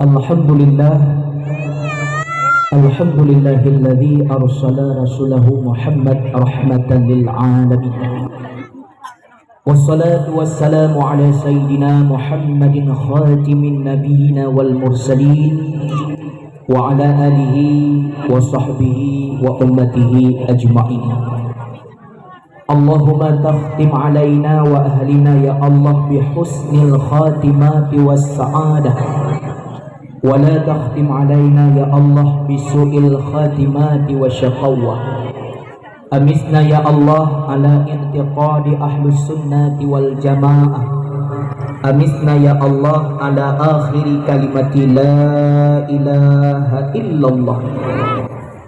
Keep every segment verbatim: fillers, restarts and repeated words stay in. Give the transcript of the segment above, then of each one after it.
Alhamdulillah. Alhamdulillahilladzi arsala rasulahu Muhammad rahmatan lil alamin. Wassalatu wassalamu ala sayyidina Muhammadin khatimin nabiyina wal mursalin, wa ala alihi wa sahbihi wa ummatihi ajma'in. Allahumma takhtim alaina wa ahlina ya Allah bi husnil khatimati was sa'adah, wa la takhtim alaina ya Allah bi su'il khatimati wa syaqawah. Amisna ya Allah ala i'tiqadi ahlus sunnati wal jamaah. Amisna ya Allah ala akhiri kalimati la ilaha illallah.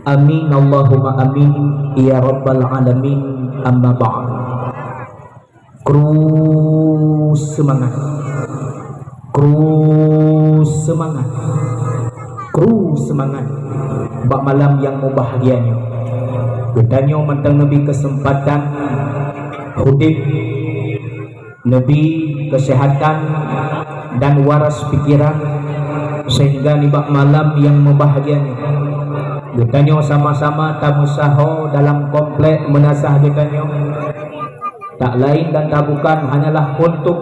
Amin Allahumma amin ya rabbal alamin. Amma ba'd. Kru seumangat. Kru seumangat. Kru seumangat. Bak malam nyang mubahgia nyoe, geutanyoe mantong neubri keuseumpatan udeb, neubri keuseuhatan dan waras pikiran, sehingga nibak malam nyang mubahgia nyoe, geutanyoe sama-sama tameusaho dalam komplek meunasah geutanyoe. Tak lain dan tak bukan hanyalah untuk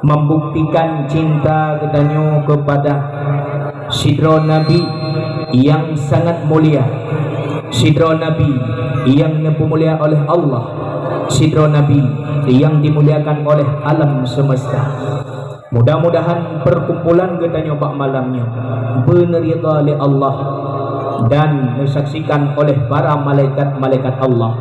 membuktikan cinta geutanyoe kepada sidroe Nabi nyang sangat mulia, sidroe Nabi nyang neupeumulia oleh Allah, sidroe Nabi nyang dimuliakan oleh alam semesta. Mudah-mudahan perkumpulan geutanyoe bak malam nyoe beuneuridha lé Allah dan neusaksikan oleh para malaikat-malaikat Allah,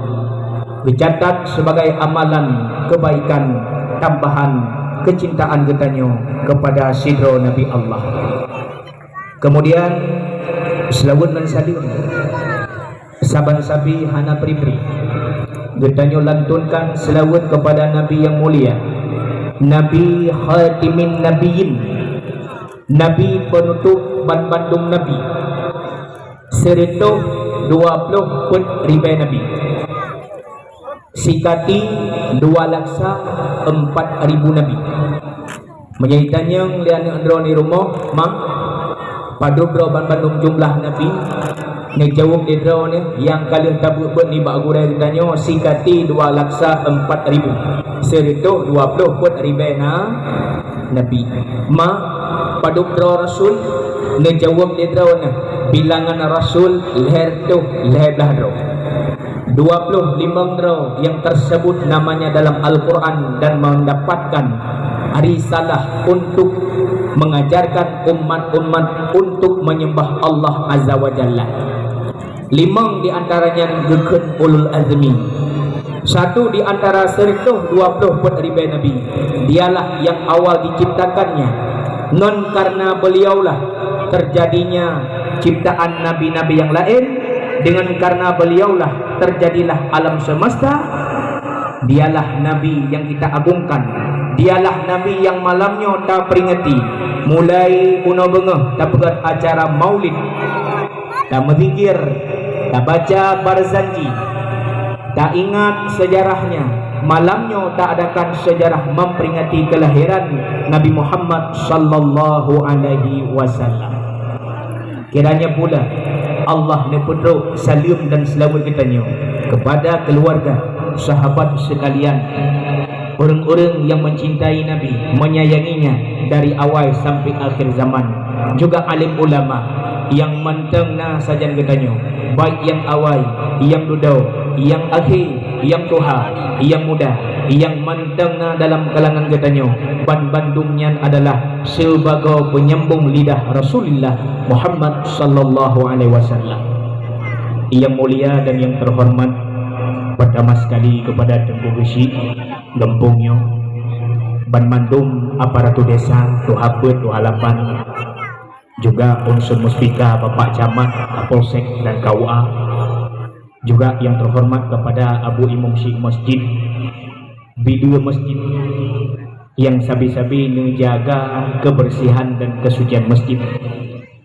geucatat sebagai amalan kebaikan tambahan kecintaan geutanyoe kepada sidroe Nabi Allah. Kemudian, seulaweuet ngon saleuem saban sabe hana pri-pri geutanyoe lantunkan seulaweuet kepada Nabi nyang mulia, Nabi Khatimin Nabiyyin, Nabi peunutôp banmandum nabi, sireutoh dua ploh peuet ribée nabi, sikati dua laksa empat ribu nabi. Meunyoe tanyong lé aneuk droe di rumoh, ma, padub droe banmandum jumlah nabi? Neujaweueb lé droe nyoe, nyang ka lheueh tabeuet-beuet nibak gurée geutanyoe sikati dua laksa empat ribu, sireutoh dua ploh peuet ribée na nabi. Ma, padub droe rasul? Neujaweueb lé droe nyoe, bilangan rasul lhée reutôh lhée blaih droe. Dua ploh limong droe nyang teusebut namanya dalam Al-Quran dan mendapatkan risalah untuk mengajarkan umat-umat untuk menyembah Allah Azza wa Jalla. Limong di antara nyan geukheun ulul azmi. Satu di antara sireutoh dua ploh peuet ribée nabi, dialah nyang awal diciptakannya. Ngon karena beliaulah terjadinya ciptaan nabi-nabi nyang laén, dengan karena beliaulah terjadilah alam semesta. Dialah nabi nyang kita agungkan, dialah nabi nyang malam nyoe taperingati. Mulai bunoe beungoh tapeugét acara maulid, tameuzikir, tabaca barzanji, taingat sejarahnya. Malam nyoe taadakan sejarah memperingati kelahiran Nabi Muhammad sallallahu alaihi wasallam. Kiranya pula Allah neupeutrok saleuem dan seulaweuet geutanyoe kepada keluarga, sahabat sekalian, ureuëng-ureuëng nyang mencintai Nabi, menyayanginya dari awai sampai akhir zaman, juga alim ulama nyang mantong na sajan geutanyoe, baik nyang awai, nyang dudoe, nyang akhé, nyang tuha, nyang muda, nyang mantong na dalam kalangan geutanyoe, banmandum nyan adalah sibagoe peunyambong lidah Rasulullah Muhammad sallallahu alaihi wasallam. Nyang mulia dan nyang terhormat, pertama sekali kepada Teungku Geuchik gampông nyoe, banmandum aparatur desa, tuha peuet, tuha lapan, juga unsur muspika, Bapak Camat, Kapolsek dan K U A, juga yang terhormat kepada Abu Imum Syik Masjid, bideue masjid, yang sabe-sabe neujaga kebersihan dan kesucian masjid.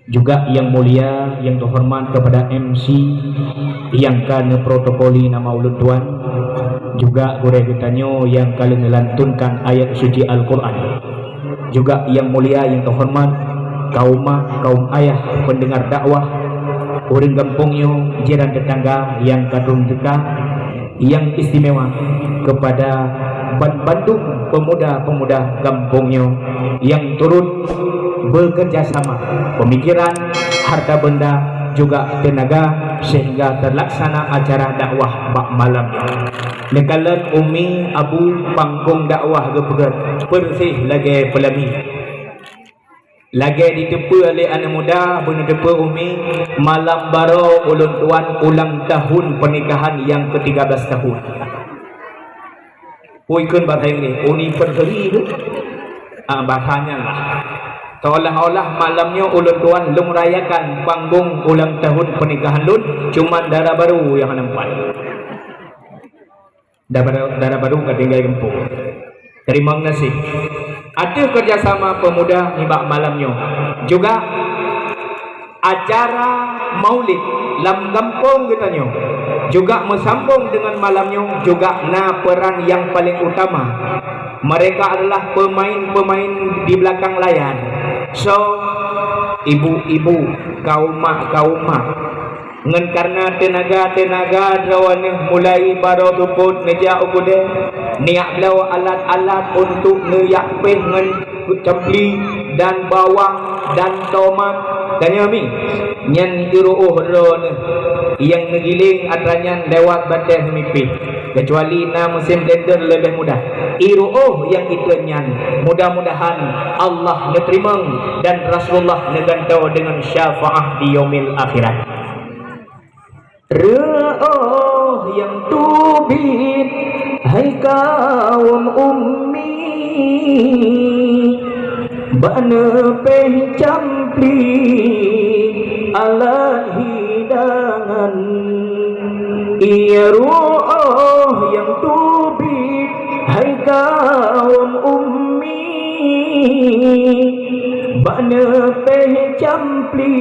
Juga yang mulia, yang terhormat kepada M C yang ka neuprotokoli nama ulôn tuan, juga gurée geutanyoe yang ka lheueh neulantunkan ayat suci Al-Quran. Juga yang mulia, yang terhormat kaum ma, kaum ayah pendengar dakwah, ureuëng gampông nyoe, jiran tetangga nyang ka troh teuka, yang istimewa kepada ban-, bandum pemuda-pemuda gampông nyoe yang turut bekerja sama pemikiran, harta benda, juga tenaga sehingga terlaksana acara dakwah bak malam nyoe. Neukalon umi abu panggong dakwah geupeugét, beureuséh lagée peulami. Lagée jiteupeue lé aneuëk muda, beuneuteupeu umi, malam baroe ulôn tuan ulang tahun pernikahan nyang ketiga belas tahun. Pui kheun bahasa Inggréh, anniversary tu. Ah, bahasa nyan lah. Seolah-olah malam nyoe ulôn tuan lôn rayakan panggong ulang tahun pernikahan lôn, cuman dara barô nyang hana meupat. Dara, dara barô ka tinggai gampông. Terima kasih. Ateueh kerjasama pemuda nibak malam nyoe. Juga acara maulid lam gampông geutanyoe juga meusambong dengan malam nyoe juga na peran yang paling utama. Mereka adalah pemain-pemain di belakang layar. So, ibu-ibu, kaum mak, kaum mak, ngon kareuna teunaga-teunaga droeneuh mulai baroe seupôt neujak u keudè, neujak bloe alat-alat untuk neujak péh ngon campli dan bawang dan tomat. Tanyoe mi, nyan iruôh droeneuh nyang neugiléng atra nyan lewat batée seumipéh. Kecuali na musim blender leubeh mudah. Iruôh nyang itrön nyan, mudah-mudahan Allah neuteurimong dan Rasulullah neugantoe deungon syafaat di yaumil akhirat. Reuôh nyang teubiet, hai kaum ummi, bak neupéh campli alat hidangan. Iya reuôh nyang teubiet, hai kaum ummi, bak neupéh campli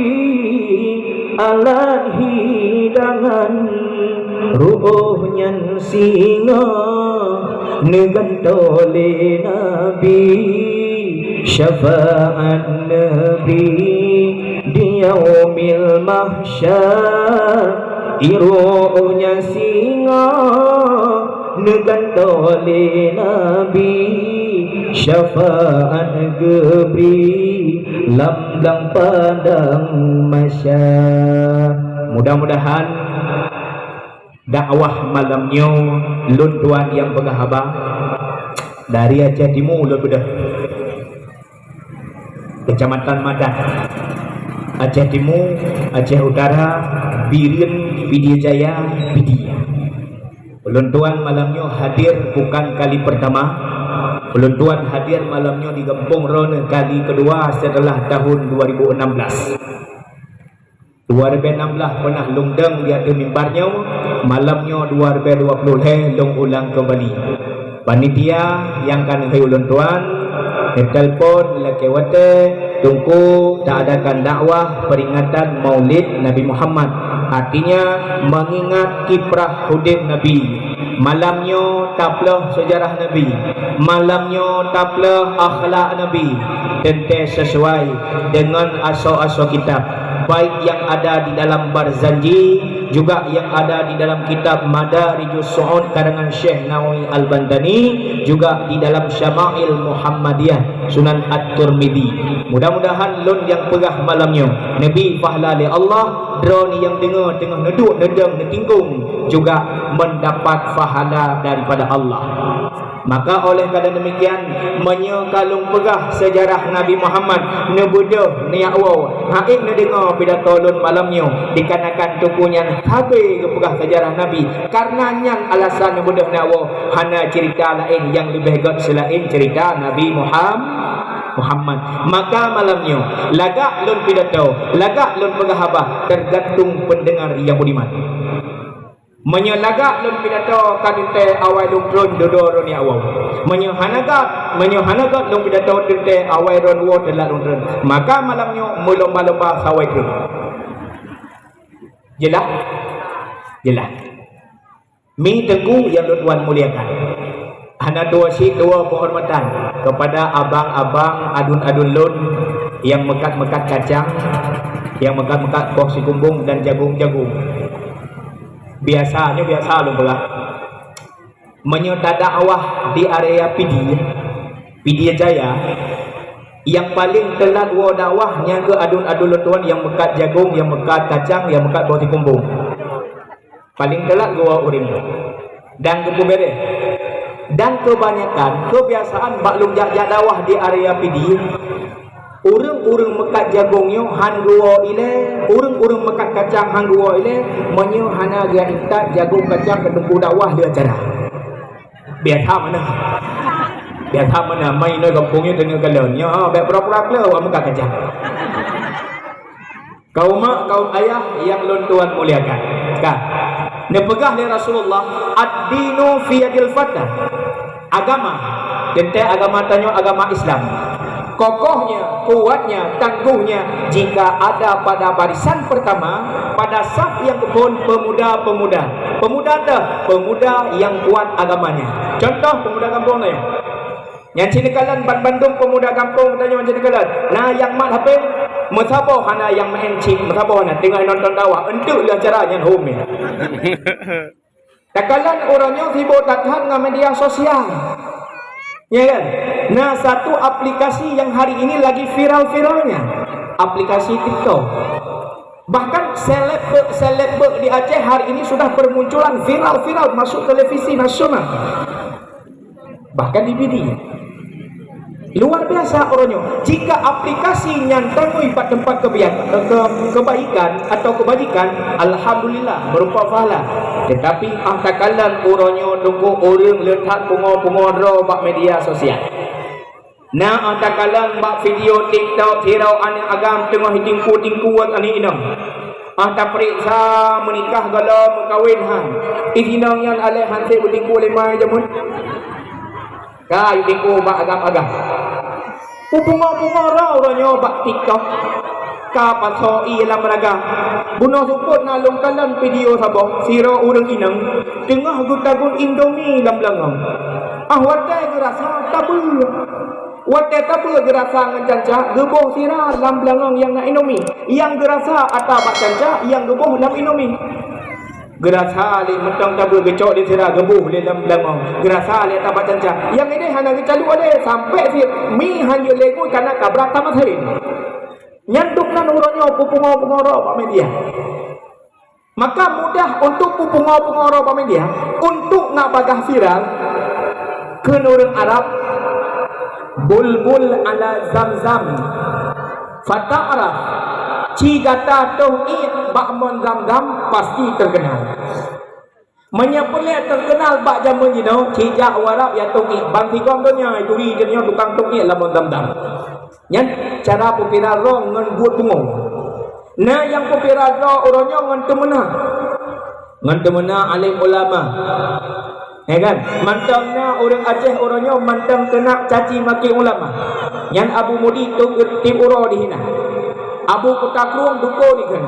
alat hidangan. Reuôh nyan singoh neugantoe lé Nabi, syafaat Nabi di yaumil mahsyar. Iruôh nyan singoh neugantoe lé Nabi, syafaat geubri lam blang padang mahsyar. Mudah-mudahan dakwah malam nyoe lôn tuan nyang peugah haba dari Aceh Timu lôn beudôh. Kecamatan Madan, Aceh Timu, Aceh Utara, Bireuen, Pidie Jaya, Pidie. Ulôn tuan malam nyoe hadir bukan kali pertama. Ulôn tuan hadir malam nyoe di gampông droeneuh kali kedua setelah tahun dua ribu enam belas. Dua ribu enam belas pernah lôn dong di ateueh mimbar nyoe, malam nyoe dua ribu dua puluh lhèe lôn ulang keumbali. Panitia nyang ka neuhôi ulôn tuan, neutelepon lakèe watèe, "Teungku, taadakan dakwah peringatan Maulid Nabi Muhammad, artinya mengingat kiprah udép Nabi. Malam nyoe taplôh seujarah Nabi, malam nyoe taplôh akhlak Nabi, teuntèe sesuai deungon asoe-asoe kitab, baik yang ada di dalam Barzanji, juga yang ada di dalam kitab Madarijus Su'ud karangan Syekh Nawawi Al-Bantani, juga di dalam Syama'il Muhammadiyah Sunan At-Tirmidzi." Mudah-mudahan lôn nyang peugah malam nyoe neubri pahala lé Allah, droeneuh nyang deungö teungoh neuduek, neudong, neutingkong juga mendapat pahala daripada Allah. Maka oleh karena demikian, meunyoe ka lôn peugah seujarah Nabi Muhammad, neubeudôh neujak woe, han ék neudeungö pidato lôn malam nyoe, dikarenakan teungku nyan sabe geupeugah seujarah Nabi. Karena nyan alasan neubeudôh neujak woe, hana ceurita laén nyang leubeh gèt seulaén ceurita Nabi Muham-, Muhammad. Maka malam nyoe, lagak lôn pidato, lagak lôn peugah haba, tergantung pendengar yang budiman. Meunyoe lagak lôn pidato ka teuntèe awai lôn trôn, dudoe droeneuh neujak woe. Meunyoe hana gèt, meunyoe hana gèt lôn pidato teuntèe awai droeneuh woe, teulat lôn trôn. Maka malam nyoe meulomba-lomba sawai trôn. Jeulaih? Jeulaih. Mi teungku nyang lôn tuan muliakan. Hana tuwoe cit tuwoe penghormatan kepada abang-abang, aduen-aduen lôn, Nyang meukat-meukat kacang, nyang meukat-meukat boh sikumbong dan jagong-jagong. Biasa, nyoe biasa lôn peugah. Meunyoe tadakwah di area Pidie, Pidie Jaya, nyang paleng teulat woe dakwah nyan keuh aduen-aduen lôn tuan nyang meukat jagong, nyang meukat kacang, nyang meukat boh sikumbong. Paleng teulat geuwoe ureuëng nyoe. Dan geupeubéréh. Dan keubanyakan, keubiasaan bak lôn jak-jak dakwah di area Pidie, ureuëng-ureuëng meukat jagong nyoe han geuwoe ilée, ureuëng-ureuëng meukat kacang han geuwoe ilée, meunyoe hana geuintat jagong kacang keu teungku dakwah lé acara. Biasa meunan. Biasa meunan, mai inoe gampông nyoe teungoh kalon. Nyoe, ha, bék pura-pura kleu awak meukat kacang. Kaum mak, kaum ayah nyang lôn tuan muliakan. Ka. Neupeugah lé Rasulullah, "Ad-dinu fi yadil fata." Agama, teuntée agama tanyoe agama Islam. Kokohnya, kuatnya, tangguhnya jika ada pada barisan pertama, pada saf nyang keuphon pemuda-pemuda. Pemuda teuh, pemuda nyang kuat agamanya. Contoh pemuda gampông tanyoe. Nyan cit neukalon ban bandum pemuda gampông tanyoe cit neukalon. Na nyang mat hapé, meusaboh hana nyang maén cit, meusaboh hana teungoh nonton dakwah, eunteuk lé acara nyan hom nyan. Takalon uroe nyoe sibok that-that ngon media sosial. Ya kan? Na satu aplikasi yang hari ini lagi viral-viralnya, aplikasi TikTok. Bahkan seleb-, seleb di Aceh hari ini sudah bermunculan viral-viral masuk televisi nasional. Bahkan di Pidie. Luar biasa uroe nyoe. Jika aplikasi nyan tangui bak teumpat kebiak-, ke-, kebaikan atau kebajikan, alhamdulillah, berupa pahala. Tetapi ah takalon uroe nyoe teungku ureuëng le that pungo-pungo droe bak media sosial. Na ah takalon bak video TikTok sidroe aneuk agam teungoh jitingku-tingku ngon aneuk inong. Ah tapeuriksa meunikah gohlom meukawen han. Ih inong nyan aléh han sép beutingku lé ma jameun. Ka jitingku bak agam-agam. Peupungo-pungo droe uroe nyoe bak TikTok. Ka pasoe ié lam raga. Bunoe seupôt na lôn kalon video saboh, sidroe ureuëng inong teungoh geutagun Indomie lam beulangong. Ah watée geurasa tabeue. Watée tabeue geurasa ngon canca, geuboh sira lam beulangong nyang na Indomie. Nyang geurasa ata bak canca, nyang geuboh lam Indomie. Geurasa lé mantong tabeue geucok di sira geuboh lé lam beulangong. Geurasa lé ata bak canca. Nyang idéh hana geucalok lé sampai si mi hana lé ngui kana kabra tamat hari. Nyan dum nan uroe nyoe peupungo-pungo droe bak media. Maka mudah untuk peupungo-pungo droe bak media untuk nak bagah viral keu ureuëng Arab, bulbul ala zamzam. Fata'raf, ci gata toh ié bak mon zamzam pasti terkenal. Meunyoe peureulée terkenal bak jameun jinoe, ci jak u Arab ya toh ié. Ban sigom donya turi jinoe tukang toh ié lam mon zamzam. Nyan cara peuviral droe ngon buet pungo. Na nyang peuviral droe uroe nyoe ngon teumeunah. Ngon teumeunah alim ulama. Ya kan? Mantong na ureuëng Aceh uroe nyoe mantong keunak caci maki ulama. Nyan Abu Mudi tôb tieb uroe dihina. Abu Kuta Krueng dukô dikheun.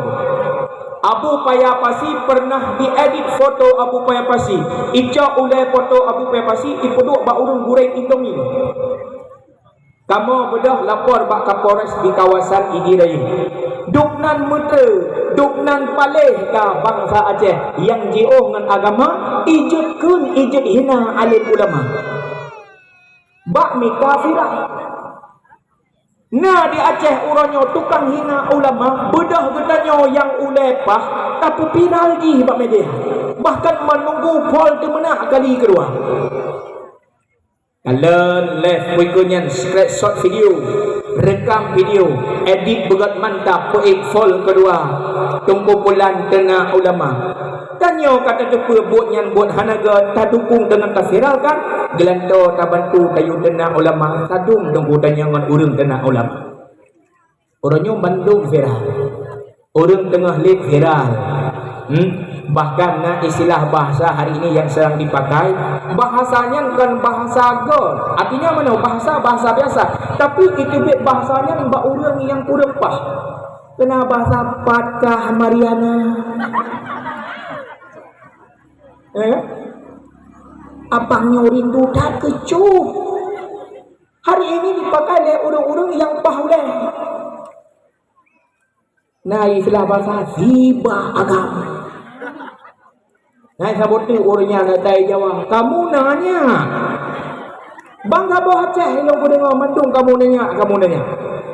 Abu Paya Pasi pernah diedit foto Abu Paya Pasi. Icok ulée foto Abu Paya Pasi ipeuduek bak ureuëng gurée Indomie. Kamoe beudôh lapor bak Kapolres di kawasan Idi Raya. Dubnan meuteue, dubnan paléh ka bansa Aceh nyang jiôh ngon agama, ijeuet kheun, ijeuet hina alim ulama. Bak mita viral. Na di Aceh uroe nyoe tukang hina ulama, beudôh geutanyoe nyang ulée paih tapeuviral jih bak media. Bahkan meununggu pol teumeunah kali keudua. Kalon live, bukon nyan screenshot video, rekam video, edit beugét mantap, peuék pol keudua, Teungku Pulan teungoh ulama. Tanyoe ka tateupeue buet nyan buet hana gét, tadukong deungon taviralkan, geulantoe tabantu tayue teungoh ulama, tadum teungku tanyoe ngon ureuëng teungoh ulama. Uroe nyoe bandum viral. Ureuëng teungoh lét viral. Hmm? Bahkan na istilah bahasa hari ini yang sedang dipakai, bahasa nyan kon bahasa gét. Artinya meunoe, bahasa, bahasa biasa. Tapi iteubiet bahasa nyan bak ureuëng nyang kureueng paih. Keunan bahasa pat kah Mariana. Eh? Abang nyoe rindu that keucup. Hari ini dipakai lé ureuëng-ureuëng nyang paih ulée. Na istilah basa sibak agam. Na saboh teuk ureuëng nyan kata Jawa, "Kamu nanya." Bang saboh Aceh ilong kudeungoe mandum, "Kamu nanya, kamu nanya."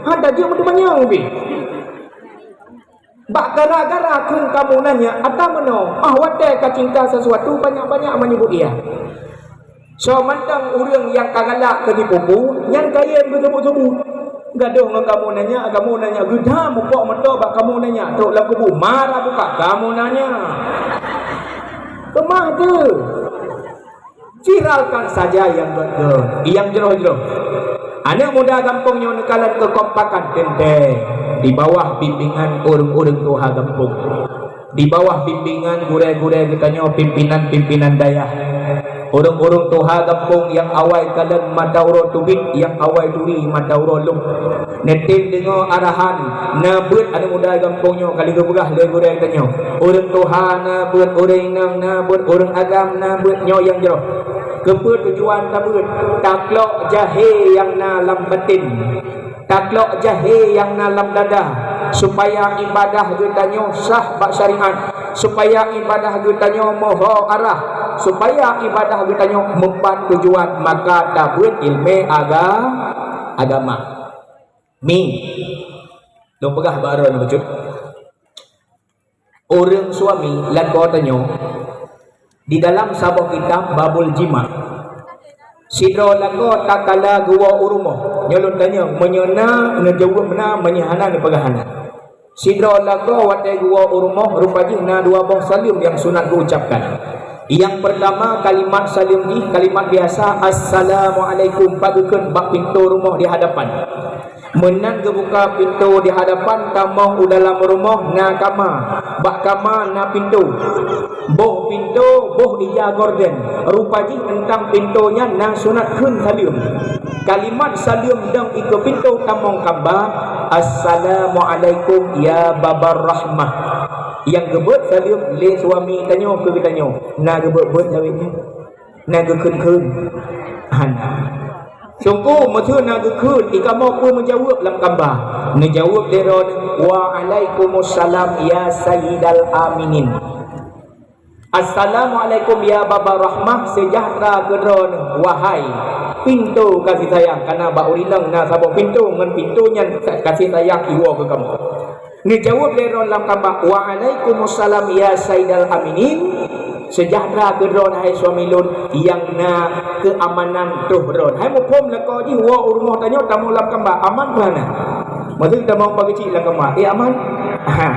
Han tajeuet meuteumanyong pih. Bak gara-gara kheun kamu nanya, ata meunoe, ah, watée ka cinta sesuatu banyak-banyak menyebut iya. Soe mantong ureuëng nyang ka galak keu tipu-tipu, nyan kayém geuseubut-seubut. Gadôh ngon kamu nanya, kamu nanya, geuda mupok meuto bak kamu nanya, trok lam kubu, mara buka, kamu nanya. Keumah tu. Viralkan saja yang gét-gét, yang jroh-jroh. Aneuk muda gampông nyoe neukalon keukompakan teuntée di bawah bimbingan ureuëng-ureuëng tuha gampông. Di bawah bimbingan gurée-gurée geutanyoe, pimpinan-pimpinan dayah, ureuëng-ureuëng tuha gampông nyang awai kalon mata uroe teubiet, nyang awai turi mata uroe lom. Neutem deungoe arahan, na beuet aneuk muda gampông nyoe ka lheueh geupeugah lé gurée geutanyoe. Ureuëng tuha na beuet, ureuëng inong na beuet, ureuëng agam na beuet, nyoe nyang jroh. Keupeue tujuan tabeuet? Taklok jahé nyang na lam baten. Taklok jahé nyang na lam dada, supaya ibadah geutanyoe sah bak syariat, supaya ibadah geutanyoe meuho arah, supaya ibadah geutanyoe meupat tujuan, maka tabeuet ileumé aga-, agama. Mi, lôn peugah bak droeneuh bacut. Ureuëng suami lakoe tanyoe di dalam saboh kitab Babul Jima. Sidroe lakoe takala geuwoe u rumoh. Nyoe lôn tanyong, meunyoe na, neujaweueb na, meunyoe hana, neupeugah hana. Sidroe lakoe watée geuwoe u rumoh, rupa jih na dua boh saleuem nyang sunat geuucapkan. Nyang peurtama, kalimat saleuem jih kalimat biasa, "Assalamualaikum," pat geukheun bak pintoe rumoh di hadapan. Meunan geubuka pintoe di hadapan, tamong u dalam rumoh na kama, bak kama na pintoe. Boh pintoe, boh ija gorden, rupa jih euntang pintoe nyan na sunat kheun saleuem. Kalimat saleuem dong ikeue pintoe tamong kamba, "Assalamualaikum ya babar rahmah." Nyang geubeuet saleuem lé suami tanyoe keu geutanyoe, na geubeuet-beuet lawét nyan. Na geukheun-kheun? Hana. Sungkôh meuseu na geukheun, ikamoe peue meujaweueb lam kamba? Neujaweueb lé droeneuh, "Waalaikumsalam ya Sayyidal Aminin." "Assalamualaikum ya Baba Rahmah, sejahtera keu droeneuh, wahai pintoe kasih sayang." Kana bak ureuëng inong na saboh pintoe, ngon pintoe nyan kasih sayang iwoe keu kamoe. Neujaweueb lé droeneuh lam kamba, "Waalaikumsalam ya Saidal Aminin." Sejahtera keu droeneuh hai suami lôn nyang na keuamanan troh droeneuh. Hai muphom lakoe jih woe u rumoh tanyoe tamong lam kamba, aman peue hana? Meuseu tamong pageucik lam kamba, eh, aman? Ha.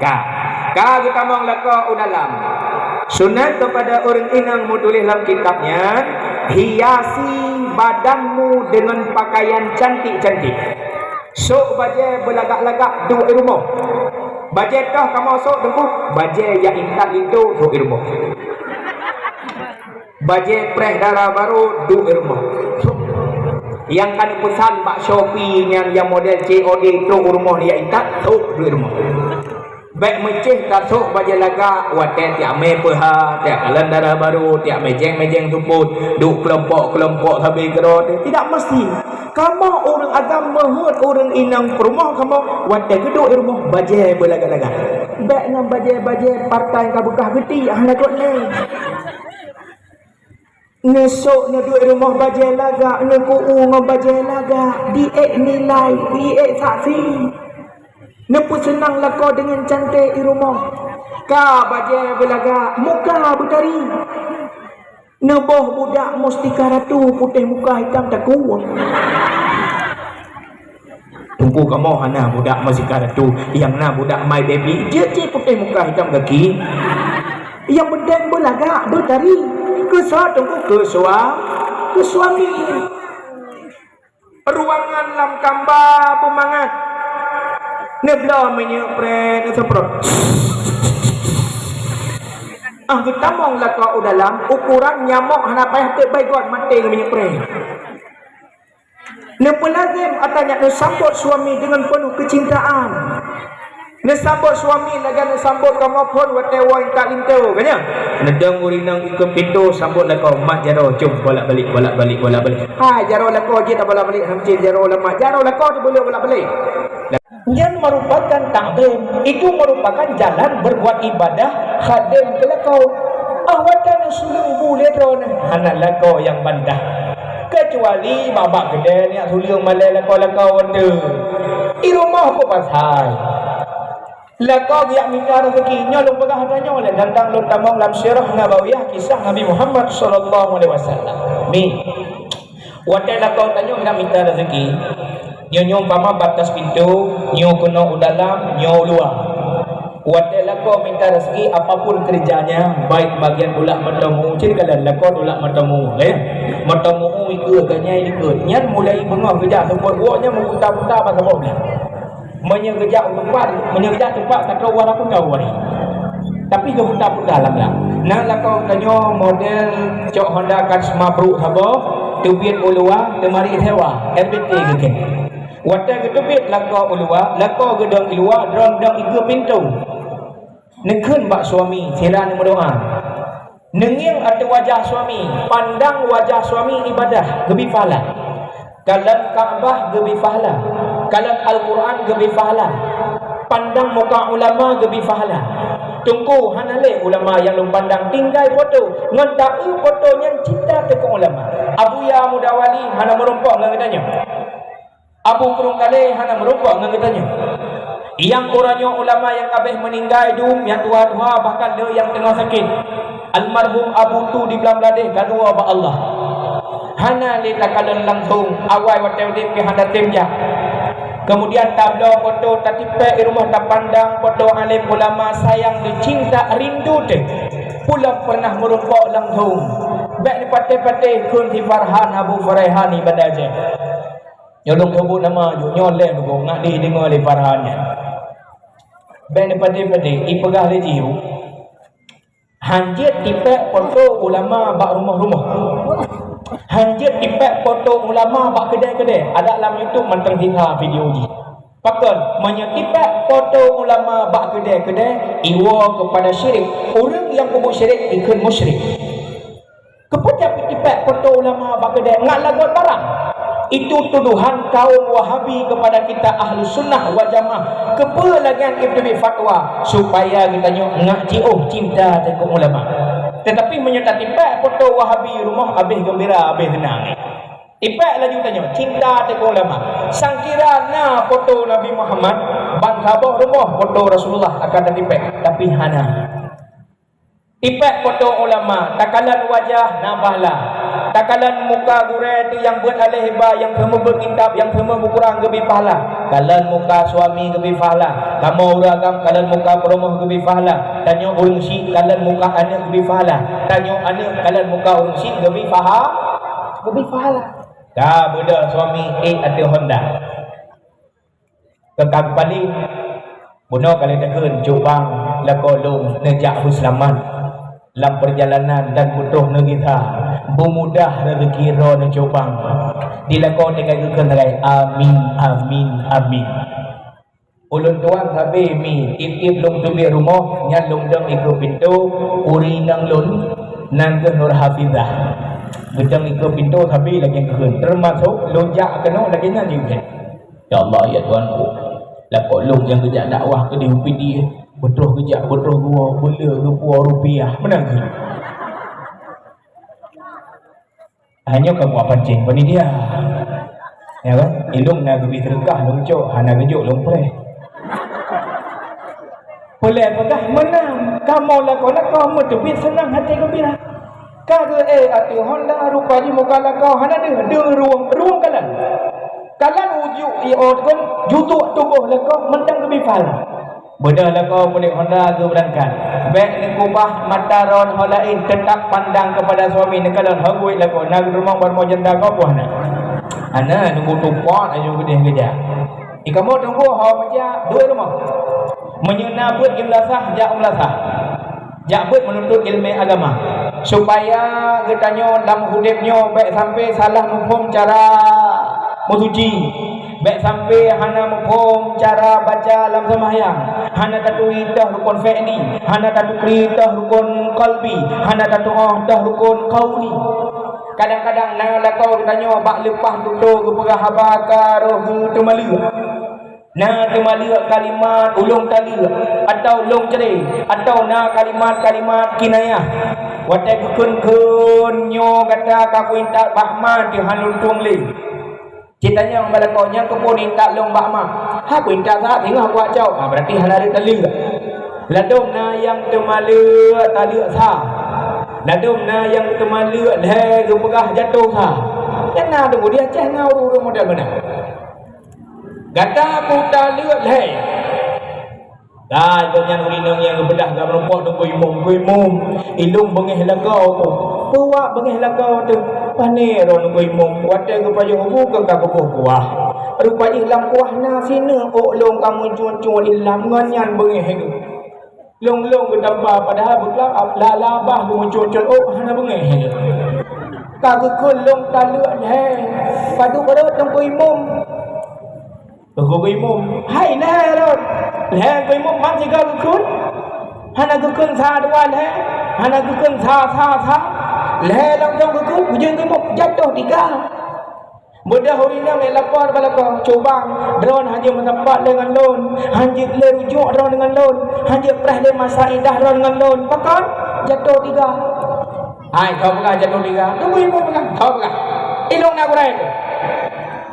Ka. Ka geutamong lakoe u dalam. Sunat kepada ureuëng inong meutuléh lam kitab nyan, hiasi badanmu dengan pakaian cantik-cantik. Sôk bajée beulagak-lagak duek i rumoh. Bajée toh kamoe sôk teungku, bajée jak intat linto sôk i rumoh. Bajée preh dara barô duek i rumoh. Sôk. Nyang ka neupeusan bak Shopee nyan nyang model C O D trok u rumoh jak intat, sôk duek i rumoh. Bék meucéh tasôk bajée lagak watée tiak mé peuha, tiak kalon dara barô, tiak mejeng-mejeng supôt, duek keulompok-keulompok sabe keudroe, tidak mesti. Kamoe ureuëng agam meuheuet ureuëng inong peurumoh kamoe watée geuduek i rumoh bajée beulagak-lagak. Bék ngon bajée-bajée partai ka beukah geuti hana gét lé. Neusôk neuduek i rumoh bajée lagak, neukeu-u ngon bajée lagak, diék nilai, diék saksi. Neupeuseunang lakoe deungon canték i rumoh. Ka bajée beulagak, muka beutari. Neuboh budak mustika ratu putéh muka hitam takue. Teungku kamoe hana budak mustika ratu, nyang na budak my baby, jeuet cit putéh muka hitam gaki. Nyang peunteng beulagak, beutari. Keu soe teungku? Keu sua-, keu suami. Ruangan lam kamba beumangat. Neubloe minyeuk pré, neusemprot. Ah, geutamong lakoe u dalam, ukuran nyamok hana payah teuk baygon maté ngon minyeuk pré. Neupeulazem ata nyan neusambot suami deungon peunoh keucintaan. Neusambot suami lagée neusambot kamoe phon watée woe intat linto, ka nyan? Neudong ureuëng inong ikeue pintoe sambot lakoe, mak jaroe, com, bolak-balik, bolak-balik, bolak-balik. Hai, jaroe lakoe jeuet tabolak-balik, han cit jaroe lam mak, jaroe lakoe tabolak-balik. Nyan merupakan takzim, itu merupakan jalan berbuat ibadah khadem keu lakoe. Ah, watèe na suleueng bu lé droeneuh, hana lakoe nyang bantah. Kecuali bak-bak keudè nyak suleueng malèe lakoe-lakoe teuh. Di rumoh peue pasai. Lakoe geujak mita raseuki, nyoe lôn peugah tanyoe lé, tantang lôn tamong lam sirah nabawiyah kisah Nabi Muhammad sallallahu alaihi wasallam. Mi. Watèe lakoe tanyoe geujak mita raseuki, nyoe, nyoe umpama batas pintoe, nyoe keunoe u dalam, nyoe u luwa. Watèe lakoe mita raseuki, apapun keureuja nyan, baik bagian tulak mata mu, cit kalon lakoe tulak mata mu, eh. Mata mu ikeue, ganyai ikeue. Nyan mulai beungoh geujak seupôt woe nyan meuputa-puta bak saboh blah. Meunyoe geujak u teumpat, meunyoe geujak teumpat ka trok u lakoe ka wari. Tapi geuputa-puta lam-lam. Na lakoe tanyoe model cok Honda Karisma brôk saboh, teubiet u luwa, teumarit sewa, R B T geukheun. Watèe geuteubiet lakoe u luwa, lakoe geudong i luwa, droeneuh dong ikeue pintoe. Neukheun bak suami, sira neumeudoa. Neungieng ateueh wajah suami, pandang wajah suami ibadah, geubri pahala. Kalon Ka'bah geubri pahala. Kalon Al-Quran geubri pahala. Pandang muka ulama geubri pahala. Teungku, hana lé ulama nyang lôn pandang, tinggai poto. Ngon taeu poto nyan cinta teuh keu ulama. Abuya Muda Wali hana meurumpok ngon geutanyoe. Abu Krueng Kalé hana meurumpok ngon geutanyoe. Nyang uroe nyoe ulama nyang ka abéh meuninggai dum, nyang tuha-tuha, bahkan le nyang teungoh sakét. Almarhum Abu Tu di Bangladesh ka du'oe bak Allah. Hana lé takalon langsong, awai watèe udép pih hana tem jak. Keumudian tabloe poto, tatipèk di rumoh, tapandang poto alim ulama, sayang teuh, cinta rindu teuh. Ulôn pernah meurumpok langsong. Bèk neupatéh-patéh kheun si Farhan Abu Faraihan di Banda Aceh. Nyoe lôn seubut nama jih, nyoe lé lôn ngat dideungoe lé Farhan nyan. Bèk neupatéh-patéh, ipeugah lé jih, han jeuet tipèk poto ulama bak rumoh-rumoh. Han jeuet tipèk poto ulama bak keudè-keudè. Adak lam YouTube mantong sisa video jih. Pakon, meunyoe tipèk poto ulama bak keudè-keudè, iwoe keupada syirik. Ureueng nyang peubuet syirik, ikheun musyrik. Keupeue tapitipèk poto ulama bak keudè ngat lagot barang? Itu tuduhan kaum Wahabi kepada kita Ahlus Sunnah wal Jamaah. Keupeue lagèe nyan teubiet fatwa? Supaya geutanyoe ngat jiôh cinta teuh keu ulama. Tetapi meunyoe tatipèk poto Wahabi rumoh, abéh geumbira, abéh seunang. Tipèk laju tanyoe, cinta teuh keu ulama. Sangkira na poto Nabi Muhammad, ban saboh rumoh poto Rasulullah akan tatipèk, tapi hana. Tipèk poto ulama, takalon wajah na pahala. Takalon muka gurèe teuh nyang beuet aléh iba, nyang seumeubeuet kitab, nyang seumeubeuet Quran geubri pahala. Kalon muka suami geubri pahala. Kamoe ureueng agam kalon muka peurumoh geubri pahala. Tanyoe ureueng syik kalon muka aneuk geubri pahala. Tanyoe aneuk kalon muka ureueng syik geubri paha-, geubri pahala. Ka beudôh suami ék ateueh Honda. Keu ka geupaleng, bunoe ka lheueh takheun, "Cubang, lakoe lôn neujak beuseulamat lam peurjalanan dan beutroh neugisa, beumudah raseuki droeneuh Cubang." Di lakoe tinggai geukheun sagai, "Amin, amin, amin." Ulôn tuan sabe mi, tiep-tiep lôn teubiet rumoh, nyan lôn dong ikeue pintoe, ureueng inong lôn, nan kheueh Nur Hafizah. Geudong ikeue pintoe sabe lagèe kheun, teumasok lôn jak keunoe lagèe nyan jih. Ya Allah, ya Tuhanku, lakoe lôn nyang geujak dakwah keudeh u Pidie, beutroh geujak, beutroh geuwoe, beuleu geupuwoe rupiah, meunan kheueh. Hanya kamoe pancing panitia. Ya kan? Ilôn na geubri seudeukah lôn cok, hana geujok lôn preh. Peulée peugah meunan, kamoe lakoe-lakoe meuteubiet seunang até geumbira. Ka geu-ék ateueh Honda, rupa jih muka lakoe hana deuh, deuh ruweueng, ruweueng kalon. Kalon ujuk ié ôt kon, jutuk tuboh lakoe mantong geubri pahala. Beudôh lakoe puléh Honda geubeurangkat. Bék neukubah mata droeneuh ho laén, teutap pandang keupada suami, neukalon ho geuwét lakoe, na geurumoh barmoe janda gob hana. Hana, neubeuet tupot laju geudeh geujak. Di kamoe teungku ho meujak duek rumoh. Meunyoe na beuet di meulasah, jak u meulasah. Jak beuet meununtut iéleumé agama, supaya geutanyoe lam udeb nyoe bék sampai salah muphom cara meusuci, bék sampai hana muphom cara baca lam seumahyang, hana taturi toh rukon fi'li, hana taturi toh rukon qalbi, hana tatu'oh toh rukon qauli. Kadang-kadang na lakoe geutanyoe bak leupah tutoe geupeugah haba ka roh geuteumaleue. Na teumaleuek kalimat ulôn taleuek, atawa lôn cre, atawa na kalimat-kalimat kinayah. Watée geukheun-kheun nyoe gata ka kuintat bak ma teuh hán lôn tueng lé. Cit tanyong bak lakoe, "Nyan keupeue intat lôn bak ma?" "Hán kuintat sa, singoh kuwacok." "Ah, berarti hana rhot taleuek." Ladôm na nyang teumaleuek taleuek sa. Ladôm na nyang teumaleuek lhée geupeugah jatoh sa. Nyan na teungku di Aceh na ureuëng-ureuëng model meunan. Gata kutaleuek lhée. Hai, gobnyan ureuëng inong nyang geubeudôh gam rumpok teungku imum, "Teungku imum, ilôn beungéh lakoe." "Peue wak beungéh lakoe teuh?" "Pane droe teungku imum, watée geupajoh bu keu ka geuboh kuah. Rupa jih lam kuah na sineuk ôk lôn ka meucue-cue ilam ngon nyan beungéh geuh. Lôn-lôn geutampa padahai beuklap lala bah geumeucue-cue ôk hana beungéh geuh." Ka geukheun lôn taleuek lhée. "Padub rhot teungku imum?" Teungku imum, "Hai lhée rhot." Lhée teungku imum man sigoe geukheun. Hana geukheun sa dua lhée, hana geukheun sa, sa, sa. Lhée langsong geukheun, ujeuen teungku imum jatoh tiga. Beudôh ureuëng inong lapor bak lakoe, "Cubang, droe hana jeuet meusapat lé ngon lôn, hana jeuet lé rujuk droe ngon lôn, hana jeuet preh lé masa idah droe ngon lôn." Pakon? Jatoh tiga. Hai, kau peugah jatoh tiga. Teungku imum peugah, kau peugah. Ilôn na gurée.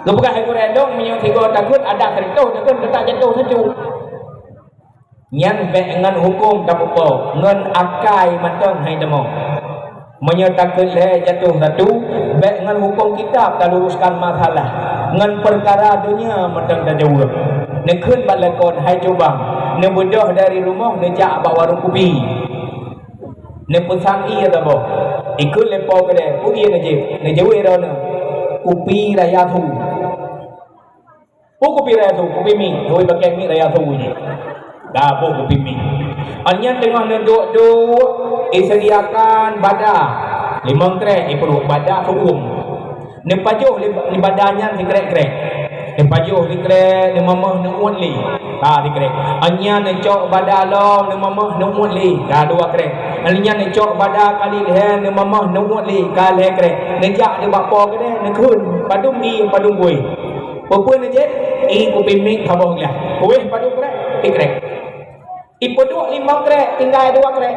Geupeugah hai gurée lôn, meunyoe sigoe takheun, adak sireutoh takheun, teutab jatoh satu. Nyan bék ngon huköm tapeupo, ngon akai mantong hai tamong. Meunyoe takheun lhée jatoh satu, bék ngon huköm kitab taluruskan masalah. Ngon peukara donya mantong tajaweueb. Neukheun bak lakoe hai cubang, neubeudôh dari rumoh neujak bak warong kupi. Neupeusan ié saboh. Ikheun lé po keudè, "Peue ié nyoe jih?" Neujaweueb droeneuh, "Kupi raya su." "Peue kupi raya su?" "Kupi miek." Neujaweueb, "Pakè miek raya su jih." Ka boh kupi miek. Awaknyan teungoh neuduek-duek, disediakan bada. Limong krék, ipeuruek bada seuuem. Neupajoh lé, lé bada nyan sikrék-krék. Neupajoh sikrék, neumamah neuuet lé. Ka sikrék. Awaknyan neucok bada lom, neumamah neuuet lé. Ka dua krék. Awaknyan neucok bada kali lhée, neumamah neuuet lé. Ka lhée krék. Neujak di bak po keudè, neukheun, "Padum ié, padum kueh?" "Peue-peue neuh jih?" "Ié kupi miek saboh glah." "Kueh padum krék?" "Sikrék." Ipeuduek limong krék, tinggai dua krék.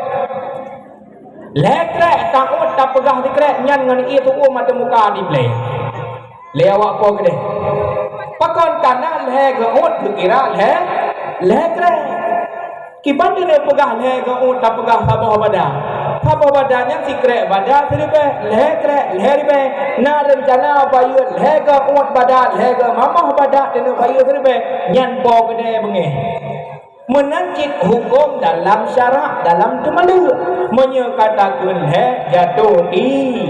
Lhée krék, taôt tapeugah sikrék nyan ngon ié seuuem ateueh muka di plé lé awak po keudè. Pakon kana lhée geuôt geukira lhée, lhée krék. Kiban teuneuh peugah lhée geuôt tapeugah saboh bada. Saboh bada nyan sikrék bada siribée, lhée krék lhée ribée. Na reuncana bayeue lhée geuôt bada, lhée geumamah bada teuneuh bayeue siribée. Nyan po keudè beungéh. Meunan cit huköm dalam syarak, dalam teumaleuek. Meunyoe ka takheun lhée, jatoh ti,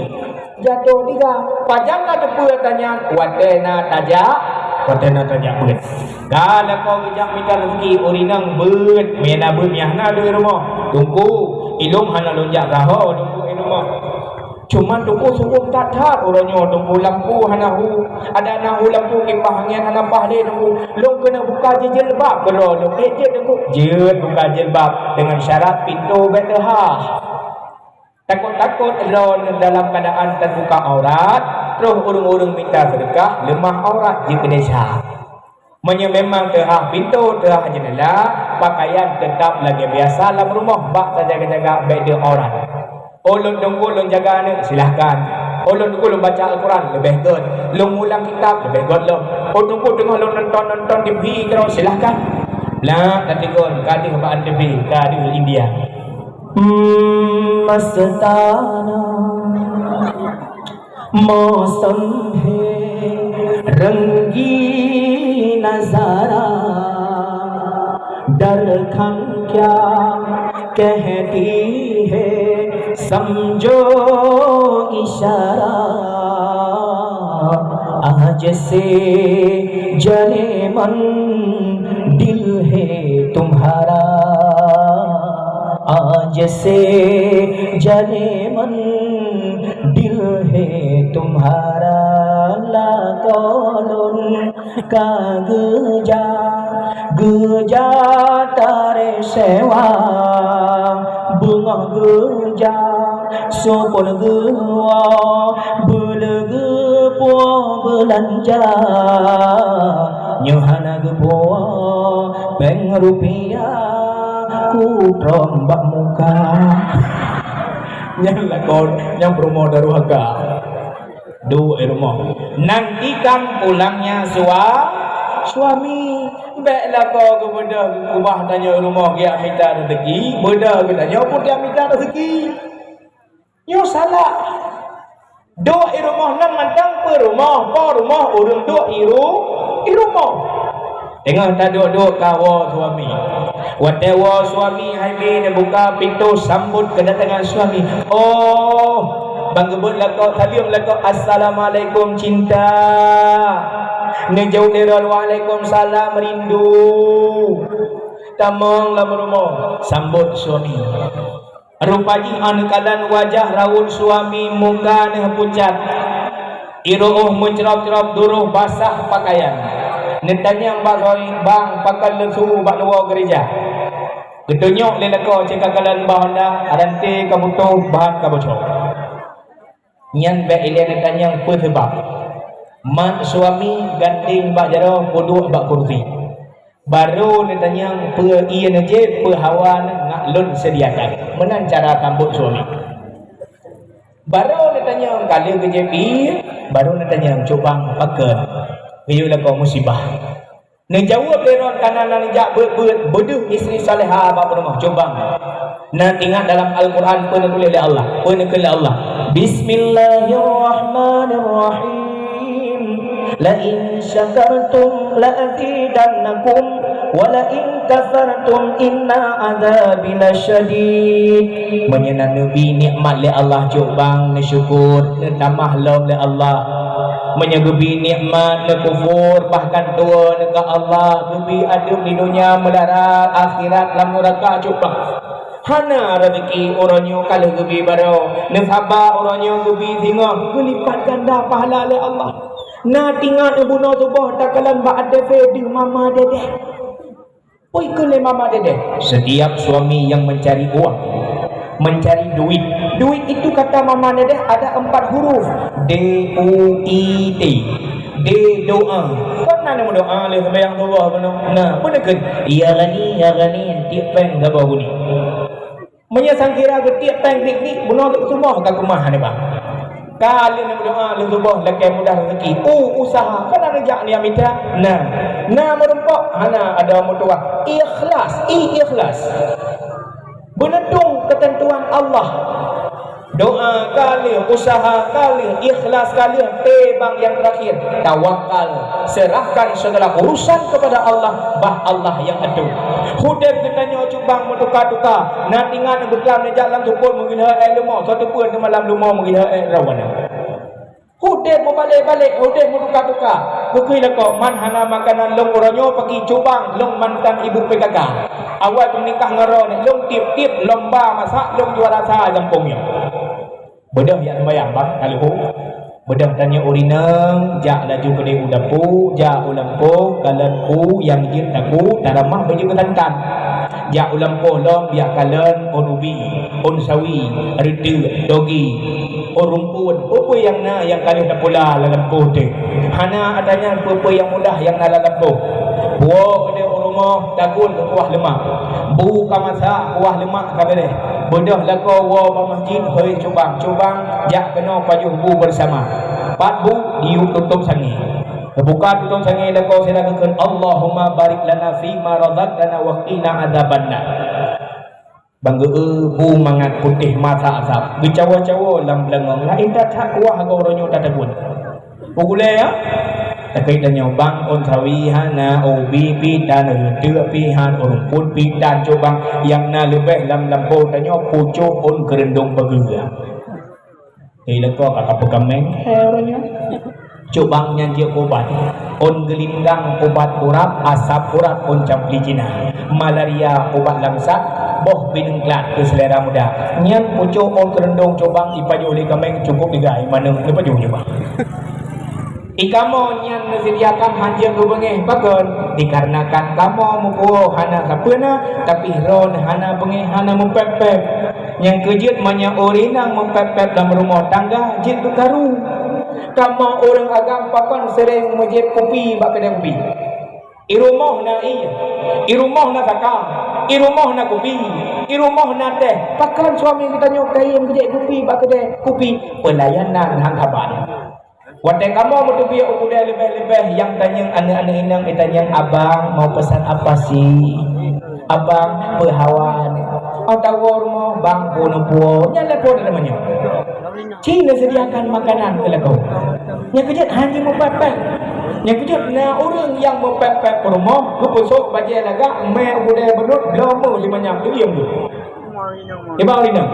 jatoh tiga. Pajan ka teupeue tanyan? Watée na tajak, watée na tajak beuet. Ka lakoe geujak mita raseuki, ureuëng inong beuet, meunan beuet nyang na di rumoh. "Teungku, ilôn hana lôn jak saho, Teungku, i rumoh." "Cuman Teungku, seuuem that-that uroe nyoe Teungku, lampu hana hu, adak na hu lampu, kipah angén hana paih lé Teungku. Lôn keuneuk buka jilbab keudroe lôn." "Jeuet, jeuet Teungku." Jeuet buka jilbab, deungon syarat pintoe bék teuhah. Takot-takot droeneuh dalam keuadaan teubuka aurat, troh ureuëng-ureuëng mita seudeukah, leumah aurat jeuet keu desya. Meunyoe memang teuhah pintoe, teuhah jeundela, pakaian teutap lagée biasa lam rumoh bak tajaga-jaga bék deuh aurat. "Oh, lôn Teungku lôn jaga aneuëk," silahkan. "Oh, lôn Teungku lôn baca Al-Quran," leubeh gét. "Lôn mulang kitab," leubeh gét lom. "Oh, Teungku teungoh lôn nonton-nonton T V keudroe," silahkan. Nak tategon ka deuh bak T V, ka deuh India. مستانہ موسم ہے، رنگین نظارہ، درخن کیا کہتی ہے، سمجھو اشارہ۔ آج سے جانے من دل ہے تمہارا، آج سے جانے من دل ہے تمہارا۔ Lakoe lôn ka geujak, geujak tarek sewa, beungoh geujak, supon geuwoe, beuleugeue puwoe beulanja. Nyoe hana geupuwoe péng rupiah, kutrom bak muka. Nyan lakoe nyang peurumoh Darul Haqa. Duek i rumoh. Nantikan pulangnya sua-, suami. Bék lakoe geubeudôh keubah tanyoe rumoh geujak mita raseuki, beudôh geutanyoe pun geujak mita raseuki. Nyoe salah. Duek i rumoh nyan mantong peurumoh, po rumoh ureuëng duek i ru-, i rumoh. Teungoh taduek-duek ka woe suami. Watée woe suami hai mi neubuka pintoe sambot keudatangan suami. Oh, ban geubeuet lakoe saleuem lakoe, "Assalamualaikum cinta." Neujaweueb lé droe, "Waalaikumsalam rindu." Tamong lam rumoh, sambot suami. Rupa jih neukalon wajah raun suami, muka neuh pucat. Iroh meucrop-crop duroh basah pakaian. Neutanyong bak suami, "Bang, pakon lôn su bak luwa geurija?" Geutunyok lé lakoe cit ka kalon bah honda, ranté ka butôh, bahan ka bocor. Nyan bék ilée neutanyong peue seubab. Mat suami gandéng bak jaroe, peuduek bak kursi. Barô neutanyong peue ié neujép, peue hawa nyak lôn sediakan. Meunan cara sambot suami. Barô neutanyong ka lheueh geujép ié, barô neutanyong, "Cobang pakon?" Geuyue lakoe musibah. Neujaweueb lé droe kana na neujak beuet-beuet, beudeuh istri salehah bak peurumoh, "Cobang." Na ingat dalam Al-Quran peue neutuléh lé Allah, peue neukheun lé Allah. Bismillahirrahmanirrahim. "La in syakartum la azidannakum, wa la in kafartum inna adzabi lasyadid." Meunyoe na neubi nikmat lé Allah, cobang neusyukur, neutamah lom lé Allah. Meunyoe geubi nikmat, neukufur, bahkan tuwoe neuka Allah, geubi adeueb di donya meularat, akhirat lam nuraka, cobang. Hana raseuki uroe nyoe ka lheueh geubi barô, neusaba uroe nyoe geubi singoh, geulipat ganda pahala lé Allah. Na tingat bunoe suboh takalon bak A T V deuh mama dedeh. Peue kheun lé mama dedeh? Setiap suami yang mencari uang, mencari duit, duit itu kata mama dedeh ada empat huruf, D U I T. D, doa. Kon na meudoa lé seumayang suboh bunoe? Na, peue neukheun? Ya Ghani, ya Ghani, tiep péng saboh bunyi. Meunyoe sangkira geutiek péng klik-klik, bunoe teuk seumoh ka keumah nibak. Ka lheueh meudoa lheueh suboh lakée mudah raseuki. U, usaha, kon na neujak niat mita? Na. Na meurumpok? Hana, adoe meutuwah. Ikhlas, i ikhlas. Beuneutong keuteuntuan Allah. Doa ka lheueh, usaha ka lheueh, ikhlas ka lheueh, tebang nyang teurakhir, tawakal, serahkan segala urusan kepada Allah, bah Allah nyang atur. Udeb geutanyoe cubang meutuka-tuka, na tingat beuklam neujak lam teupon meugiloe ék leumo, soe teupeu teumalam leumo meugiloe ék rawana. Udeb meubalek-balek, udeb meutuka-tuka. Bukui lakoe, man hana makanan lôn uroe nyoe pagi cubang lôn mantan ibu P K K. Awai teumeunikah ngon droeneuh, lôn tiep-tiep lomba masak, lôn juara sa gampông nyoe. Beudôh jak seumayang bang, ka leuho. Beudôh tanyoe ureueng inong, jak laju keudeh u dapu, jak u lampôh, kalon u nyang jeuet taku, taramah baju keutantan. Jak u lampôh lom, jak kalon ôn ubi, ôn sawi, reudeuek, dogi, ôn rumpun, peue-peue nyang na nyang ka lheueh tapula lam lampôh teuh. Hana atra nyan peue-peue nyang mudah nyang na lam lampôh. Puwoe keudeh u rumoh, tagun keu kuah leumak. Bu ka masak, kuah leumak ka beureh. Beudôh lakoe woe bak masjid, hôi cubang, cubang, jak keunoe pajoh bu beurasama. Pat bu, diyueb tutôb sangé. Teubuka tutôb sangé lakoe sira geukheun, "Allahumma barik lana fima razaqtana wa qina adzabannar." Bang geu-eu bu mangat putéh masa asab, geucawoe-cawoe lam beulangong, laén that-that kuah agoe uroe nyoe tatagun. Peue gulée, ya? Takheun tanyoe bang ôn sawi hana, ubi pih tan, reudeuek pih han, ôn rumpun pih tan, cobang nyang na leubeh lam lampôh tanyoe pucôh ôn keureundong bageue. Di lakoe ka kapeukaméng, eh, ureueng nyan. Cubang nyan jeuet ubat. Ôn geulinggang ubat urap, asab urat ôn campli Cina. Malaria ubat langsat, boh bineung glat keu seulera muda. Nyan pucôh ôn keureundong cubang ipajoh lé kaméng cukup digai manök neupajoh cubang. Ikamoe nyan neuseudiakan hanjeuet keu beungéh pakon? Dikarenakan kamoe meupuwoe hana sapeue na, tapi droeneuh hana beungéh hana meupép-pép. Nyang keujeuet meunyoe ureueng inong meupép-pép lam rumoh tangga jeuet keu karu. Kamoe ureueng agam pakon seuréng meujép kupi bak keudè kupi. I rumoh na ié, i rumoh na saka, i rumoh na kupi, i rumoh na teh. Pakon suami geutanyoe kayém geujak kupi bak keudè kupi? Peulayanan han saban. Watèe kamoe meuteubiet u keudè leubeh-leubeh nyang tanyong aneuk-aneuk inong, tanyong, "Abang, mau pesan apa sih? Abang, peue hawa nyoe?" "Oh, tawoe rumoh, Bang, peue neupuwoe." Nyan lé peue namanya. Ci neuseudiakan makanan keu lakoe. Nyang keujeuet hana meupék-pék. Nyang keujeuet na ureueng nyang meupék-pék peurumoh, geupeusok bajèe lagak, mè u keudè beunôt, bloe meuh limanyam, teuiem deuh. Iba ureueng inong.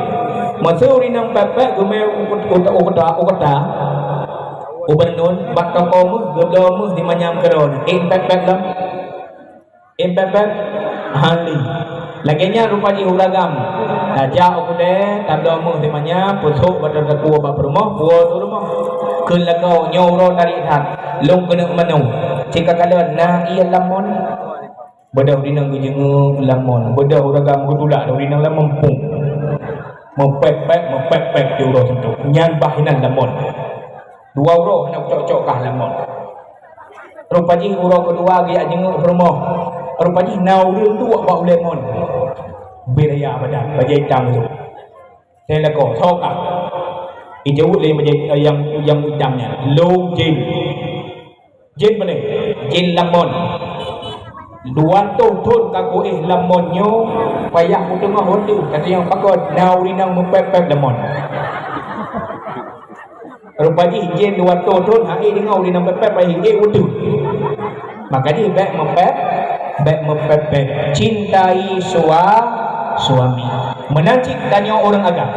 Masa ureueng inong pék-pék geumè u kut-, u kota, u kota, u beunôt, bak toko meuh, geubloe meuh limanyam keudroe. Ék pék-pék lom? Ék pék-pék? Hana lé. Lagèe nyan rupa jih ureueng agam. Tajak u keudè, tabloe meuh limanyam, peusok bak toko bak peurumoh, puwoe u rumoh. Kheun lakoe, "Nyoe uroe tarék that. Lôn keuneuk manoe." Cit ka kalon, na ié lam mon. Beudôh ureueng inong geujeungeuk lam mon. Beudôh ureueng agam geutulak, ureueng inong lam mon pung. Meupék-pék, meupék-pék di uroe teuntu. Nyan bah inan lam mon. Dua uroe hana cok-cok kah lam mon. Rupa jih uroe keudua geujak jeungeuk peurumoh. Rupa jih na ureueng duek bak ulèe mon. Bri raya badan, bajèe itam tu. Teuh lakoe, soe kah? Ijaweueb lé bajèe, eh, nyang, nyang itam nyan. Lôn jén. Jén pane? Jén lam mon. Dua reutôh thon ka kuéh lam mon nyoe, payah kuteungoh watèe. Ka tanyong pakon, na ureueng inong meupék-pék lam mon. Rupa jih jén dua reutôh thon, han ék deungoe ureueng inong pék-pék, payah ék watèe. Maka jih bèk meupék, bèk meupék-pék. Cintai sua-, suami. Meunan cit tanyoe ureueng agam.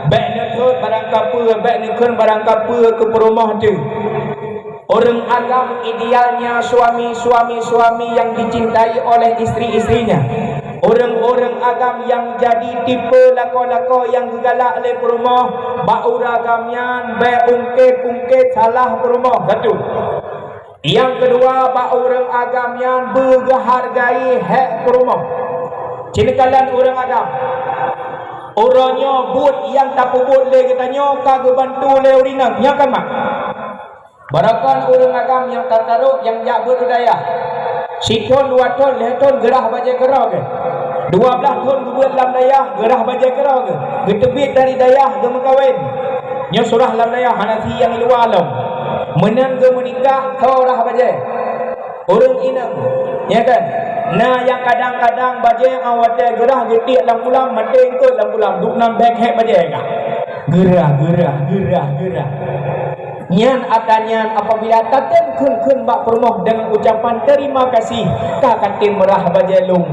Bèk neuthôt barang kapeue, bèk neukheun barang kapeue keu peurumoh teuh. Ureueng agam idealnya suami, suami, suami yang dicintai oleh istri-istrinya. Ureueng-ureueng agam nyang jadi tipe lakoe-lakoe nyang geugalak lé peurumoh, bak ureueng agam nyan bèk ungkét-ungkét salah peurumoh. Satu. Nyang keudua, bak ureueng agam nyan beugeuhargai hèk peurumoh. Ci neukalon ureueng agam. Uroe nyoe buet nyang tapeubuet lé geutanyoe ka geubantu lé ureueng inong. Nyoe kan mak? Barokon ureueng agam nyang tatarok nyang jak beuet u dayah. Sithon, dua thon, lhèe thon geurhah bajèe keudroe geuh. Dua blaih thon geubeuet lam dayah geurhah bajèe keudroe geuh. Geuteubiet dari dayah geumeukawen. Nyoe surah lam dayah hana sie nyang luwa lom. Meunan geumeunikah tho rhah bajèe. Ureueng inong, nyo kan? Na nyang kadang-kadang bajèe 'oh watèe geurhah geutiek lam kulam, maté eungkôt lam kulam, duek nam bèk hèk bajèe kah. Geurhah, geurhah, geurhah, geurhah. Nyan atra nyan apabila tatem kheun-kheun bak peurumoh deungon ucapan terima kasih, ka katem meurhah bajèe lôn.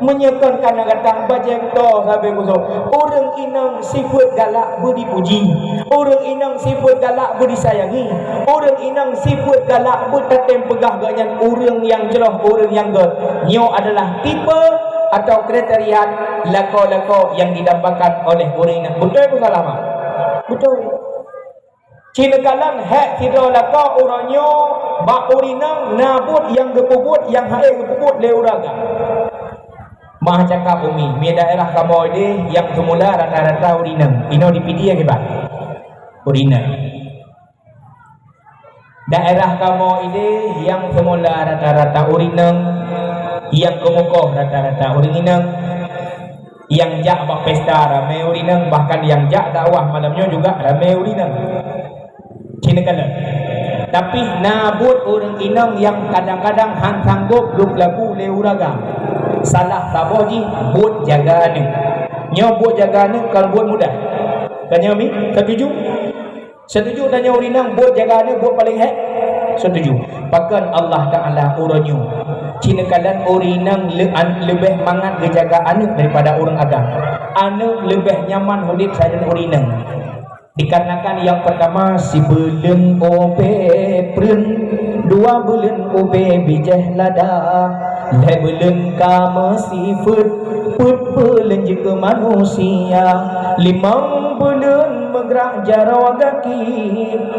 Meunyoe kon kana gata bajèe geuto sabe gusok. Ureueng inong sifeuet galak beudipuji. Ureueng inong sifeuet galak beudisayangi. Ureueng inong sifeuet galak beutatem peugah gobnyan ureueng nyang jroh, ureueng nyang göt. Nyoe adalah tipe atau kriteria lakoe-lakoe nyang didambakan oleh ureueng inong. Beutôi peue salah, mak? Beutôi. Ci neukalon hèk sidroe lakoe uroe nyoe bak ureueng inong na buet nyang geupeubuet nyang han ék geupeubuet lé ureueng agam. Meucakap umi, mi daerah kamoe idéh nyang seumula rata-rata ureueng inong. Inoe di Pidie kiban? Ureueng inong. Daerah kamoe idéh nyang seumula rata-rata ureueng inong, nyang keumukoh rata-rata ureueng inong. Nyang jak bak pesta ramé ureueng inong, bahkan nyang jak dakwah malam nyoe juga ramé ureueng inong. Ci neukalon. Tapi na buet ureueng inong nyang kadang-kadang han sanggob lôn peulaku lé ureueng agam. Salah saboh jih buet jaga aneuk. Nyoe buet jaga aneuk kon buet mudah. Tanyoe mi, setuju? Setuju tanyoe ureueng inong buet jaga aneuk buet paleng hék? Setuju. Pakon Allah Taala uroe nyoe ci neukalon ureueng inong le-, an-, leubeh mangat geujaga aneuk daripada ureueng agam. Aneuk leubeh nyaman udép sajan ureueng inong. Dikarenakan nyang peurtama, sibuleuen ubé preuen, dua buleuen ubé bijéh lada, lhèe buleuen ka meusifeuet, peuet buleuen jeuet keu manusia, limong buleuen meugrak jaroe gaki,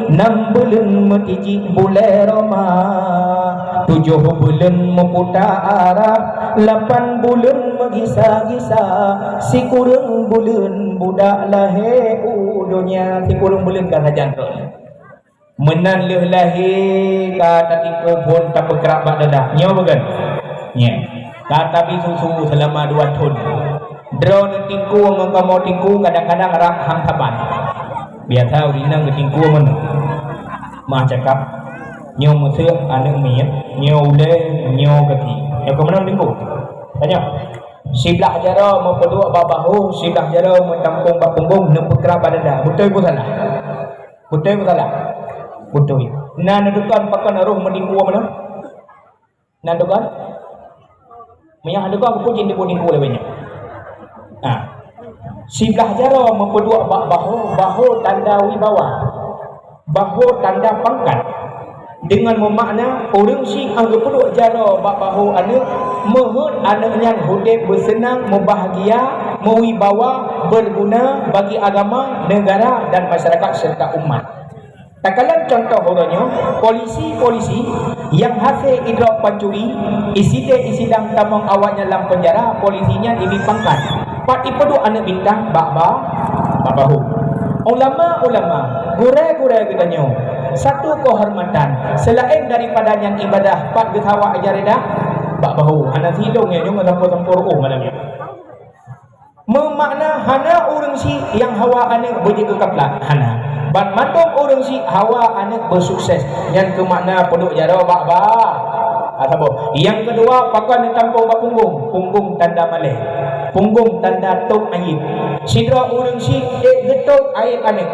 nam buleuen meutijik bulèe roma, tujoh buleuen meuputa arah, lapan buleuen meugisa-gisa, sikureueng buleuen budak lahé u donya, sikureueng buleuen ka sajan keuh. Meunan lheueh lahé ka tatingkue phon tapeukrab bak dada. Nyoe bukan? Nyoe. Ka tabi susu seulama dua thon. Droeneuh tingkue ngon kamoe tingkue kadang-kadang rab han saban. Biasa ureueng inong geutingkue meunoe. Mah cakap, nyoe meuseuk aneuk miet, nyoe ulée, nyoe gaki. Nyoe keuh meunoe tingkue. Tanyoe. Siblah jaroe meupeuduek bak bahô, siblah jaroe meutampong bak punggong, neupeukrab bak dada. Beutôi peue salah? Beutôi peue salah? Beutôi. Na neudukon pakon roh meutingkue meunoe? Na neudukon? Meunyo hana neudukon, keupeue jih neudukon tingkue lagée nyan? Ha. Siblah jaroe meupeuduek bak bahô, bahô tanda wibawa. Bahô tanda pangkat. Deungon meumakna, ureueng syiek nyang geupeuduek jaroe bak bahô aneuk, meuheuet aneuk nyan udeb beuseunang, meubahgia, meuwibawa, beuguna bagi agama, neugara, dan masyarakat serta umat. Takalon cuntoh uroe nyoe, polisi-polisi nyang hase idrop pancuri, isideh isidang tamong awaknyan lam peunjara, polisi nyan ibi pangkat. Pat ipeuduek aneuk bintang bak ba-, bak bahô. Ulama-ulama, gurée-gurée geutanyoe, satu keuhormatan, seulaén daripada nyan ibadah, pat geusawa ija ridha bak bahô. Hana sidong nyoe ngon sampôh-sampôh ru'ôh malam nyoe. Meumakna hana ureueng syiek nyang hawa aneuk beujeuet keu kaplat, hana. Banmandum ureueng syiek hawa aneuk beusukses, nyan keuh makna peuduek jaroe bak ba-, bak saboh. Nyang keudua, pakon neutampong bak punggong? Punggong tanda malée. Punggong tanda tôb aieb. Sidroe ureueng syiek ék geutôb aieb aneuk.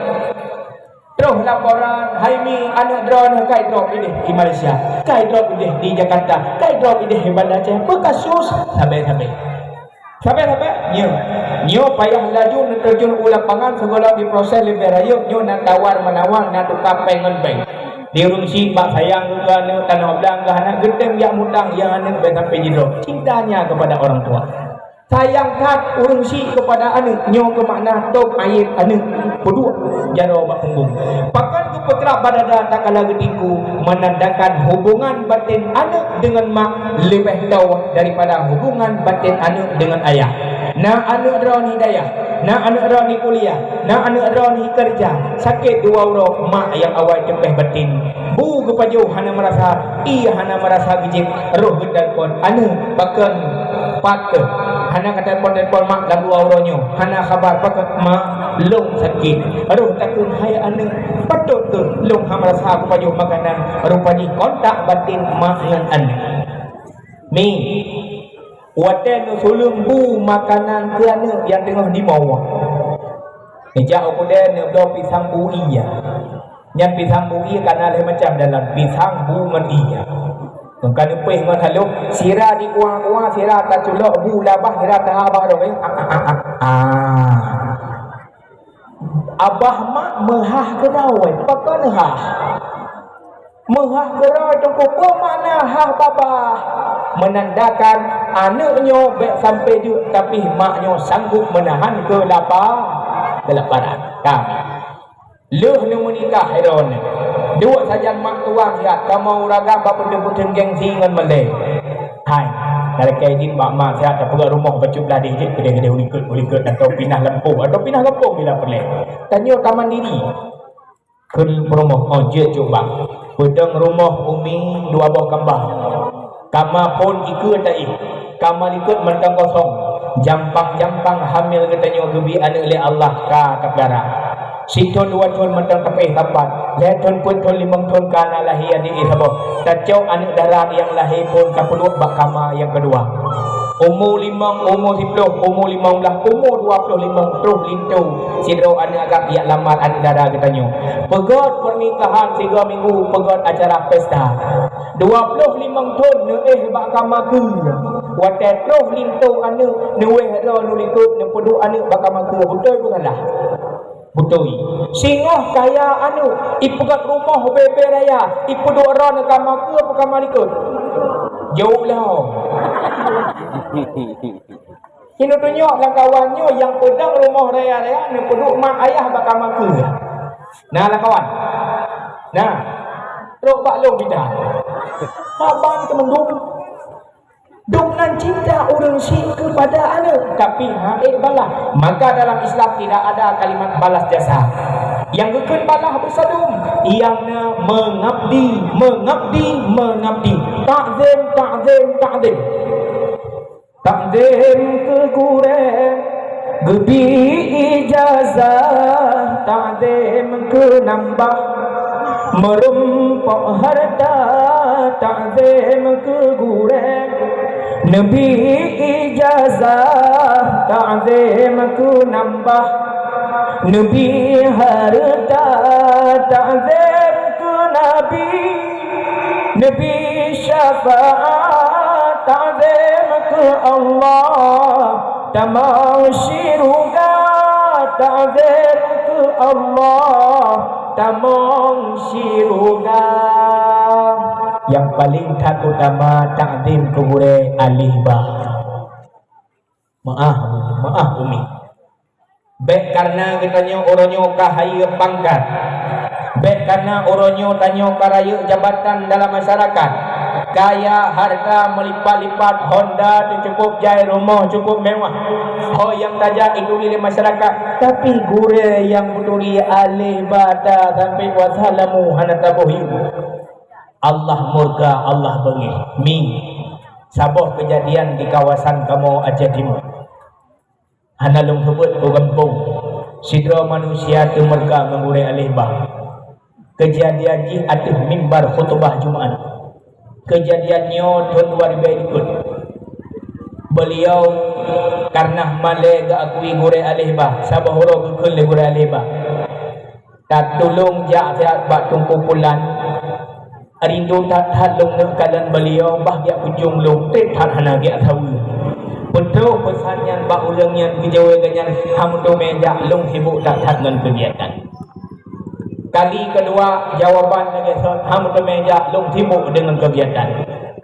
Troh laporan, "Hai mi, aneuk droeneuh ka idrop ideh di Malaysia, ka idrop ideh di Jakarta, ka idrop ideh di Banda Aceh, beukasus sabe-sabe." Sabe-sabe, nyoe. Nyoe payah laju neuteurjun u lapangan sigohlom jiproses leubeh rayeuk, nyoe na tawar-menawar, na tuka péng ngon bank. Di ureueng syiek bak sayang keu aneuk, tanoh blang keu aneuk, geutem jak mutang, nyang aneuk bèk sampai jidrop. Cintanya kepada orang tua. Sayang that ureueng syiek keupada aneuk, nyoe keuh makna tôb aieb aneuk, peuduek jaroe bak punggong. Pakon geupeukrab bak dada tatkala geutingkue, menandakan hubungan batin aneuk deungon mak leubeh toe daripada hubungan batin aneuk deungon ayah. Na aneuk droeneuh di dayah, na aneuk droeneuh di kuliah, na aneuk droeneuh di keureuja, sakét dua uroe, mak nyang awai teupeh batin. Bu geupajoh hana meurasa, ié hana meurasa geujieb, roh geutelepon, "Aneuk, pakon pat keuh?" Hana ka telepon-telepon mak lam dua uroe nyoe, hana khaba, "Pakon, Mak?" "Lôn sakét." Roh takheun, "Hai aneuk, patot keuh lôn hana meurasa kupajoh makanan?" Rupajih kontak batin mak ngon aneuk. Mi, watèe neusuleueng bu makanan keu aneuk nyang teungoh dimoe, neujak u keudè neubloe pisang bu ié. Nyan pisang bu ié ka na lhèe macam dalam, pisang, bu ngon ié. Ka neupéh ngon halôh, sira dikuah-kuah, sira taculok bu lam babah, sira taha bak droe. Ah, ah, ah, ah, ah. Abah mak meuhah keudroe, pakon hah? Meuhah keudroe teungku, peue makna hah babah? Menandakan aneuk nyoe bèk sampai deuk, tapi mak nyoe sanggup meunahan keulapa-, keulaparan. Ka. Lheueh neumeunikah droeneuh, duek sajan mak tuan siat, kamoe ureueng agam bak peuteun-peuteun gengsi ngon meulée. Hai, talakèe idin bak mak siat, tapeugöt rumoh bacut blah deh jeuet, keudeh-keudeh ulikot-ulikot, atau pinah lampôh, atau pinah gampông bila peureulèe. Tanyoe ka mandiri. Kheun peurumoh, "Oh, jeuet cok bang." Peudong rumoh umi dua boh kamba. Kama phôn ikeue taéh, kama likot mantong kosong. Jampang-jampang hamil geutanyoe geubi aneuk lé Allah ka tapeugara. Sithon dua thon mantong teupéh tampat, lhèe thon peuet thon limong thon ka na lahé aneuk saboh. Tacok aneuk dara nyang lahé phôn tapeuduek bak kama nyang keudua. Umu limong, umu siploh, umu limong blah, umu dua ploh limong troh linto sidroe aneuk agam jak lamar aneuk dara geutanyoe. Peugöt peunikahan sigoe minggu, peugöt acara pesta. Dua ploh limong thon neuéh bak kama keue. Watèe troh linto aneuk, neuéh droe neulikot, neupeuduek aneuk bak kama keue. Beutôi peue salah? Beutôi. Singoh kaya aneuk, ipeugöt rumoh bèe-bèe raya, ipeuduek droe neukama keue peu kama likot? Jaweueb lom. Keuneuk tunyok lam kawan nyoe nyang peudong rumoh raya-raya neupeuduek mak ayah bak kama keue. Na lam kawan? Na. Trok bak lôn bidan. Saban keumeundum. Dum nan cinta ureueng syiek keupada aneuk, tapi hana ék balas. Maka dalam Islam tidak ada kalimat balas jasa. Nyang geukheun balah beusadum, nyang na mengabdi, mengabdi, mengabdi. Takzim, takzim, takzim. Takzim keu gurée, geubi ijazah, takzim keu nambah. Meurumpok harta, takzim keu gurée. Neubi ijazah, takzim keu nambah. Neubi hareuta, takzim keu Nabi. Neubi syafaat, takzim keu Allah. Tamong syeuruga, takzim keu Allah. Tamong syeuruga. Nyang paleng that utama takzim keu gurée aléh ba. Meu'ah, meu'ah umi. Bék kareuna geutanyoe uroe nyoe ka hayeue pangkat. Bék kareuna uroe nyoe tanyoe ka rayeuk jabatan dalam masyarakat. Kaya hareuta meulipat-lipat, honda teuh cukup jai, rumoh cukup mewah. Ho nyang tajak ituri lé masyarakat, tapi gurée nyang beuturi aléh ba ta sampoe wasalamu hana taboh ibu. Allah murka, Allah beungéh. Mi, saboh keujadian di kawasan kamoe Aceh Timu. Hana lôn seubut keu gampông. Sidroe manusia teumeurka ngon gurée aléh ba. Keujadian jih ateueh mimbar khutubah Jumat. Keujadian nyoe thon dua ribée likot. Beuliau kareuna malée geuakui gurée aléh ba, saboh uroe geukheun lé gurée aléh ba. Tatulông jak siat bak Teungku Pulan. Rindu that-that lôn neuk kalon beuliau, bah geujak ujong lôn, treb that hana geujak saweue. Peutrok peusan nyan bak ureuëng nyang geujaweueb geuh nyan, "Hana meuteumé jak, lôn sibok that-that ngon keugiatan." Kali keudua, jawaban lagée sot, "Hana meuteumé jak, lôn sibok deungon keugiatan."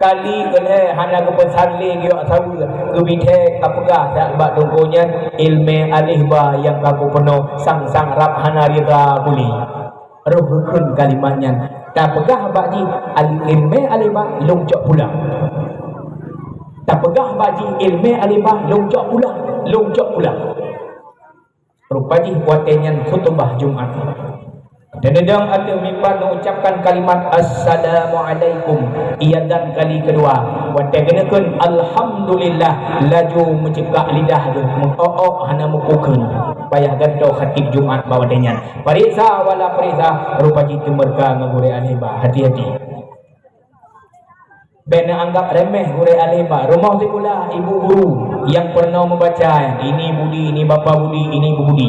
Kali keulhée hana geupeusan lé geujak saweue, geubithée ka peugah that bak teungku nyan, "Iéleumé aléh ba nyang ka kupeunoh, sang-sang rab hana rira buli." Roh geukheun kalimat nyan, tapeugah bak jih, "Al-, iéleumé aléh ba lôn cok pulang." Tapeugah bak jih, "Iéleumé aléh ba lôn cok pulang, lôn cok pulang." Rupa jih watée nyan khutubah Jumat. Teudedong ateueh mimbar neuucapkan kalimat, "Assalamualaikum." Iazan kali keudua. Watée geuneukheun, "Alhamdulillah," laju meuceukak lidah geuh, meu'ok-ok hana meukukheun. Payah gantoe khatib Jumat bak watée nyan. Pareksa wala pareksa, rupa jih teumeurka ngon gurée aléh ba. Hati-hati. Bék neuanggab remeh gurée aléh ba. Rumoh sikula, ibu guru nyang peurunoe meubaca, ini budi, ini bapa budi, ini ibu budi.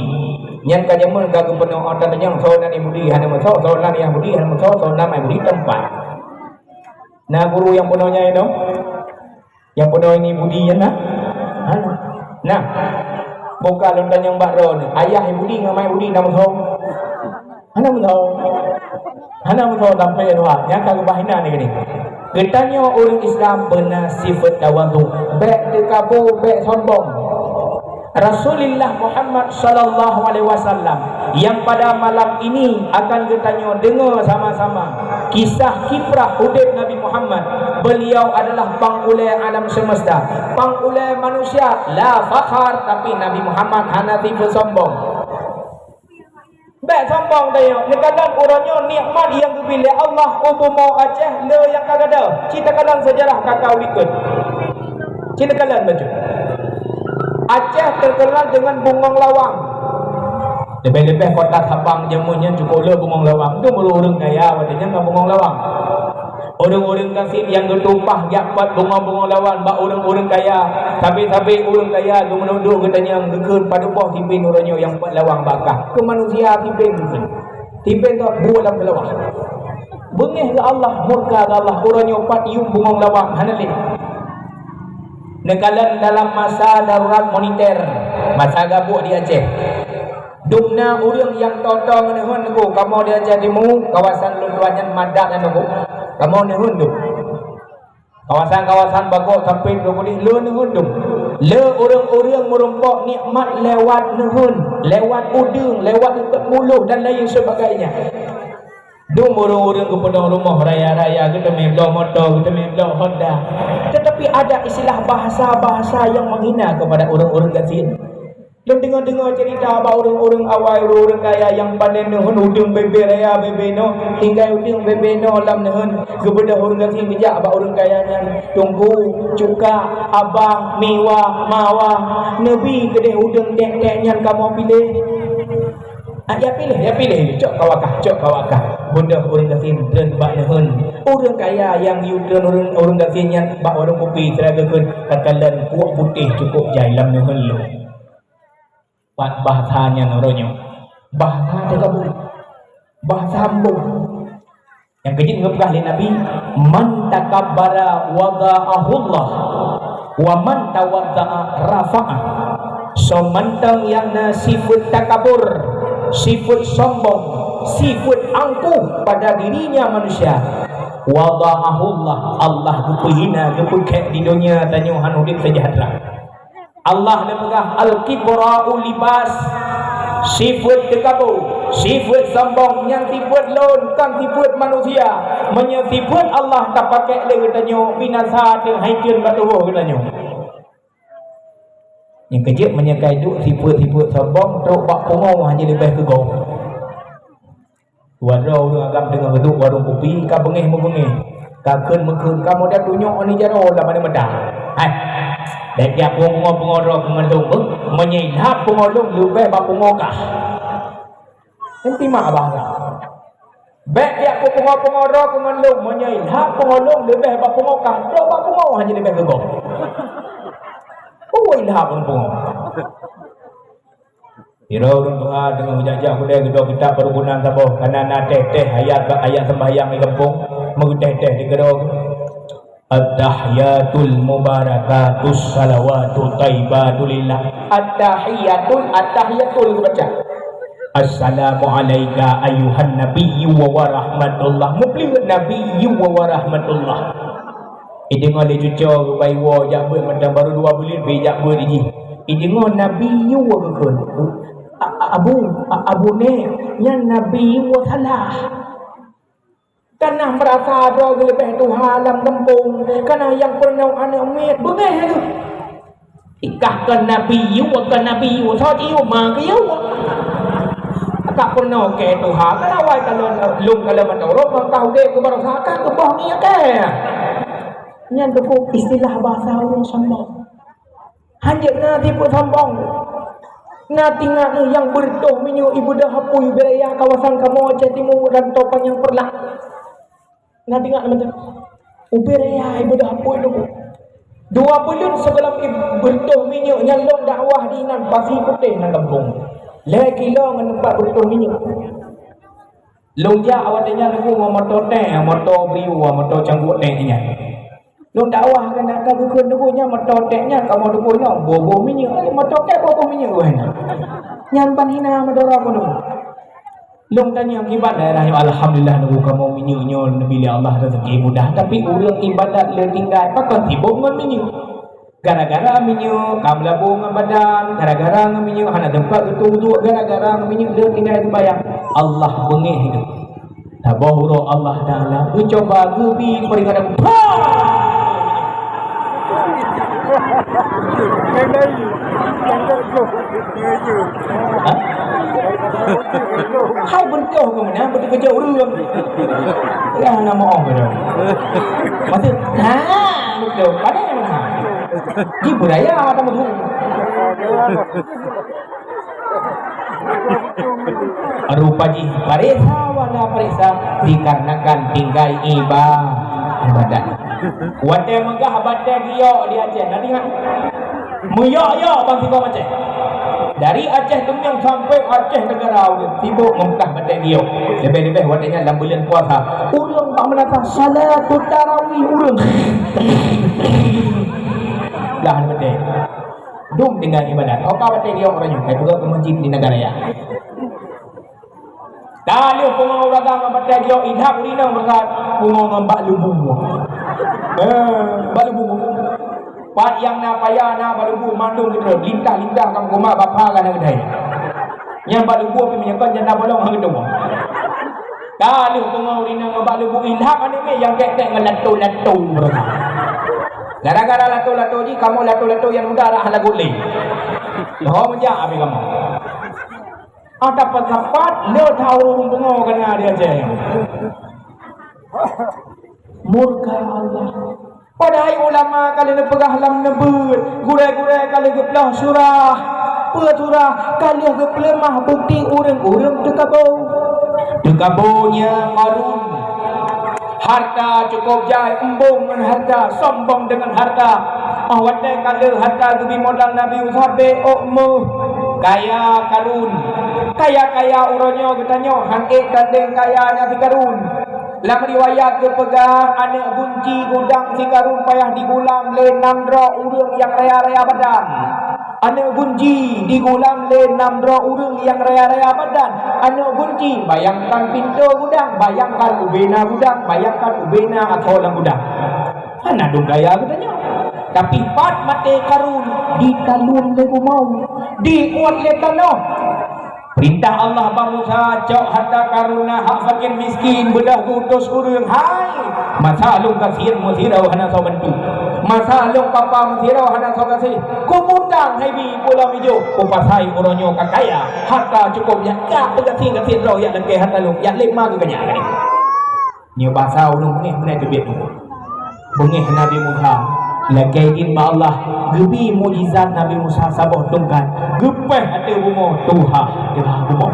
Nyan ka jameun ka geupeurunoe ata tanyong, soe nan ibu budi hana meusoe, soe nan ayah budi hana meusoe, soe nan mai budi teumpat. Na guru nyang peurunoe nyan inoe? Nyang peurunoe ini budi nyan na? Hana. Nah, buka lôn tanyong bak droeneuh, ayah ibu budi ngon mai budi na meusoe? Hana meusoe. Hana meusoe sampoe dua. Nyang ka geubah inan lagée nyoe. Geutanyoe ureuëng Islam beuna sifeuet tawadhu. Bék teukabô, bék sombong. Rasulullah Muhammad sallallahu alaihi wasallam yang pada malam ini akan geutanyoe deungoe sama-sama kisah kiprah udeb Nabi Muhammad. Beliau adalah pangulée alam semesta, pangulée manusia. La fakhar, tapi Nabi Muhammad hana tipe sombong. Bék sombong tanyoe, neukalon uroe nyoe nikmat nyang geubri lé Allah u bumoe Aceh le nyang ka gadôh. Ci takalon seujarah ka ka u likot. Ci takalon bacut. Aceh teukeunal deungon bungong lawang. Leubeh-leubeh kota Sabang jameun nyan cukôp le bungong lawang. Dum ureuëng-ureuëng kaya watée nyan ngon bungong lawang. Ureuëng-ureuëng gasien nyang geutumpah jak pat bungong-bungong lawang bak ureuëng-ureuëng kaya. Sabe-sabe ureuëng kaya geumeuduek-duek geutanyong geukheun padub boh tiben uroe nyoe nyang pat lawang bak kah. Keu manusia tiben geukheun. Tiben tu buet lam keulawah. Beungéh keu Allah, murka keu Allah, uroe nyoe pat yuem bungong lawang hana lé. Neukalon dalam masa darurat moneter, masa gabuek di Aceh. Dum na ureuëng nyang toe-toe ngon neuheun nunggu, kamoe di Aceh Timu, kawasan lôn tuan nyan madat nyan nunggu. Kamoe neuheun dum. Kawasan-kawasan bagok sampéng dua puluh lôn neuheun dum. Le ureuëng-ureuëng meurumpok nikmat lewat neuheun, lewat udeueng, lewat eungkot muloh dan lain sebagainya. Dum ureuëng-ureuëng geupeunoh rumoh raya-raya, geuteumé bloe moto, geuteumé bloe Honda. Tetapi ada istilah bahasa-bahasa yang menghina kepada ureuëng-ureuëng gasien. Lôn deungoe-deungoe ceurita bak ureuëng-ureuëng awai, ureuëng-ureuëng kaya nyang panen neuheun udeueng bebe raya bebe noe, tinggai udeueng bebe noe lam neuheun, geubeudôh ureuëng gasien geujak bak ureuëng kaya nyan, "Teungku, cuka, abang, miwa, mawa, neubi keudeh udeueng tek-tek nyan kamoe piléh." "Ah, ya piléh, ya piléh, cok ka wakah, cok ka wakah." Beudôh ureuëng gasien treun bak neuheun. Ureuëng kaya nyang geuyue treun ureuëng, ureuëng gasien nyan bak warông kupi, sira geukheun, "Takalon kuok putéh cukôp jai lam neuheun lôn." Pat bahsa nyan uroe nyoe? Bahsa takabur. Bahsa sombong. Nyang keujeuet geupeugah lé Nabi, "Man takabbara wada'ahullah, wa man tawadda'a rafa'ah." Soe mantong nyang na sifeuet takabur, sifeuet sombong, sifeuet angkuh pada dirinya manusia, wada'ahullah, Allah geupeuhina, geupeukhek di donya tanyoe, hana udeb seujahteura. Allah neupeugah, "Al-kibra'u libas." Sifeuet teukabu, sifeuet sombong, nyan sifeuet lôn, kon sifeuet manusia. Meunyoe sifeuet Allah tapakék lé geutanyoe, binasa teuh hai kheun bak tuboh geutanyoe. Nyang keujeuet meunyoe ka duek sifeuet-sifeuet sombong, trok bak pungo hana leubeh keu gob. Dua droe ureuëng agam teungoh geuduek warông kupi, ka beungéh-meubeungéh, ka kheun-meukheun, ka modél tunyok ani jaroe lam aneuk mata. Hai, bèk jak pungo-pungo droe keu ngon lôn, beuh. Meunyoe ilhab pungo lôn leubeh bak pungo kah. Nyan timak bahasa. Bèk jak pungo-pungo droe keu ngon lôn, meunyoe ilhab pungo lôn leubeh bak pungo kah. Trok bak pungo hana leubeh keu gob. Peue ilhab ngon pungo? Sidroe ureuëng tuha teungoh geujak-jak keudè geudoe kitab Perkebunan saboh, kana na teh-teh ayat, ayat sembahyang di gampông, meugeuteh-teh di keudroe. At-tahiyatul mubarakatus salawatut thayyibatu lillah. At-tahiyatul, at-tahiyatul geubaca. Assalamu alaika ayyuhan nabiyyu wa warahmatullah. Muplih nabiyyu wa warahmatullah. Ideungoe lé cucoe geubai woe jak beuet mantong, barô dua buleuen pih jak beuet jih. Ideungoe Nabi yue geukheun, "A-, a-, Abu, a-, Abu Nek, nyan Nabi yue salah." Kana meurasa droe geuleubeh tuha lam gampông, kana nyang peurunoe aneuk miet beungéh lagée. Ikah kon Nabi yue, kon Nabi yue, soe jiyue ma keu yue. Ka peurunoe keu tuha, kana awai ka lôn, lôn ka lôn meuturot, maka udeb keu baroesa ka keuboh ngieng keu. Nyan teupeu istilah basa ureuëng sombong. Hanjeuet na tipeue sombong. Na tingat nyang beureutoh minyeuk ibeudôh apui wilayah kawasan kamoe Aceh Timu dan Topan nyang peureulak. Na tingat mantong. Ubé raya ibeudôh apui nunggu. Dua buleuen sigohlom ibeureutoh minyeuk nyan lôn dakwah di inan Pasi Putéh nan gampông. Lhée kilo ngon teumpat beureutoh minyeuk. Lôn jak watée nyan nunggu ngon moto tank, moto Brio, moto cangguek tank nyan. Lôn dakwah keunan ka geukheun nunggu nyan moto tank nyan kamoe teupeue nyoe, boh-boh minyeuk, eh, moto kèe boh-boh minyeuk weh nyan. Nyan ban hina meudara keu nunggu. Lôn tanyong kiban daerah nyoe, alhamdulillah, nunggu kamoe minyeuk nyoe neubi lé Allah rezeki mudah, tapi ureuëng ibadat le tinggai pakon sibok ngon minyeuk. Gara-gara minyeuk ka meulabô ngon badan, gara-gara ngon minyeuk hana teumpat geutuek-tuek, gara-gara ngon minyeuk le tinggai seumayang. Allah beungéh nyoe. Saboh uroe Allah Taala geucuba geubi peuringatan. Hai beureutoh keu meunan, beureutoh keu ureuëng. Ya, nama oh, beureutoh. Maksud, ha, beureutoh. Padahal mana? Di budaya mata mutu. Rupa jih pareksa, wala pareksa, dikarenakan tinggai iba-, ibadat. Watée meugah batée giok di Aceh, na ingat? Meuyok-yok ban sibok Aceh. Dari Aceh Teumiyong sampai Aceh Tenggara, ureuëng sibok meugah batée giok. Leubeh-leubeh watée nyan lam buleuen puasa. Ureuëng bak meunasah salat tarawih ureuëng. Dah batée. Dum tinggai ibadat. Oka batée giok uroe nyoe, kai peugah keu masjid di Nagaraya. Ka lheueh pungo ureuëng agam ngon batée giok, idhab ureuëng inong beureukat pungo ngon bak lubu. Eh, bak lubu. Pat nyang na paya na bak lubu mandum keudroe, lintah-lintah ka meukumat bapa ka na keudai. Nyang bak lubu pih meunyoe kon janda bolong hang keudroe. Ka lheueh pungo ureuëng inong ngon bak lubu, idhab aneuk miet nyang kèk-kèk ngon lato-lato beureukat. Gara-gara lato-lato jih, kamoe lato-lato nyang muda dah lagot lé. Ho meujak abéh kamoe. Ada pendapat le tha ureuëng pungo kena di Aceh. Murka Allah. Padahai ulama ka lheueh neupeugah lam neubeuet, gurée-gurée ka lheueh geuploh surah. Peue surah? Ka lheueh geupeuleumah bukti ureuëng-ureuëng teukabo. Teukabo nyan Qarun. Harta cukup jai, eumbong ngon harta, sombong deungon harta. Óh watée ka lheueh harta geubri modal Nabi Musa, bék ôk méuh. Kaya Qarun. Kaya-kaya uroe nyoe geutanyoe han ék tandeng kayanya si Qarun. Lam riwayat geupeugah, aneuëk gunci gudang si Qarun payah digulam lé nam droe ureuëng nyang raya-raya badan. Aneuëk gunci digulam lé nam droe ureuëng nyang raya-raya badan. Aneuëk gunci, bayangkan pintoe gudang, bayangkan ubena gudang, bayangkan ubena atau lam gudang. Hana dum gaya geutanyoe. Tapi pat maté Qarun, ditalun lé bumoe, diuet lé tanoh. Peurintah Allah bak Musa, cok harta Qarun na hak fakir miskin, beudôh geuutus ureuëng, hai! Masa lôn gasien meusidroe hana soe bantu. Masa lôn papa meusidroe hana soe gaséh. Kumutang hai bi pulo mijoh, kupasai uroe nyoe ka kaya. Harta cukup nyan, ka peugasien-gasien droe jak lakée harta lôn, jak lé ma geuganyak. Nyoe basa ureuëng beungéh meunan teubiet nyoe. Beungéh Nabi Musa, lakée idin bak Allah, geubi mukjizat Nabi Musa saboh tungkat, geupéh ateueh bumoe tuha, tuha bumoe.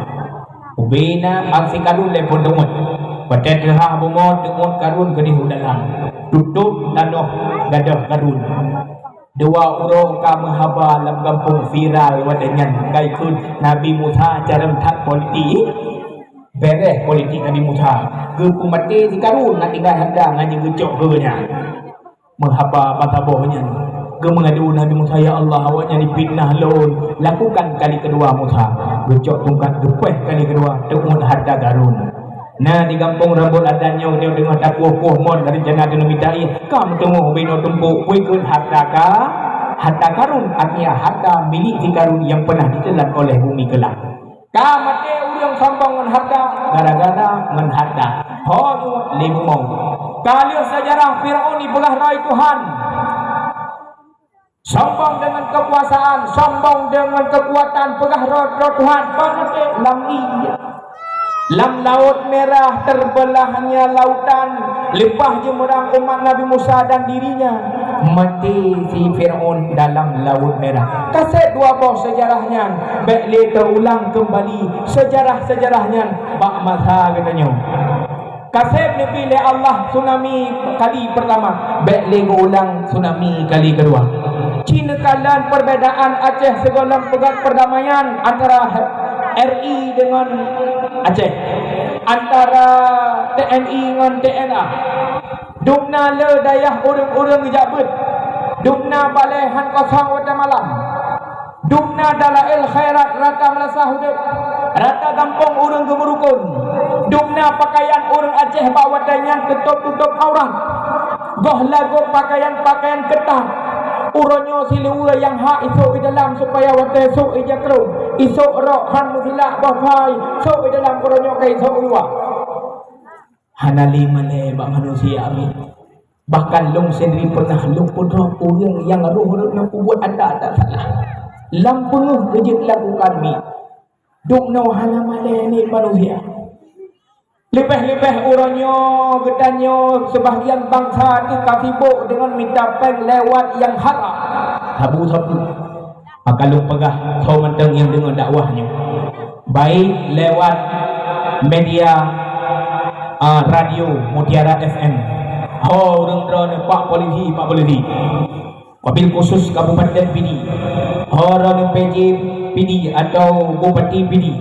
Ubena bak si Qarun lé phon teungeut. Watée tuha bumoe teungeut Qarun keudeh u dalam, tutôb tanoh gadôh Qarun. Dua uroe ka meuhaba lam gampông viral watée nyan, kai kheun Nabi Musa carông that politik. Beres politik Nabi Musa, geupeumaté si Qarun, na tinggai harta ngon jih geucok keu geuhnyan. Meuhaba mata boh nyan, geumeungadu Nabi Musa, "Ya Allah, awaknyan jifitnah lôn." Lakukan kali keudua Musa, geucok tungkat geupéh kali keudua, teuuet harta Qarun. Na di gampông rambot adan nyoe, nyoe teungoh takueh-kueh mon rencana keuneuk mita ié, ka meuteumé ubenoe tumpôk, peue kheun harta ka, harta Qarun, artinya harta milik si Qarun nyang pernah ditelan oleh bumi keulam. Ka maté ureuëng sombong ngon harta, gara-gara ngon harta. Ho nyoe lé bumoe. Ka lheueh seujarah Firaun jipeugah droe Tuhan. Sombong deungon keukuasaan, sombong deungon keukuatan, peugah droe, droe Tuhan, ban maté lam ié. Lam Laôt Merah terbelahnya lautan, leupah jeumeurang umat Nabi Musa dan dirinya, maté si Firaun dalam Laôt Merah. Kaseb dua boh seujarah nyan, bék lé teuulang keumbali seujarah-seujarah nyan bak masa geutanyoe. Kaseb neubi lé Allah tsunami kali peurtama, bék lé geuulang tsunami kali keudua. Ci neukalon perbedaan Aceh sigohlom peugét perdamaian antara R I deungon Aceh, antara T N I ngon T N A. Dumna le dayah ureuëng-ureuëng geujak beuet. Dumna balée han kosong watée malam. Dumna dalail khairat rata meulasah udeb, rata gampông ureuëng geumeurukon. Dumna pakaian ureuëng Aceh bak watée nyan teutôb-tutôb aurat. Goh lagob pakaian-pakaian keutat. Uroe nyoe siluweue nyang hak isôk i dalam supaya watée sôk i jakrong, isôk rok han meusilak boh phai, sôk i dalam uroe nyoe ka isôk i luwa. Hana lé malée bak manusia, amin. Bahkan lôn sendiri pernah lôn peudroe ureuëng nyang roh rot ngon peubuet ata-ata salah. Lam peungeuh keujeuet lakukan mi. Dumnoe hana malée ngon manusia. Leubeh-leubeh uroe nyoe geutanyoe seubahgian bansa teuka sibok deungon mita péng lewat nyang haram. Sabu-sabu. Maka lôn peugah, soe mantong nyang deungoe dakwah nyoe, baik lewat media, ah, radio Mutiara F M, ho ureuëng droeneuh pak polisi, pak polisi, wabil khusus Kabupaten Pidie, ho droeneuh P J Pidie atau Bupati Pidie,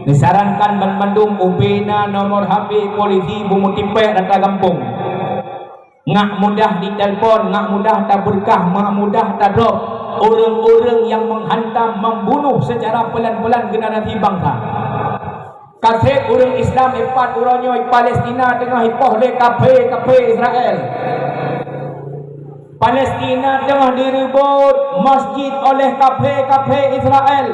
neusarankan banmandum ubena nomor H P polisi beumeutipék rata gampông. Ngak mudah ditelepon, ngak mudah tabeurkah, ngak mudah tadrop ureuëng-ureuëng nyang menghantam, membunuh secara pelan-pelan generasi bangsa. Kaseb ureuëng Islam ipat uroe nyoe Palestina teungoh ipoh lé kafé-kafé Israel. Palestina teungoh direubot masjid oleh kafé-kafé Israel.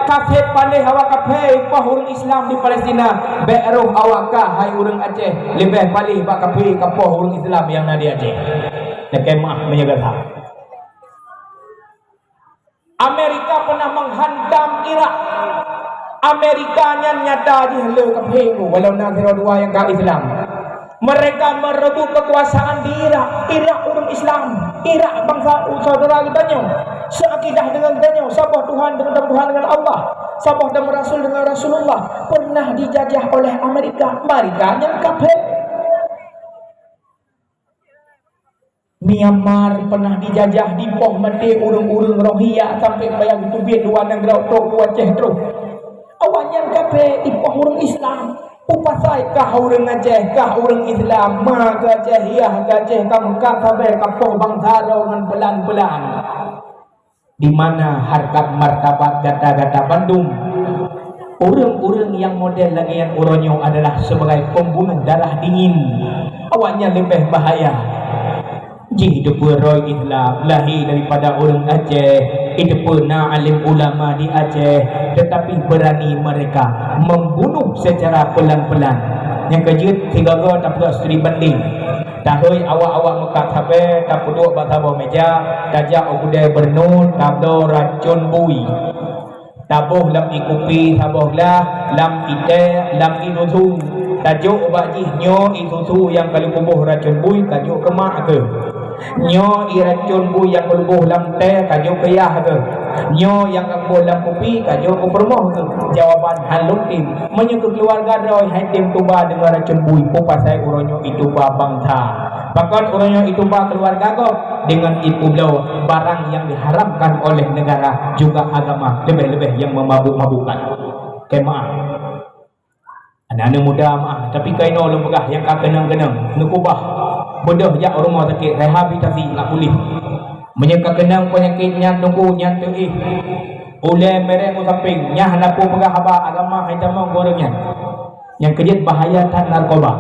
Kaseb paléh awak kafé ipoh ureuëng Islam di Palestina. Bék roh awak kah, hai ureuëng Aceh, leubeh paléh bak kafé kapoh ureuëng Islam nyang na di Aceh. Lakée meu'ah meunyoe gata. Amerika pernah menghantam Irak. Amerika nyan nyata jih le kafé, walau na sidroe dua nyang ka Islam. Mereka merebut kekuasaan di Irak. Irak ureuëng Islam. Irak bansa saudara geutanyoe. Seakidah dengan geutanyoe. Saboh Tuhan dengan Tuhan dengan Allah. Saboh dan Rasul dengan Rasulullah. Pernah dijajah oleh Amerika. Amerika nyan kafé. Myanmar pernah dijajah, dipoh maté ureuëng-ureuëng Rohingya sampai payah geuteubiet luwa nanggroe trok u Aceh troh. Awaknyan kafé, ipoh ureuëng Islam. Peue pasai kah ureuëng Aceh, kah ureuëng Islam, ma keu Aceh, yah keu Aceh, ka meukat sabe kapoh bansa droe ngon pelan-pelan. Di mana harkat martabat gata-gata bandum? Ureuëng-ureuëng nyang model lagée nyan uroe nyoe adalah sebagai pembunuh darah dingin. Awaknyan leubeh bahaya. Jih jiteupeue roh Islam lahé daripada ureuëng Aceh, jiteupeue na alim ulama di Aceh, tetapi berani mereka membunuh secara pelan-pelan. Nyang keujeuet sigoe-goe tapeugah studi banding. Tahôi awak-awak meukat sabe, tapeuduek bak saboh meja, tajak u keudè beureunoe, tabloe racon bui. Taboh lam ie kupi saboh glah, lam ie teh, lam ie susu. Tajok ubak jih, nyoe ie susu nyang ka lheueh kuboh racon bui, kajok keu mak keuh. Nyoe ie racon bui nyang ka lheueh kuboh lam teh, kajok keu yah keuh. Nyoe nyang ka kuboh lam kupi, kajok keu peurumoh keuh. Jawaban hán lôn tem. Meunyoe keu keuluwarga droe hán tem tuba deungon racon bui, peue pasai uroe nyoe ituba bansa. Pakon uroe nyoe ituba keuluwarga gob deungon ipubloe barang nyang diharamkan oleh negara juga agama, leubeh-leubeh nyang meumabuk-mabukkan. Keu meu'ah. Aneuk-aneuk muda meu'ah, tapi keunoe lôn peugah nyang ka keunong-keunong, neukubah. Beudôh jak rumoh sakét, rehabilitasi, nak puléh. Meunyoe ka keunong peunyakét nyan, tunggu nyan teuéh. Ulée miré u sampéng, nyan hana peue peugah haba agama hai tamong gurée nyan. Nyang keujeuet bahaya that narkoba.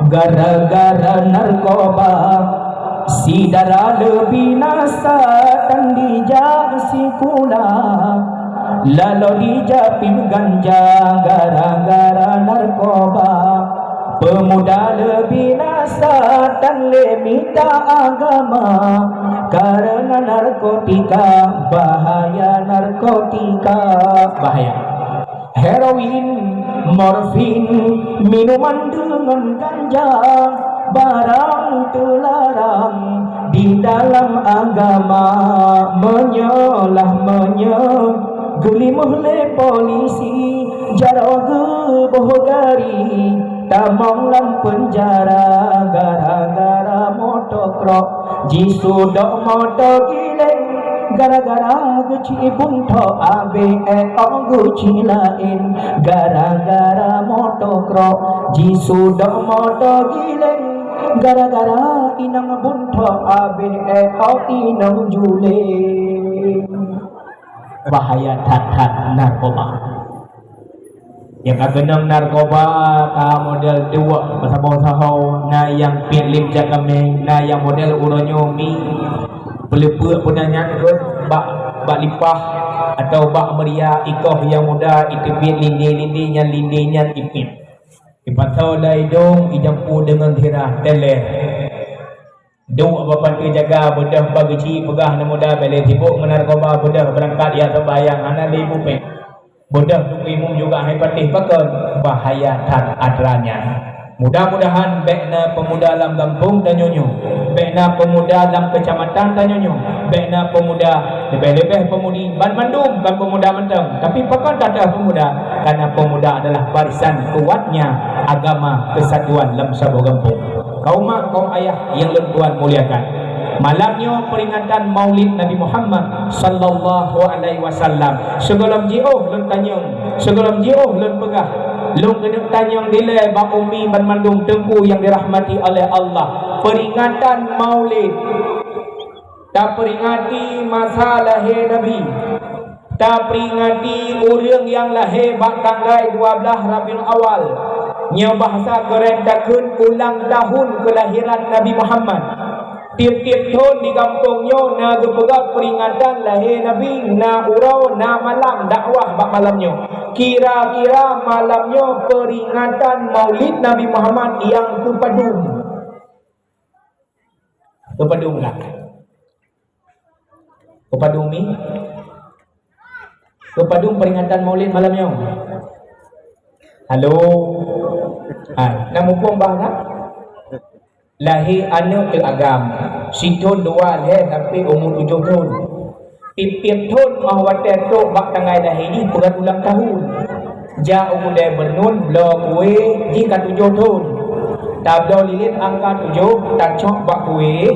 Gara-gara narkoba, syedara leubinasa dan dijak sikula. Lalu dijak piep ganja gara-gara narkoba. Pemuda leubinasa dan lé mita agama. Karena narkotika, bahaya narkotika. Bahaya. Heroin, morfin, minuman deungon ganja, barang teularang di dalam agama. Meunyoe lah meunyoe geulimeeh lé polisi, jaroe geuboh gari, tamong lam peunjara gara-gara motokrok. Jisudok moto giléng gara-gara geuci bungtho, abéh ék geuci laén gara-gara motokrok. Jisudok moto giléng gara-gara inong bungtho, abéh ék inong juléng. Bahaya that-that narkoba. Nyang ka keunong narkoba ka model duek, meusaboh saho, na nyang piet lim cakaméng, na nyang model uroe nyoe mi. Peuleupeuk peue na nyan rhot bak, bak lipah atawa bak meuria, ikoh nyang muda iteubiet lindé-lindé nyan, lindé nyan ipiet. Ipasoe lam idong, ijampu deungon sirah, teuléh. Duek bak panteue jaga, beudôh bak geuci peugah aneuk muda, bèk lé sibok ngon narkoba, beudôh beurangkat jak seumbahyang, hana lé bupéng. Beudôh teungku imum juga hai patéh, pakon bahaya that atra nyan. Mudah-mudahan bèk na peumuda lam gampông tanyoe nyoe, bèk na peumuda lam keucamatan tanyoe nyoe, bèk na peumuda, leubeh-leubeh peumudi, banmandum kon peumuda mantong, tapi pakon takheueh peumuda, karena peumuda adalah barisan kuatnya agama keusatuan lam saboh gampông. Kaum mak, kaum ayah nyang lôn tuan muliakan, malam nyoe peuringatan Maulid Nabi Muhammad sallallahu alaihi wasallam. Sigohlom jiôh lôn tanyong, sigohlom jiôh lôn peugah, lôn keuneuk tanyong dilèe bak umi banmandum teungku nyang dirahmati oleh Allah. Peuringatan Maulid, tapeuringati masa lahé Nabi. Tapeuringati ureueng nyang lahé bak tanggai dua blaih Rabiul Awal. Nyoe bahasa keuren takheun ulang tahun keulahiran Nabi Muhammad. Tiep-tiep thon di gampông nyoe na geupeugöt peuringatan lahé Nabi, na uroe, na malam dakwah bak malam nyoe. Kira-kira malam nyoe peuringatan Maulid Nabi Muhammad nyang keupadum. Keu padum lah. Keu padum mi? Keu padum peringatan Maulid malam nyoe? Halo? Ha, na muphom bah na? Lahé aneuk teuh agam, sithon dua lhèe sampai umu tujoh thon. Tiep-tiep thon 'oh watèe trôk bak tanggai lahé jih peugöt ulang tahun. Jak u keudè beureunon bloe kueh jih ka tujoh thon. Tabloe lilin angka tujoh, tacok bak kueh,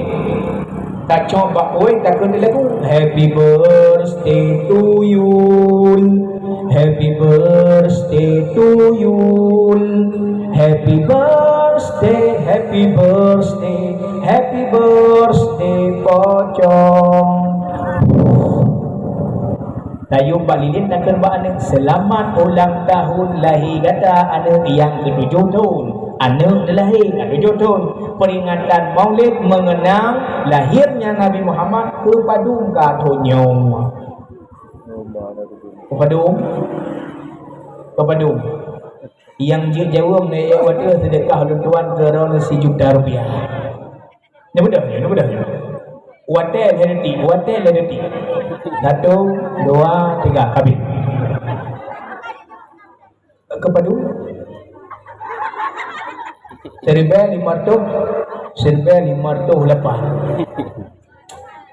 tacok bak kueh, takheun lagu, "Happy birthday to you, happy birthday to you, happy birthday, happy birthday, happy birthday, pocong." Tayue bak lilin takheun bak aneuk, "Seulamat ulang tahun lahé gata aneuk nyang keutujoh thon." Aneuk teulahé ka tujoh thon. Peringatan Maulid mengenang lahirnya Nabi Muhammad keu padum ka thon nyoe. Keu padum? Keu padum? Nyang jeuet jaweueb nyoe, watèe seudeukah lôn tuan keu droeneuh sijuta rupiah. Neubeudôh nyoe, neubeudôh nyoe. Watèe lhèe detik, watèe lhèe detik. Satu, dua, tiga, habis. Keu padum? Siribèe limong reutôh, siribèe limong reutôh lapan.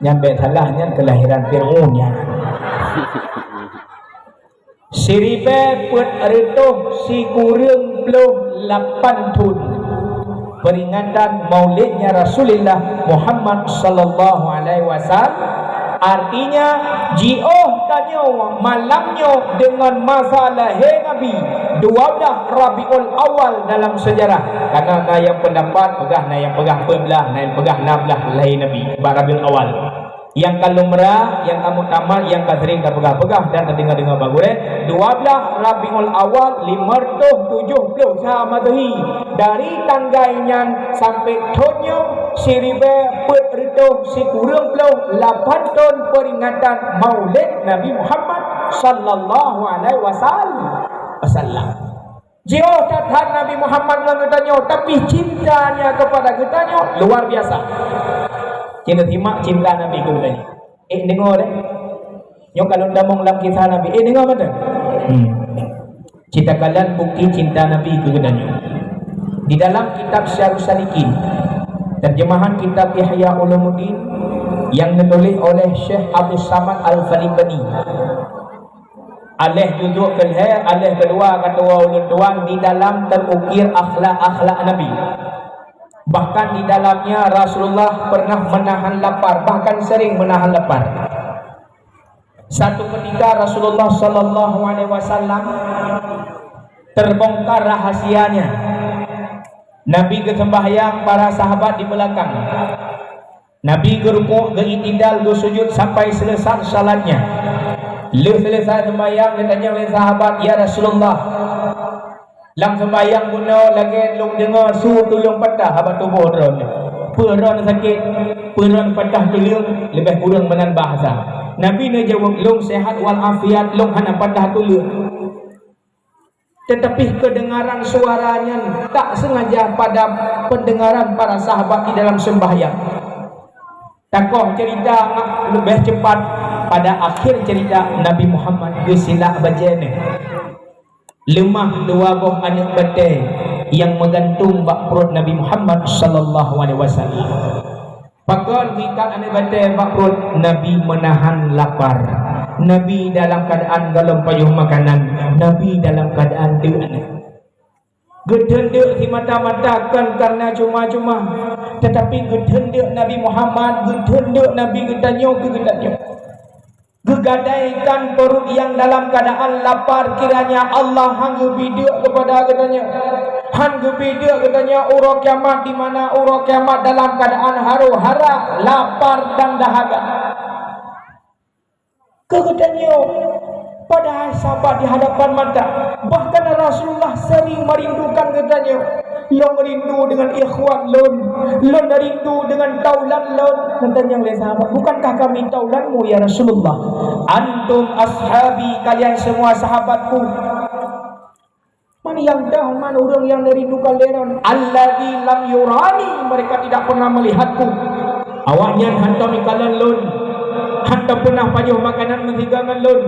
Nyan bèk salah, nyan keulahiran Fir'aun nyan. Siribèe peuet reutôh sikureueng ploh lapan thon peringatan Maulidnya Rasulullah Muhammad sallallahu alaihi wasallam. Artinya, jiôh tanyoe malam nyoe deungon masa lahé Nabi, dua blah Rabiul Awal dalam sejarah. Karena na nyang peundapat peugah, na nyang peugah peuet blah, na nyang peugah nam blah lahé Nabi bak Rabiul Awal. Nyang ka lumrah, nyang ka muktamad, nyang ka sering tapeugah-peugah dan tadeungoe-deungoe bak gurèe, dua blah Rabiul Awal limong reutôh tujoh ploh sa Masehi. Dari tanggai nyan sampai thon nyoe siribèe peuet reutôh sikureueng ploh lapan thon peringatan Maulid Nabi Muhammad sallallahu alaihi wasallam. Jiôh that-that Nabi Muhammad ngon geutanyoe, tapi cintanya kepada geutanyoe luar biasa. Kita simak cinta Nabi keu geutanyoe. Eh, deungoe deh. Nyoe ka lôn tamong lam kisah Nabi. Eh, deungoe mantong. Hmm. Citakalon bukti cinta Nabi keu geutanyoe. Di dalam kitab Syarhus Salikin, terjemahan kitab Ihya Ulumuddin yang ditulis oleh Syekh Abdus Samad Al-Salimbani, aléh juzuk keulhèe, aléh keudua ka tuwoe ulôn tuan di dalam terukir akhlak-akhlak Nabi. Bahkan di dalamnya Rasulullah pernah menahan lapar, bahkan sering menahan lapar. Satu ketika Rasulullah sallallahu alaihi wasallam terbongkar rahasianya. Nabi geuseumbahyang, para sahabat di beulakang. Nabi geurukuk, geuiktidal, geusujud sampai seuleusoe salatnya. Lheueh seuleusoe seumbahyang, geutanyong lé sahabat, "Ya Rasulullah, lam seumbahyang bunoe lagèe lôn deungoe su tuleueng patah bak tuboh droeneuh. Peue droeneuh sakét? Peue droeneuh patah tuleueng?" Leubeh kureueng meunan bahasa. Nabi neujaweueb, "Lôn seuhat wal afiat, lôn hana patah tuleueng." Tetapi kedengaran suara nyan tak sengaja pada pendengaran para sahabat di dalam sembahyang. Takoh cerita leubeh cepat, pada akhir cerita Nabi Muhammad geusilak bajèe nyan. Leumah dua boh aneuk batèe nyang meugantung bak pruet Nabi Muhammad sallallahu alaihi wasallam. Pakon geuikat aneuk batèe bak pruet? Nabi meunahan lapar. Nabi dalam keuadaan gohlom pajoh makanan. Nabi dalam keuadaan deuk aneuk. Geutheun deuk simata-mata kon kareuna cuma-cuma, teutapi geutheun deuk Nabi Muhammad, geutheun deuk Nabi geutanyoe keu geutanyoe. Geugadaikan pruet nyang dalam keuadaan lapar, kiranya Allah han geubri deuk keupada geutanyoe. Han geubri deuk geutanyoe uroe kiamat, di mana uroe kiamat dalam keuadaan harôh, hara, lapar dan dahaga. Keu geutanyoe, padahai sabat di hadapan mata. Bahkan Rasulullah sering merindukan geutanyoe. Lôn rindu dengan ikhwan lôn. Lôn rindu dengan taulan lôn. Geutanyong lé sahabat, "Bukankah kami taulanmu, ya Rasulullah?" "Antum ashabi, kalian semua sahabatku." Man nyang deuh, man ureueng nyang neurindukan lé droen? "Alladzi lam yurani, mereka tidak pernah melihatku." Awaknyan hantom ikalon lôn, hantom peunah pajoh makanan meusigoe ngon lôn.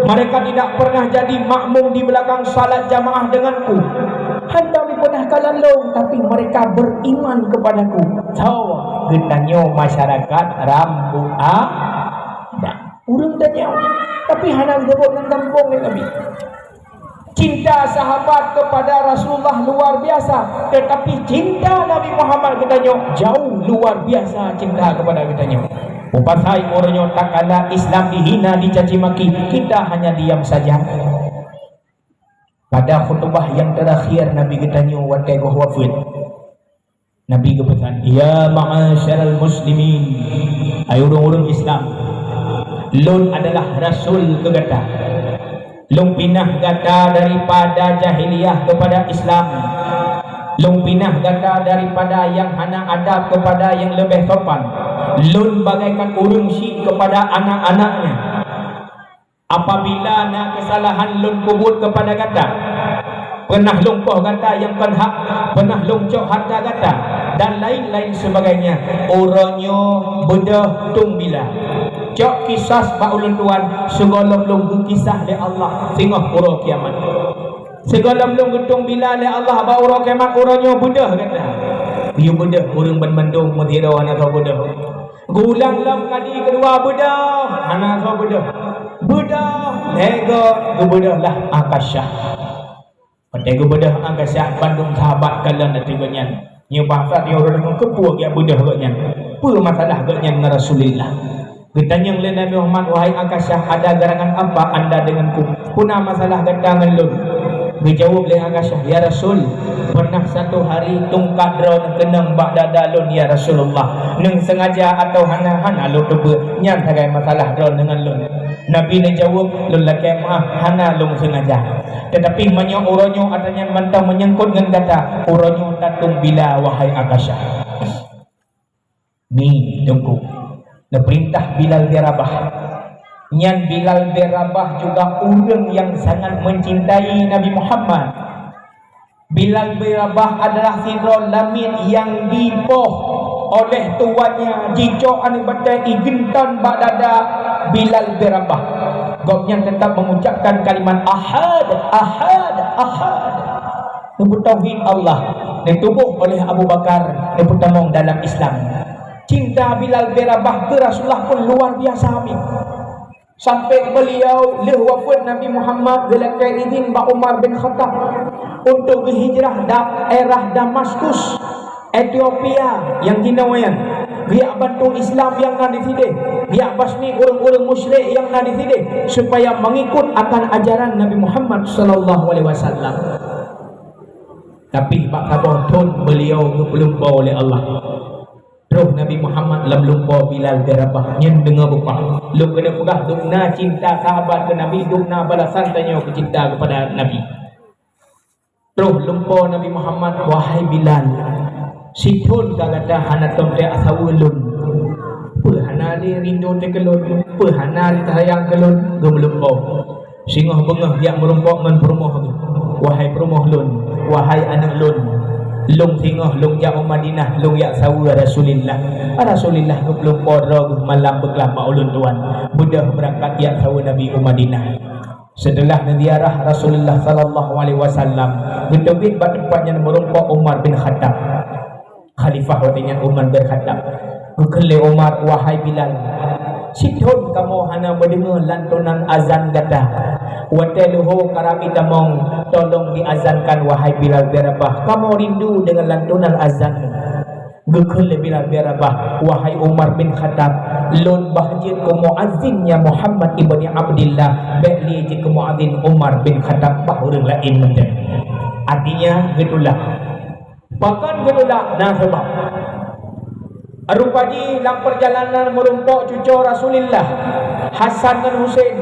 Mereka tidak pernah jadi makmum di belakang salat jamaah denganku. Hantom peunah kalon lôn, tapi mereka beriman kepadaku. Tho, geutanyoe masyarakat Rambu Adam. Ureuëng tanyoe, tapi hana geuseubut nan gampông lé Nabi. Cinta sahabat kepada Rasulullah luar biasa, tetapi cinta Nabi Muhammad geutanyoe jauh luar biasa cinta kepada geutanyoe. Mupasai uroe nyoe takala Islam dihina, dicaci maki, kita hanya diam saja. Pada khutbah yang terakhir Nabi geutanyoe watée goh wafeuet, Nabi geupeusan, "Ya ma'asyiral muslimin, hai ureuëng-ureuëng Islam, lôn adalah rasul keu gata. Lôn pinah gata daripada jahiliyah kepada Islam. Lôn pinah gata daripada nyang hana adab kepada nyang leubeh sopan. Lôn bagaikan ureuëng syik kepada anak-anaknya. Apabila na keusalahan lôn peubuet keupada gata, peunah lôn poh gata nyang kon hak, peunah lôn cok hareuta gata, dan laén-laén seubagainya, uroe nyoe beudôh tueng bila. Cok kisas bak ulôn tuan, sigohlom lôn geukisah lé Allah singoh uroe kiamat. Sigohlom lôn geutueng bila lé Allah bak uroe kiamat, uroe nyoe beudôh gata. Yue beudôh ureuëng banmandum meusidroe hana soe beudôh. Geuulang lom kali keudua beudôh, hana soe beudôh. Beudôh, lhée goe geubeudôh lah Akasyah. Watée geubeudôh Akasyah, bandum sahabat kalon ateueh gobnyan. Nyoe basa nyoe ureuëng deungoe keupeue geujak beudôh gobnyan. Peue masalah gobnyan ngon Rasulullah? Geutanyong lé Nabi Muhammad, "Wahai Akasyah, ada gerangan apa anda denganku? Peue na masalah gata ngon lôn?" Geujaweueb lé Akasyah, "Ya Rasul, pernah satu hari tungkat droeneuh keunong bak dada lôn, ya Rasulullah. Neueng sengaja atawa hana, hana lôn teupeue. Nyan sagai masalah droeneuh ngon lôn." Nabi neujaweueb, "Lôn lakée meuáh, hana lôn sengaja. Teutapi meunyoe uroe nyoe ata nyan mantong meunyangkot ngon gata, uroe nyoe tatueng bila, wahai Akasyah." Mi, Teungku, neupeurintah Bilal bin Rabah. Nyan Bilal bin Rabah juga ureuëng nyang sangat mencintai Nabi Muhammad. Bilal bin Rabah adalah sidroe lamiet nyang dipoh oleh tuannya, jicok aneuëk batée, igeuntan bak dada Bilal bin Rabah. Gobnyan teutap mengucapkan kalimat, "Ahad, ahad, ahad." Neupeutauhid Allah, neutuboh oleh Abu Bakar, neupeutamong dalam Islam. Cinta Bilal bin Rabah keu Rasulullah pun luar biasa, amin. Sampai beliau lheueh wafeuet Nabi Muhammad geulakée idhin bak Umar bin Khattab untuk geuhijrah daerah Damaskus, Etiopia nyang jinoe nyan, geujak bantu Islam nyang na disideh, geujak basmi ureuëng-ureuëng musyrik nyang na disideh, supaya mengikut akan ajaran Nabi Muhammad sallallahu alaihi wasallam. Tapi bak saboh thon beliau geupeulumpo lé Allah. Troh Nabi Muhammad lam lumpo Bilal bin Rabah, nyan deungoe beupah. Lôn keuneuk peugah, dum na cinta sahabat keu Nabi, dum na balasan tanyoe keu cinta keupada Nabi. Troh lumpo Nabi Muhammad, "Wahai Bilal, sithon ka gata hana tom teuak saweue lôn. Peue hana lé rindu teuh keu lôn? Peue hana lé sayang keu lôn?" Geumeulumpo. Singoh beungoh jak meurumpok ngon peurumoh geuh, "Wahai peurumoh lôn, wahai aneuëk lôn, lôn singoh lôn jak u Madinah, lôn jak saweue Rasulillah." Rasulillah geupeulumpo droe geuh malam beuklam bak ulôn tuan, beudôh beurangkat jak saweue Nabi u Madinah. Seuteulah neuziarah Rasulullah sallallahu alaihi wasallam, geuteubiet bak teumpat nyan meurumpok Umar bin Khattab. Khalifah watée nyan Umar bin Khattab. Geukheun lé Umar, "Wahai Bilal, sithon kamoe hana meudeungoe lantonan azan gata. Watée leuhô karab itamong, tolong diazankan, wahai Bilal bin Rabah. Kamoe rindu deungon lantonan azan." Geukheun lé Bilal bin Rabah, "Wahai Umar bin Khattab, lôn bah jeuet keu muazzinnya Muhammad ibni Abdillah, bék lé jeuet keu muazzin Umar bin Khattab, bah ureuëng laén mantong." Artinya, geutulak. Pakon geutulak? Na sabab. Rupa jih lam peurjalanan meurumpok cucoe Rasulillah, Hasan ngon Husein.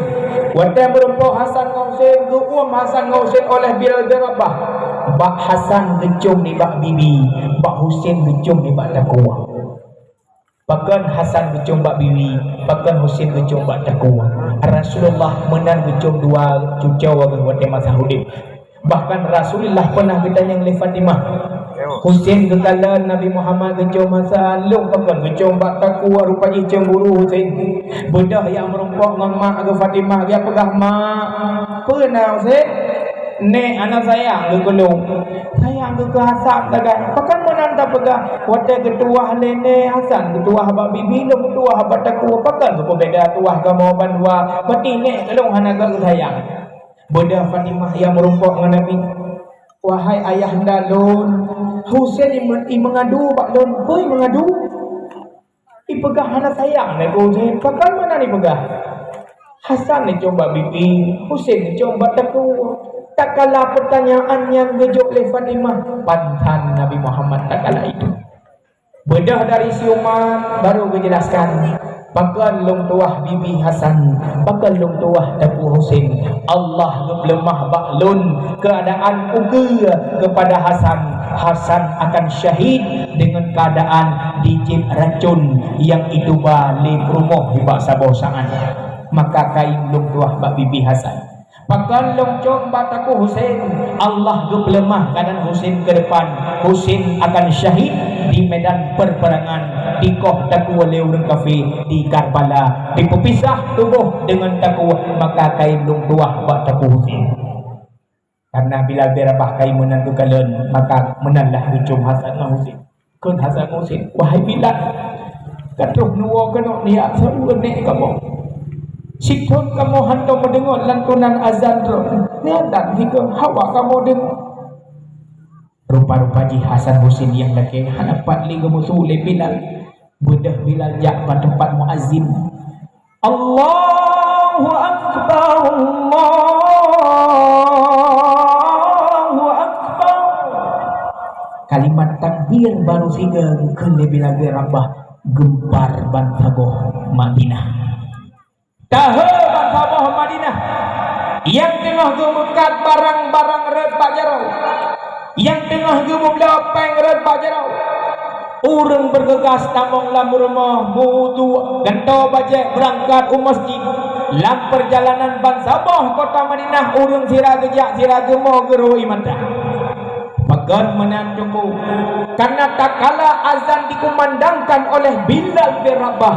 Watée meurumpok Hasan ngon Husein, geuuem Hasan ngon Husein oleh Bilal bin Rabah. Bak Hasan geucom nibak bibi, bak Husein geucom nibak takue. Pakon Hasan geucom bak bibi, pakon Husein geucom bak takue? Rasulullah meunan geucom dua cucoe geuh watée masa udeb. Bahkan Rasulullah peunah geutanyong lé Fatimah, "Husein geukalon Nabi Muhammad geucom Hasan, lôn pakon geucom bak takue?" Rupa jih cemburu Husein. Beudôh jak meurumpok ngon mak geuh Fatimah, jak peugah, "Mak, peue na Husein?" "Nék, hana sayang geuh keu lôn. Sayang geuh keu Hasan sagai." Pakon meunan tapeugah? "Watée geutuwah lé nék, Hasan geutuwah bak bibi, lôn geutuwah bak takue. Pakon geupeubeda tuwah kamoe bandua, berarti nék keu lôn hana geuh sayang." Beudôh Fatimah nyang meurumpok ngon Nabi, "Wahai ayahanda lôn, Husein i me-, i meungadu bak lôn." "Peue i meungadu?" "Ipeugah hana sayang lé keu Husein." "Pakon meunan ipeugah?" "Hasan geucom bak bibi, Husein geucom bak takue." Tatkala peutanyaan nyan geujok lé Fatimah, pansan Nabi Muhammad tatkala itu. Beudôh dari siuman, baru geujelaskan, "Pakon lôn tuwah bibi Hasan, pakon lôn tuwah takue Husein? Allah geupeuleumah bak lôn keuadaan ukeue keupada Hasan. Hasan akan syahid deungon keuadaan jijieb racun nyang jituba lé peurumoh nibak saboh saát. Maka kayém lôn tuwah bak bibi Hasan. Pakon lôn com bak takue Husein, Allah geupeuleumah keuadaan Husein keu depan. Husein akan syahid di medan peupeurangan, dikoh takue lé ureuëng kafé di Karbala, dipeupisah tuboh deungon takue, maka kayém lôn tuwah bak takue Husein." Karena Bilal bin Rabah kayém meunan geukalon, maka meunan lah geucom Hasan ngon Husein. Kheun Hasan Husein, "Wahai Bilal, ka troh neuwoe keunoe nijak saweue nék kamoe. Sithon kamoe hantom meudeungoe lantunan azan droe. Neuadan sigoe, haba kamoe deungoe." Rupa-rupa jih Hasan Husein nyang lakée hana pat lé geumusu lé Bilal. Beudôh Bilal jak bak teumpat muazzin. "Allahu Akbar, Allahu Akbar." Kalimat takbir baru sigoe geukheun lé Bilal bin Rabah, geumpar bansaboh Madinah. Tahe bansaboh Madinah, nyang teungoh geumeukat barang-barang rot bak jaroe, nyang teungoh geumeubloe péng rot bak jaroe. Ureuëng beugeugas tamong lam rumoh, meuwudu, gantoe bajée beurangkat u masjid. Lam peurjalanan bansaboh kota Madinah, ureuëng sira geujak, sira geumo geurui mata. Pakon meunan teungku? Karena tatkala azan dikumandangkan oleh Bilal bin Rabah,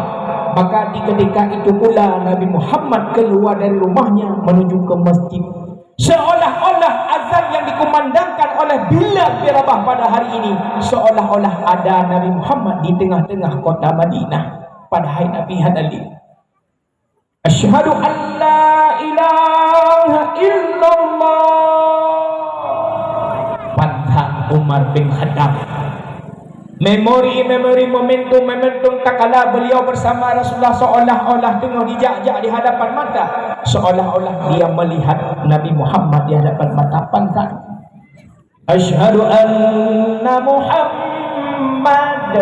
maka di ketika itu pula Nabi Muhammad keluar dari rumahnya menuju ke masjid. Seolah-olah azan yang dikumandangkan oleh Bilal bin Rabah pada hari ini, seolah-olah ada Nabi Muhammad di tengah-tengah kota Madinah. Padahai Nabi hana lé. "Asyhadu an la ilaha illallah." Pansan Umar bin Khattab. Memori-memori, momentum-momentum tatkala beliau bersama Rasulullah seolah-olah teungoh dijak-jak di hadapan mata, seolah-olah dia melihat Nabi Muhammad di hadapan mata, pansan. "Asyhadu anna Muhammad."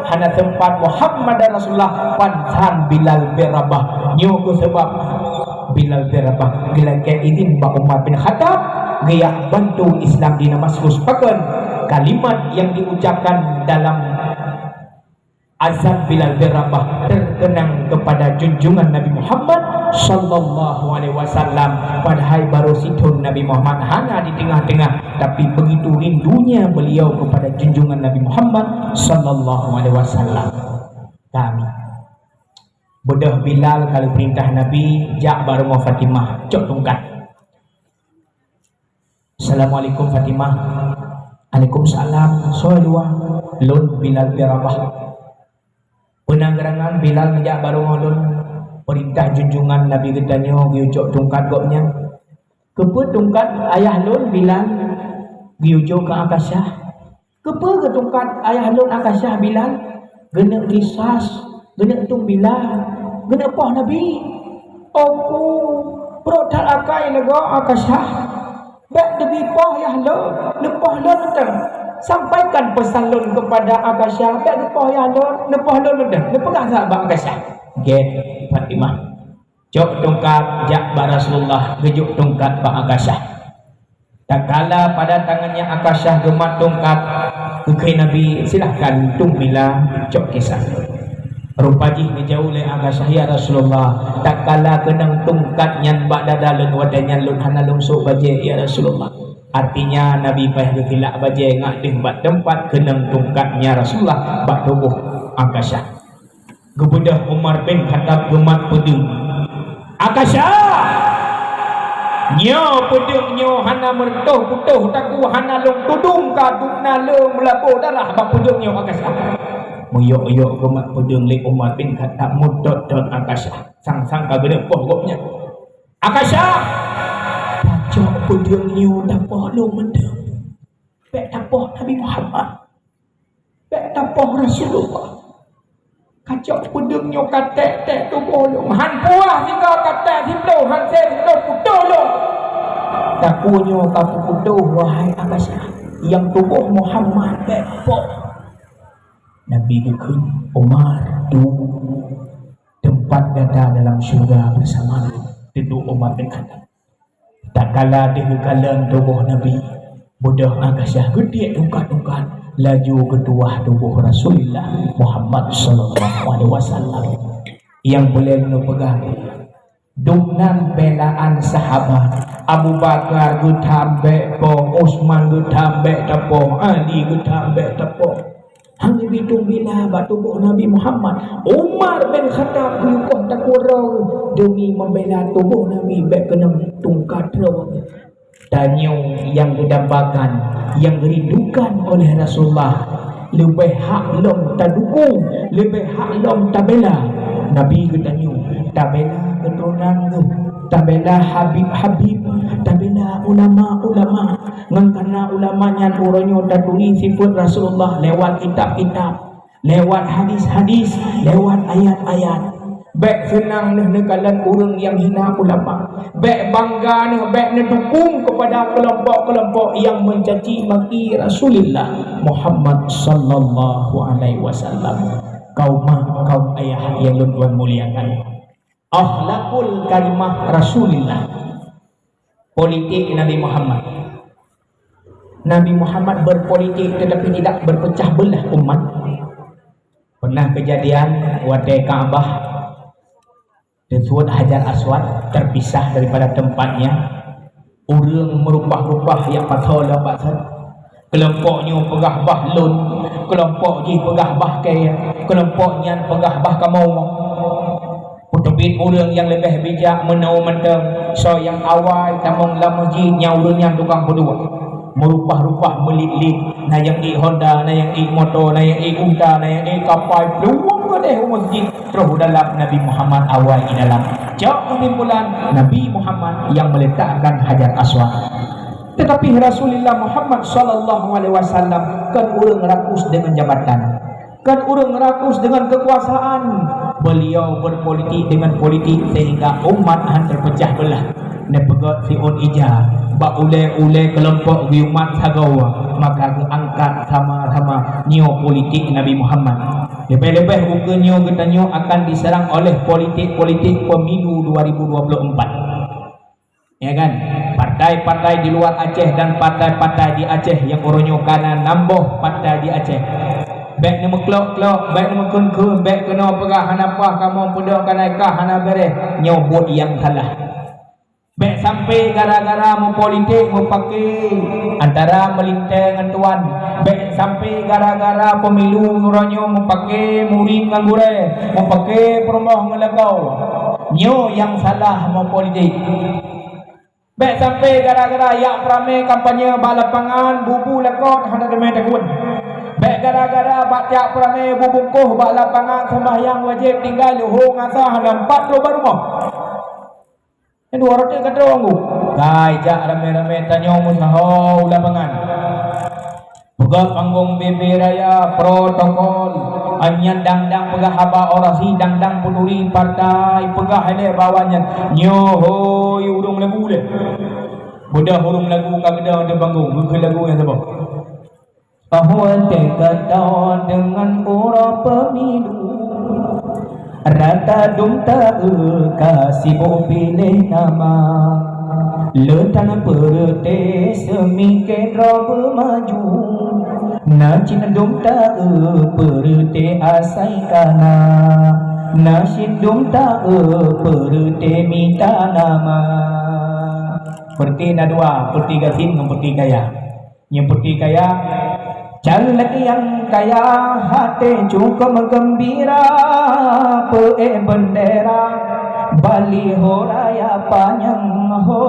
Hana sempat Muhammad dan Rasulullah, pansan Bilal bin Rabah. Nyoe keuh sebab Bilal bin Rabah geulakée idin bak Umar bin Khattab, geujak bantu Islam di Damaskus. Pakon? Kalimat yang diucapkan dalam azan Bilal bin Rabah terkenang kepada junjungan Nabi Muhammad sallallahu alaihi wasallam. Padahai baru sithon Nabi Muhammad hana di tengah-tengah, tapi begitu rindunya beliau kepada junjungan Nabi Muhammad sallallahu alaihi wasallam. Kami. Beudôh Bilal ka geupeurintah Nabi jak bak rumoh Fatimah, cok tungkat. "Assalamualaikum Fatimah." "Alaikumsalam. Soe luwa?" "Lôn Bilal bin Rabah." "Peue na geurangan Bilal neujak bak rumoh lôn? Peurintah junjungan Nabi geutanyoe geuyue cok tungkat gobnyan." "Keupeue tungkat ayah lôn Bilal geuyue cok keu Akasyah?" "Keupeue geutungkat ayah lôn Akasyah Bilal?" "Geuneuk kisas, geuneuk tueng bila, geuneuk poh Nabi." "Oku, brok that akai leugo Akasyah. Bék teubiet poh yah lôn, neupoh lôn mantong. Sampaikan peusan lôn keupada Akasyah, bék neupoh yah lôn, neupoh lôn mantong. Neupeugah that bak Akasyah." Gét Fatimah. Cok tungkat jak bak Rasulullah, geujok tungkat bak Akasyah. Tatkala pada tangannya Akasyah geumat tungkat, geukheun Nabi, "Silahkan tueng bila, cok kisas." Rupa jih geujaweueb lé Akasyah, "Ya Rasulullah, tatkala keunong tungkat nyan bak dada lôn, watée nyan lôn hana lôn sôk bajée, ya Rasulullah." Artinya, Nabi paih geusilak bajée ngat deuh bak teumpat keunong tungkatnya Rasulullah bak tuboh Akasyah. Geubeudôh Umar bin Khattab geumat peudeueng. "Akasyah! Nyoe peudeueng nyoe hana meureutoh putôh takue, hana lôn tudong ka dubna lôn meulaboh darah bak peudeueng nyoe, Akasyah." Meuyok-yok geumat peudeueng lé Umar bin Khattab, meudot-dot Akasyah. Sang-sang ka geuneuk poh gobnyan. "Akasyah! Tacok peudeueng nyoe tapoh lôn mantong. Bék tapoh Nabi Muhammad. Bék tapoh Rasulullah. Kacok peudeueng nyoe katék-ték tuboh lôn. Han puah sigoe katék siploh, han sé siploh putôh lôn. Takue nyoe ka putôh, wahai Akasyah, nyang tuboh Muhammad bék poh." Nabi geukheun, "Umar, dum, teumpat gata dalam syeuruga beusama lôn." Teuduek Umar bin Khattab. Tatkala deuh geukalon tuboh Nabi, beudôh Akasyah geutiek tungkat-tungkat, laju geutuwah tuboh Rasulullah Muhammad sallallahu alaihi wasallam. Nyang peureulée lôn peugah, dumnan beulaan sahabat. Abu Bakar geutham bék poh, Utsman geutham bék tapoh, Ali geutham bék tapoh. Hana jiteubiet bela bak tuboh Nabi Muhammad. Umar bin Khattab geuyue poh takue droe deumi meubela tuboh Nabi bék keunong tungkat droe. Tanyoe nyang geudambakan, nyang geurindukan oleh Rasulullah, leubeh hak lom tadukong, leubeh hak lom tabela. Nabi geutanyoe, tabela keuturonan geuh, tabela habib-habib, tabela ulama-ulama. Ngon kana ulama nyan uroe nyoe taturi sifeuet Rasulullah lewat kitab-kitab, lewat hadis-hadis, lewat ayat-ayat. Bék seunang neuh neukalon ureuëng nyang hina ulama. Bék bangga neuh, bék neudukong keupada keulompok-keulompok nyang meucaci maki Rasulullah Muhammad sallallahu alaihi wasallam. Kaum mak, kaum ayah nyang lôn tuan muliakan, akhlakul karimah Rasulullah. Politik Nabi Muhammad. Nabi Muhammad berpolitik tetapi tidak berpecah belah umat. Pernah kejadian watée Ka'bah, tersebut Hajar Aswad terpisah daripada tempatnya, ureuëng meurubah-rubah jak pasoe lom bak sat. Keulompok nyoe peugah bah lôn, keulompok jih peugah bah kée, keulompok nyan peugah bah kamoe. Peuteubiet ureuëng nyang leubeh bijak meunoe mantong, soe nyang awai tamong lam masjid nyan ureuëng nyan tukang peuduek. Meurubah-rubah meulit-lit, na nyang ék Honda, na nyang ék moto, na nyang ék unta, na nyang ék kapai, plueng keudeh u masjid, troh u dalam Nabi Muhammad awai di dalam. Cok keusimpulan, Nabi Muhammad nyang meuletakkan Hajar Aswad. Tetapi Rasulullah Muhammad sallallahu alaihi wasallam kon ureuëng rakus deungon jabatan, kon ureuëng rakus deungon keukuasaan. Beliau berpolitik dengan politik sehingga umat han terpecah belah. Neupeugét siôn ija bak ulée-ulée keulompok geumat sagoe, maka geuangkat sama-sama nyoe politik Nabi Muhammad. Leubeh-leubeh ukeue nyoe geutanyoe akan diserang oleh politik-politik pemilu dua ribu dua puluh empat. Ya kan? Partai-partai di luar Aceh dan partai-partai di Aceh nyang uroe nyoe kana nam boh partai di Aceh. Bék neumeuklok-klok, bék neumeukeun-keun, bék keunoe peugah hana paih kamoe peudong keunaikah hana béréh, nyoe buet nyang salah. Bék sampai gara-gara meupolitik meupaké antara meulintée ngon tuan. Bék sampai gara-gara pemilu uroe nyoe meupaké murit ngon gurée, meupaké peurumoh ngon lakoe. Nyoe nyang salah meupolitik. Bék sampai gara-gara jak peuramé kampanye bak lapangan bubu lakot hana teumé takheun. Bék gara-gara bak jak peuramé bubungkoh bak lapangan seumbahyang wajéb tinggai luho ngon asa hana empat troh bak rumoh. Nyan dua roti ka troh anggô. Kai jak ramé-ramé tanyoe meusaho u lapangan. Peugah panggong B B raya protokol. Nyan dang-dang peugah haba orasi, dang-dang peuturi partai, peugah ilée bak awaknyan, nyoe hôi ureuëng lagu lé. Beudôh ureuëng lagu ka geudong di panggong, geukheun lagu nyang saboh. Bahwa teugadôh deungon uroe pemilu, rata dum taeu ka sibok piléh nama. Le tan peureuté seumike droe beumaju, na cit dum taeu peureuté asai kana, na cit dum taeu peureuté mita nama. Peureute na dua, peureute gasien ngon peureute kaya. Nyang peureute kaya, caleg nyang kaya até cukup geumbira, peuék beundera, baliho raya panyang ho.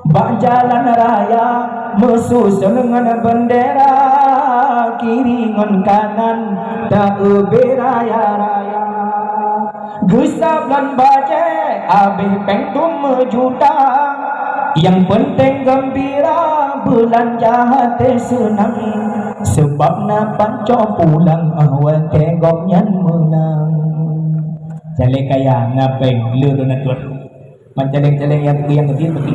Bak jalan raya meususon ngon beundera, kiri ngon kanan taubé raya-raya. Geusablon bajée abéh péng dum meujuta, nyang peunteng geumbira beulanja até seunang, sabab na pancok pulang watée gobnyan meunang. Caleg kaya na péng le dua ratus. Ban caleg-caleg nyang keu nyang gasien beuki.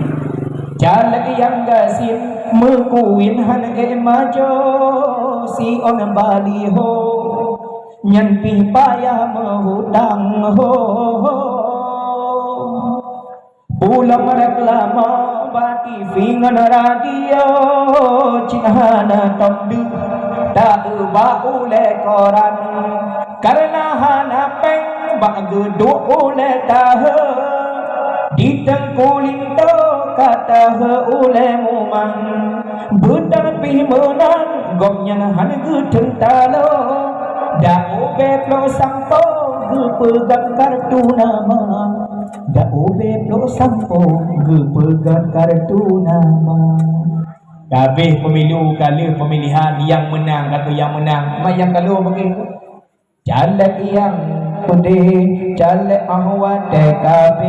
Caleg nyang gasien meukuwin hana ék majo siôn baliho, nyan pih payah meuhutang ho. Ulôn reklame bak T V ngon radio, cit hana tom deuh taubah ulée koran. Kareuna hana péng bak geuduek ulée tahe, di teungku linto ka tahe ulée mumang. Beutôi pih meunan gobnyan hana geuteung talo, dak ubé ploh sampoe geupeugah kartu nama. Dak ubé ploh sampoe geupeugah kartu nama. Ka abéh pemilu, ka lheueh pemilihan, nyang meunang ka keu nyang meunang. Mak nyang ka lheueh bagaih. Caleg nyang peudeh, caleg ahwat T K B,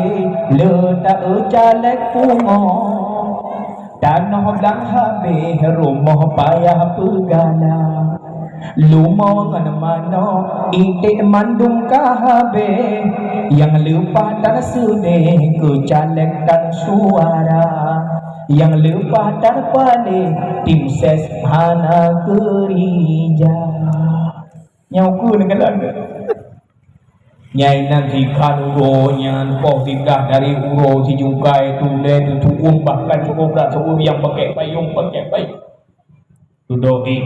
le taeu caleg pungo. Tanoh blang habéh, rumoh payah peugala. Leumo ngon manok, iték mandum ka habéh. Nyang leupah tan seudeh keu caleg tan suara. Nyang leupah tan paléh, tim ses hana keurija. Nyoe ukeue neukalon. Nyai nan sikhan uroe nyan, poh sikah dari uroe sijungkai, tulée teutu'uem, bahkan sigoe brat sigoe nyang pakèk payong, pakèk payong. Dudoe,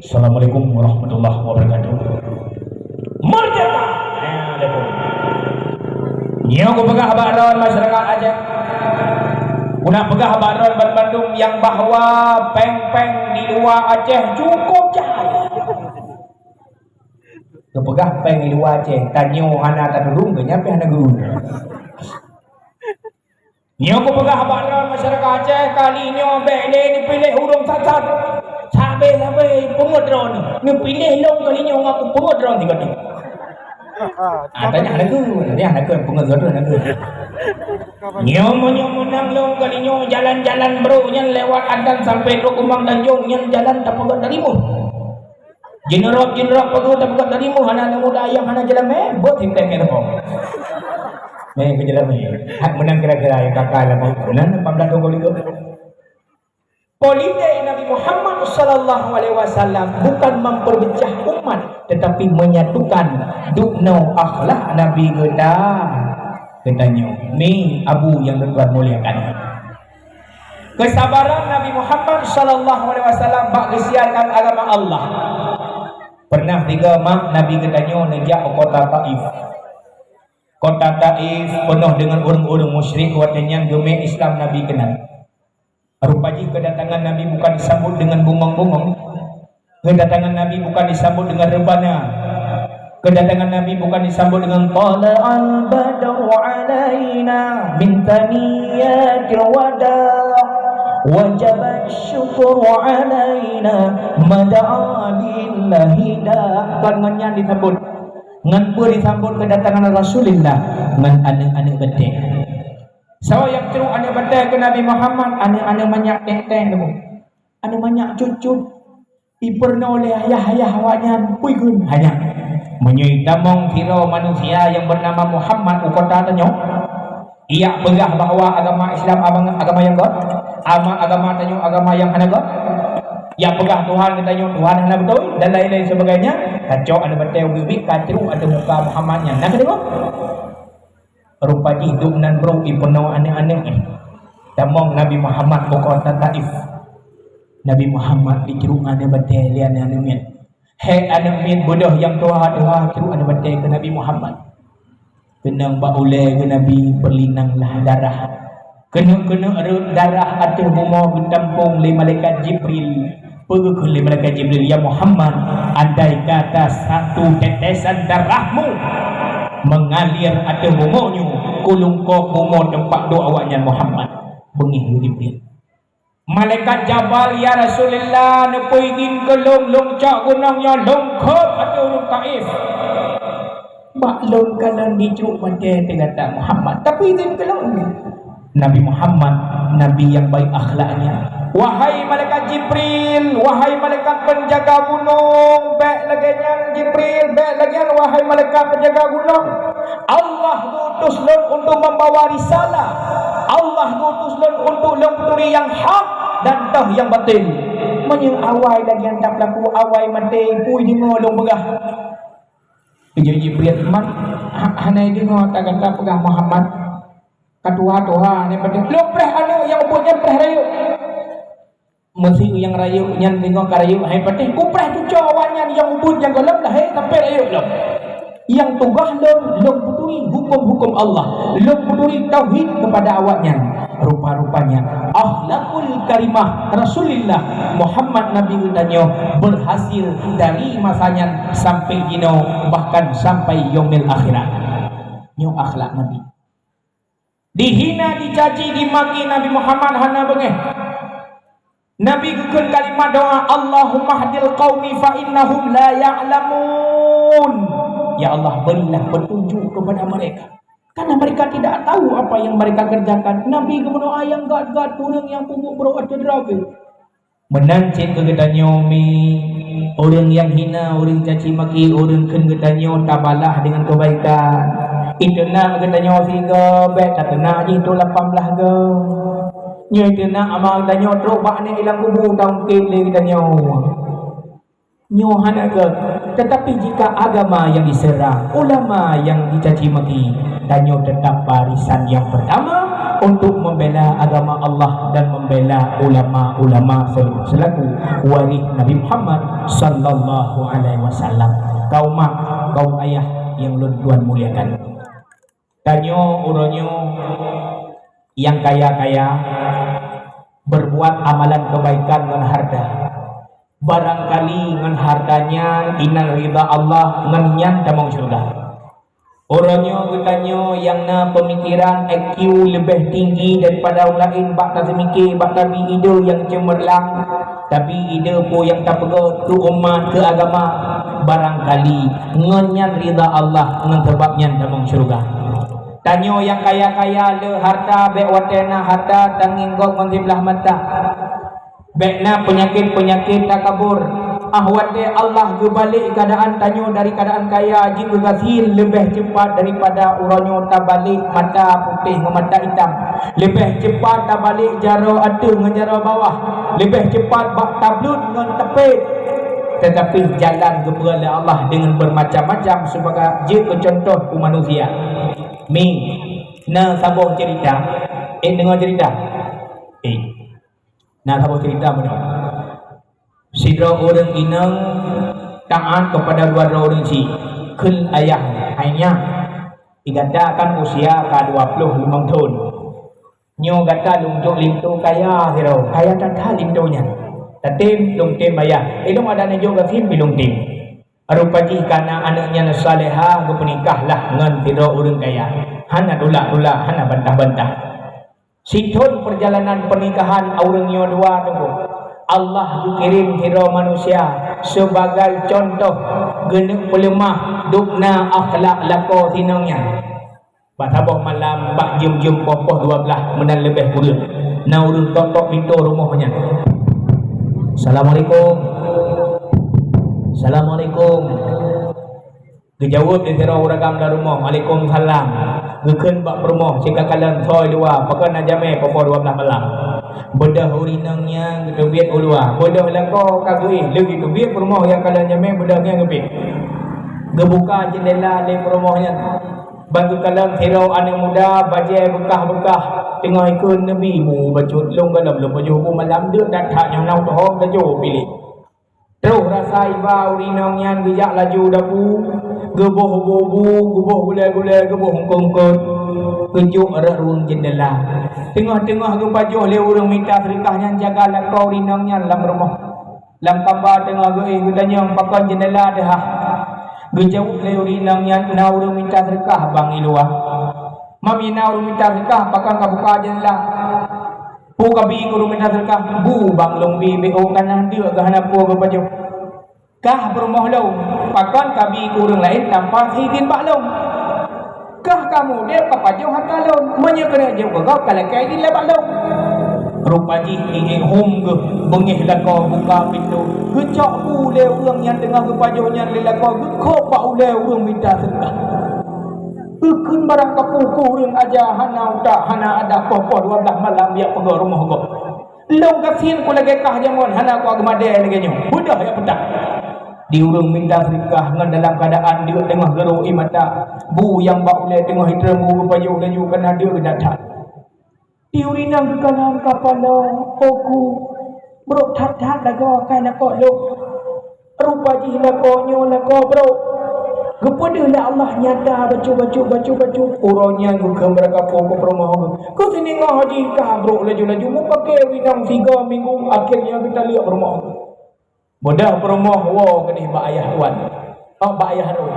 "Assalamualaikum warahmatullahi wabarakatuh." Merdeka! Nah, ada pun. Nyoe kupeugah bak droen masyarakat Aceh. Kunak peugah bak droen banmandum nyang bahwa péng-péng di luwa Aceh cukup jai. Kupeugah péng di luwa Aceh, tanyoe hana tatulông, geuhnyan pih hana geu. Nyoe kupeugah bak droen masyarakat Aceh, kali nyoe bék lé neupiléh ureueng sat-sat. Sabé-sabé peungeut droen. Neupiléh lôn kali nyoe ngaku peungeut droen tiga tu. Ah, tanya hana geu, tanya hana geu, peungeut droen hana geu. Nyoe meunyoe meunang lôn kali nyoe, jalan-jalan brôk nyan lewat Adan sampai Trok Kumbang Tanjong nyan jalan tapeugöt dari muh. Jeuneurob-jeuneurob peugöt tapeugöt dari muh, hana aneuk muda ayam hana jalan mé, beuet hingkai keu teupông. Mé keu jalan mé. Hak meunang kira-kira nyang kakal lam muh. Nan empat belas dua puluh lima. Politik Nabi Muhammad sallallahu alaihi wasallam bukan memperpecah umat, tetapi menyatukan. Dubnoe akhlak Nabi geuta, geutanyoe. Mi abu nyang Tuhan muliakan. Kesabaran Nabi Muhammad sallallahu alaihi wasallam bak geusiarkan agama Allah. Pernah tiga mak Nabi geutanyoe neujak u kota Taif. Kota Taif peunoh deungon ureueng-ureueng musyrik, watèe nyan geumè Islam Nabi keunan. Rupa jih keudatangan Nabi bukan disambot deungon bungong-bungong. Keudatangan Nabi bukan disambot deungon reubana. Keudatangan Nabi bukan disambot deungon "Tala'al badru 'alaina min thaniyatil wada', wajaba syukru 'alaina, ma da'a lillahi da'." Bukan ngon nyan disambot. Ngon peue disambot keudatangan Rasulullah? Ngon aneuk-aneuk batèe. Soe nyang trok aneuk batèe keu Nabi Muhammad? Aneuk-aneuk manyak teng-teng tu. Aneuk manyak cut-cut. Ipeurunoe lé ayah-ayah awaknyan, pui gun hanya. Meunyoe tamong sidroe manusia nyang beunama Muhammad u kota tanyoe, jak peugah bahwa agama Islam agama, agama nyang göt, ama agama tanyoe agama nyang hana göt, jak peugah Tuhan geutanyoe Tuhan hana beutôi, dan lain-lain sebagainya, kacok aneuk batèe ubit-ubit, kacruk ateueh muka Muhammad nyan. Na kadeungoe? Rupa jih dum nan brôk ipeurunoe aneuk-aneuk nyan. Tamong Nabi Muhammad u kota Taif. Nabi Muhammad dicruk aneuk batèe lé aneuk-aneuk miet. Hék aneuk miet beudôh nyang tuha-tuha cruk aneuk batèe keu Nabi Muhammad. Keunong bak ulée geuh Nabi peulinang lah darah. Keuneuk-keuneuk rhot darah ateueh bumoe geutampong lé malaikat Jibril. Peugah kheun lé malaikat Jibril, "Ya Muhammad, andai kata satu tetesan darahmu mengalir ateueh bumoe nyoe, kulungkok bumoe teumpat duek awaknyan Muhammad." Beungéh Jibril. Malaikat Jabal, "Ya Rasulullah, neupeuidin keu lôn, lôn cok gunong nyoe lôn kheueh ateueh ureuëng Taif. Bak lôn kalon jicok maté teuh gata Muhammad, tapi idin keu lôn." Nabi Muhammad, Nabi nyang baik akhlaknya. "Wahai malaikat Jibril, wahai malaikat penjaga gunong, bék lagée nyan Jibril, bék lagée nyan wahai malaikat penjaga gunong. Allah geuutus lôn untuk membawa risalah. Allah geuutus lôn untuk lôn peuturi nyang hak dan toh nyang batil. Meunyoe awai lagée nyan tapeulaku, awai maté, peue deungoe lôn peugah." Keujeut Jibril, "Man, ha-, hana deungoe gata peugah Muhammad. Ka tuha-tuha, hana patéh. Lôn preh aneuëk nyang ubit nyan preh rayeuk." Meuseu nyang rayeuk nyan deungoe ka rayeuk, hai patéh, "Kupreh cucoe awaknyan nyang ubit nyang gohlom lahé sampoe rayeuk lom. Nyang tugaih lôn, lôn peuturi huköm-huköm Allah, lôn peuturi tauhid keupada awaknyan." Rupa-rupanya akhlakul karimah Rasulullah Muhammad Nabi geutanyoe berhasil dari masa nyan sampai jinoe, bahkan sampai yaumil akhirat. Nyoe akhlak Nabi. Dihina, dicaci, dimaki Nabi Muhammad hana beungéh. Nabi geukheun kalimat doa, "Allahumma hdil qaumi fa innahum la ya'lamun." Ya Allah, berilah petunjuk kepada mereka, karena mereka tidak tahu apa yang mereka kerjakan. Nabi geumeudoa nyang gat-gat, ureuëng nyang peubuet brok ateueh droe. Meunan cit keu geutanyoe mi, ureuëng nyang hina, ureuëng caci maki, ureuëng kheun geutanyoe tabalah deungon keubaikan. Iteunak geutanyoe sigoe, bék tateunak jih trok lapan blaih goe. Nyoe iteunak ama geutanyoe trok bak aneuk ilang kubu taungkét lé geutanyoe. Nyoe hana gét, tetapi jika agama yang diserang, ulama yang dicaci maki, tanyoe tetap barisan yang pertama untuk membela agama Allah dan membela ulama-ulama sel-, selaku waris Nabi Muhammad sallallahu alaihi wasallam. Kaum mak, kaum ayah yang lôn tuan muliakan. Tanyoe uroe nyoe nyang kaya-kaya berbuat amalan kebaikan ngon harta. Barangkali ngon harta nyan inan ridha Allah, ngon nyan tamong syeuruga. Uroe nyoe geutanyoe nyang na peumikiran I Q leubeh tinggi daripada ureuëng laén bak taseumiké, bak tabi ide nyang ceumeurlang, tabi ide peue nyang tapeugét keu umat, keu agama, barangkali ngon nyan ridha Allah, ngon sabab nyan tamong syeuruga. Tanyoe nyang kaya-kaya le harta, bék watée na harta tangieng gob ngon siblaih mata. Bék na peunyakét-peunyakét takabur. Ah, watée Allah geubalek keuadaan tanyoe dari keuadaan kaya jeuet keu gasien, leubeh cepat daripada uroe nyoe tabalek mata putéh ngon mata itam. Leubeh cepat tabalek jaroe ateueh ngon jaroe bawah. Leubeh cepat bak tabluet ngon teupét. Tetapi jalan geupeue lé Allah deungon bermacam-macam sebagai jeuet keu contoh keu manusia. Mi, na saboh cerita. Eh, deungoe cerita. Eh, na saboh cerita meunoe. Sidroe ureuëng inong taát kepada dua droe ureuëng chik. Kheun ayah, "Hai nyak, di gata kan usia ka dua ploh limong thon. Nyoe gata lôn jok linto kaya sidroe, kaya that-that linto nyan. Tatem lôn tem bayah, eh, lôn adak neujok gasien pih lôn tem." Rupa jih kana aneuëk nyan salehah, geupeunikah lah ngon sidroe ureuëng kaya. Hana tulak-tulak, hana bantah-bantah. Sithon peurjalanan peunikahan ureuëng nyoe dua teungku, Allah geukirém sidroe manusia sibagai cuntoh geuneuk peuleumah dubna akhlak lakoe si inong nyan. Bak saboh malam, bak jeuem-jeuem poh-poh dua blaih meunan leubeh kureueng, na ureuëng tok-tok pintoe rumoh nyan. "Assalamualaikum." "Assalamualaikum." Geujaweueb lé sidroe ureuëng agam lam rumoh, "Waalaikumsalam." Geukheun bak peurumoh, "Cit kakalon soe luwa, pakon na jamé poh-poh dua blaih malam." Beudôh ureuëng inong nyan geuteubiet u luwa. Beudôh lakoe ka geuéh, lheueh geuteubiet peurumoh nyang kalon jamé, beudôh nyan geubiet. Geubuka jeundela lé peurumoh nyan. Ban geukalon sidroe aneuëk muda bajée beukah-beukah teungoh ikheun neubi mu bacut lôn gohlom lôn pajoh bu malam deuk that-that nyoe na u teuhom laju piléh. Troh rasa iba ureuëng inong nyan geujak laju u dapu, Geuboh bu-bu, geuboh gulai-gulai, geuboh eungkot-eungkot, geujok rot ruweueng jeundela. Teungoh-teungoh geupajoh lé ureuëng mita seudeukah nyan jaga lakoe ureuëng inong nyan lam rumoh. Lam kamba teungoh geuéh geutanyong pakon jeundela teuhah. Geujaweueb lé ureuëng inong nyan, "Na ureuëng mita seudeukah bang i luwa." "Mam, na ureuëng mita seudeukah, pakon ka buka jeundela?" "Peue kabi keu ureuëng mita seudeukah?" "Bu bang lôn bi, beu ka na deuk geuh hana peue geupajoh." "Kah peurumoh lôn, pakon kabi keu ureuëng laén tanpa seizin bak lôn? Kah kamoe udeb ka pajoh hareuta lôn, meunyoe keuneuk jeuet bak gob ka lakée idin lé bak lôn." Rupa jih iék hom geuh beungéh lakoe buka pintoe, geucok bu lé ureuëng nyang teungoh geupajoh nyan lé lakoe geukhôb bak ulée ureuëng mita seudeukah. Geukheun barang kapeue keu ureuëng aja hana utak, hana adat, poh-poh dua blaih malam jak peugah rumoh gob. Lôn gasien ku lagée kah jameun hana ku geumadée lagée nyoe. Beudôh jak peutang. Di ureuëng mita seudeukah ngon dalam keuadaan deuk teungoh geurok ie mata. Bu nyang bak ulée teungoh itrém bu geupajoh laju kana deuk geudat that. Di ureuëng inong geukalon kapala, "Oku, brok that-that lagoe akai lakoe lôn. Rupa jih lakoe nyoe lakoe brok. Geupeudeuh lé Allah nyata bacut-bacut, bacut-bacut." Uroe nyan geukheun barang kapeue keu peurumoh geuh. Keu siningoh jih ka brok laju-laju mupakée ureuëng inong sigoe minggu, akhirnya geutaleuek peurumoh geuh. Beudôh peurumoh woe keudeh bak ayah wan, oh, bak ayah droe.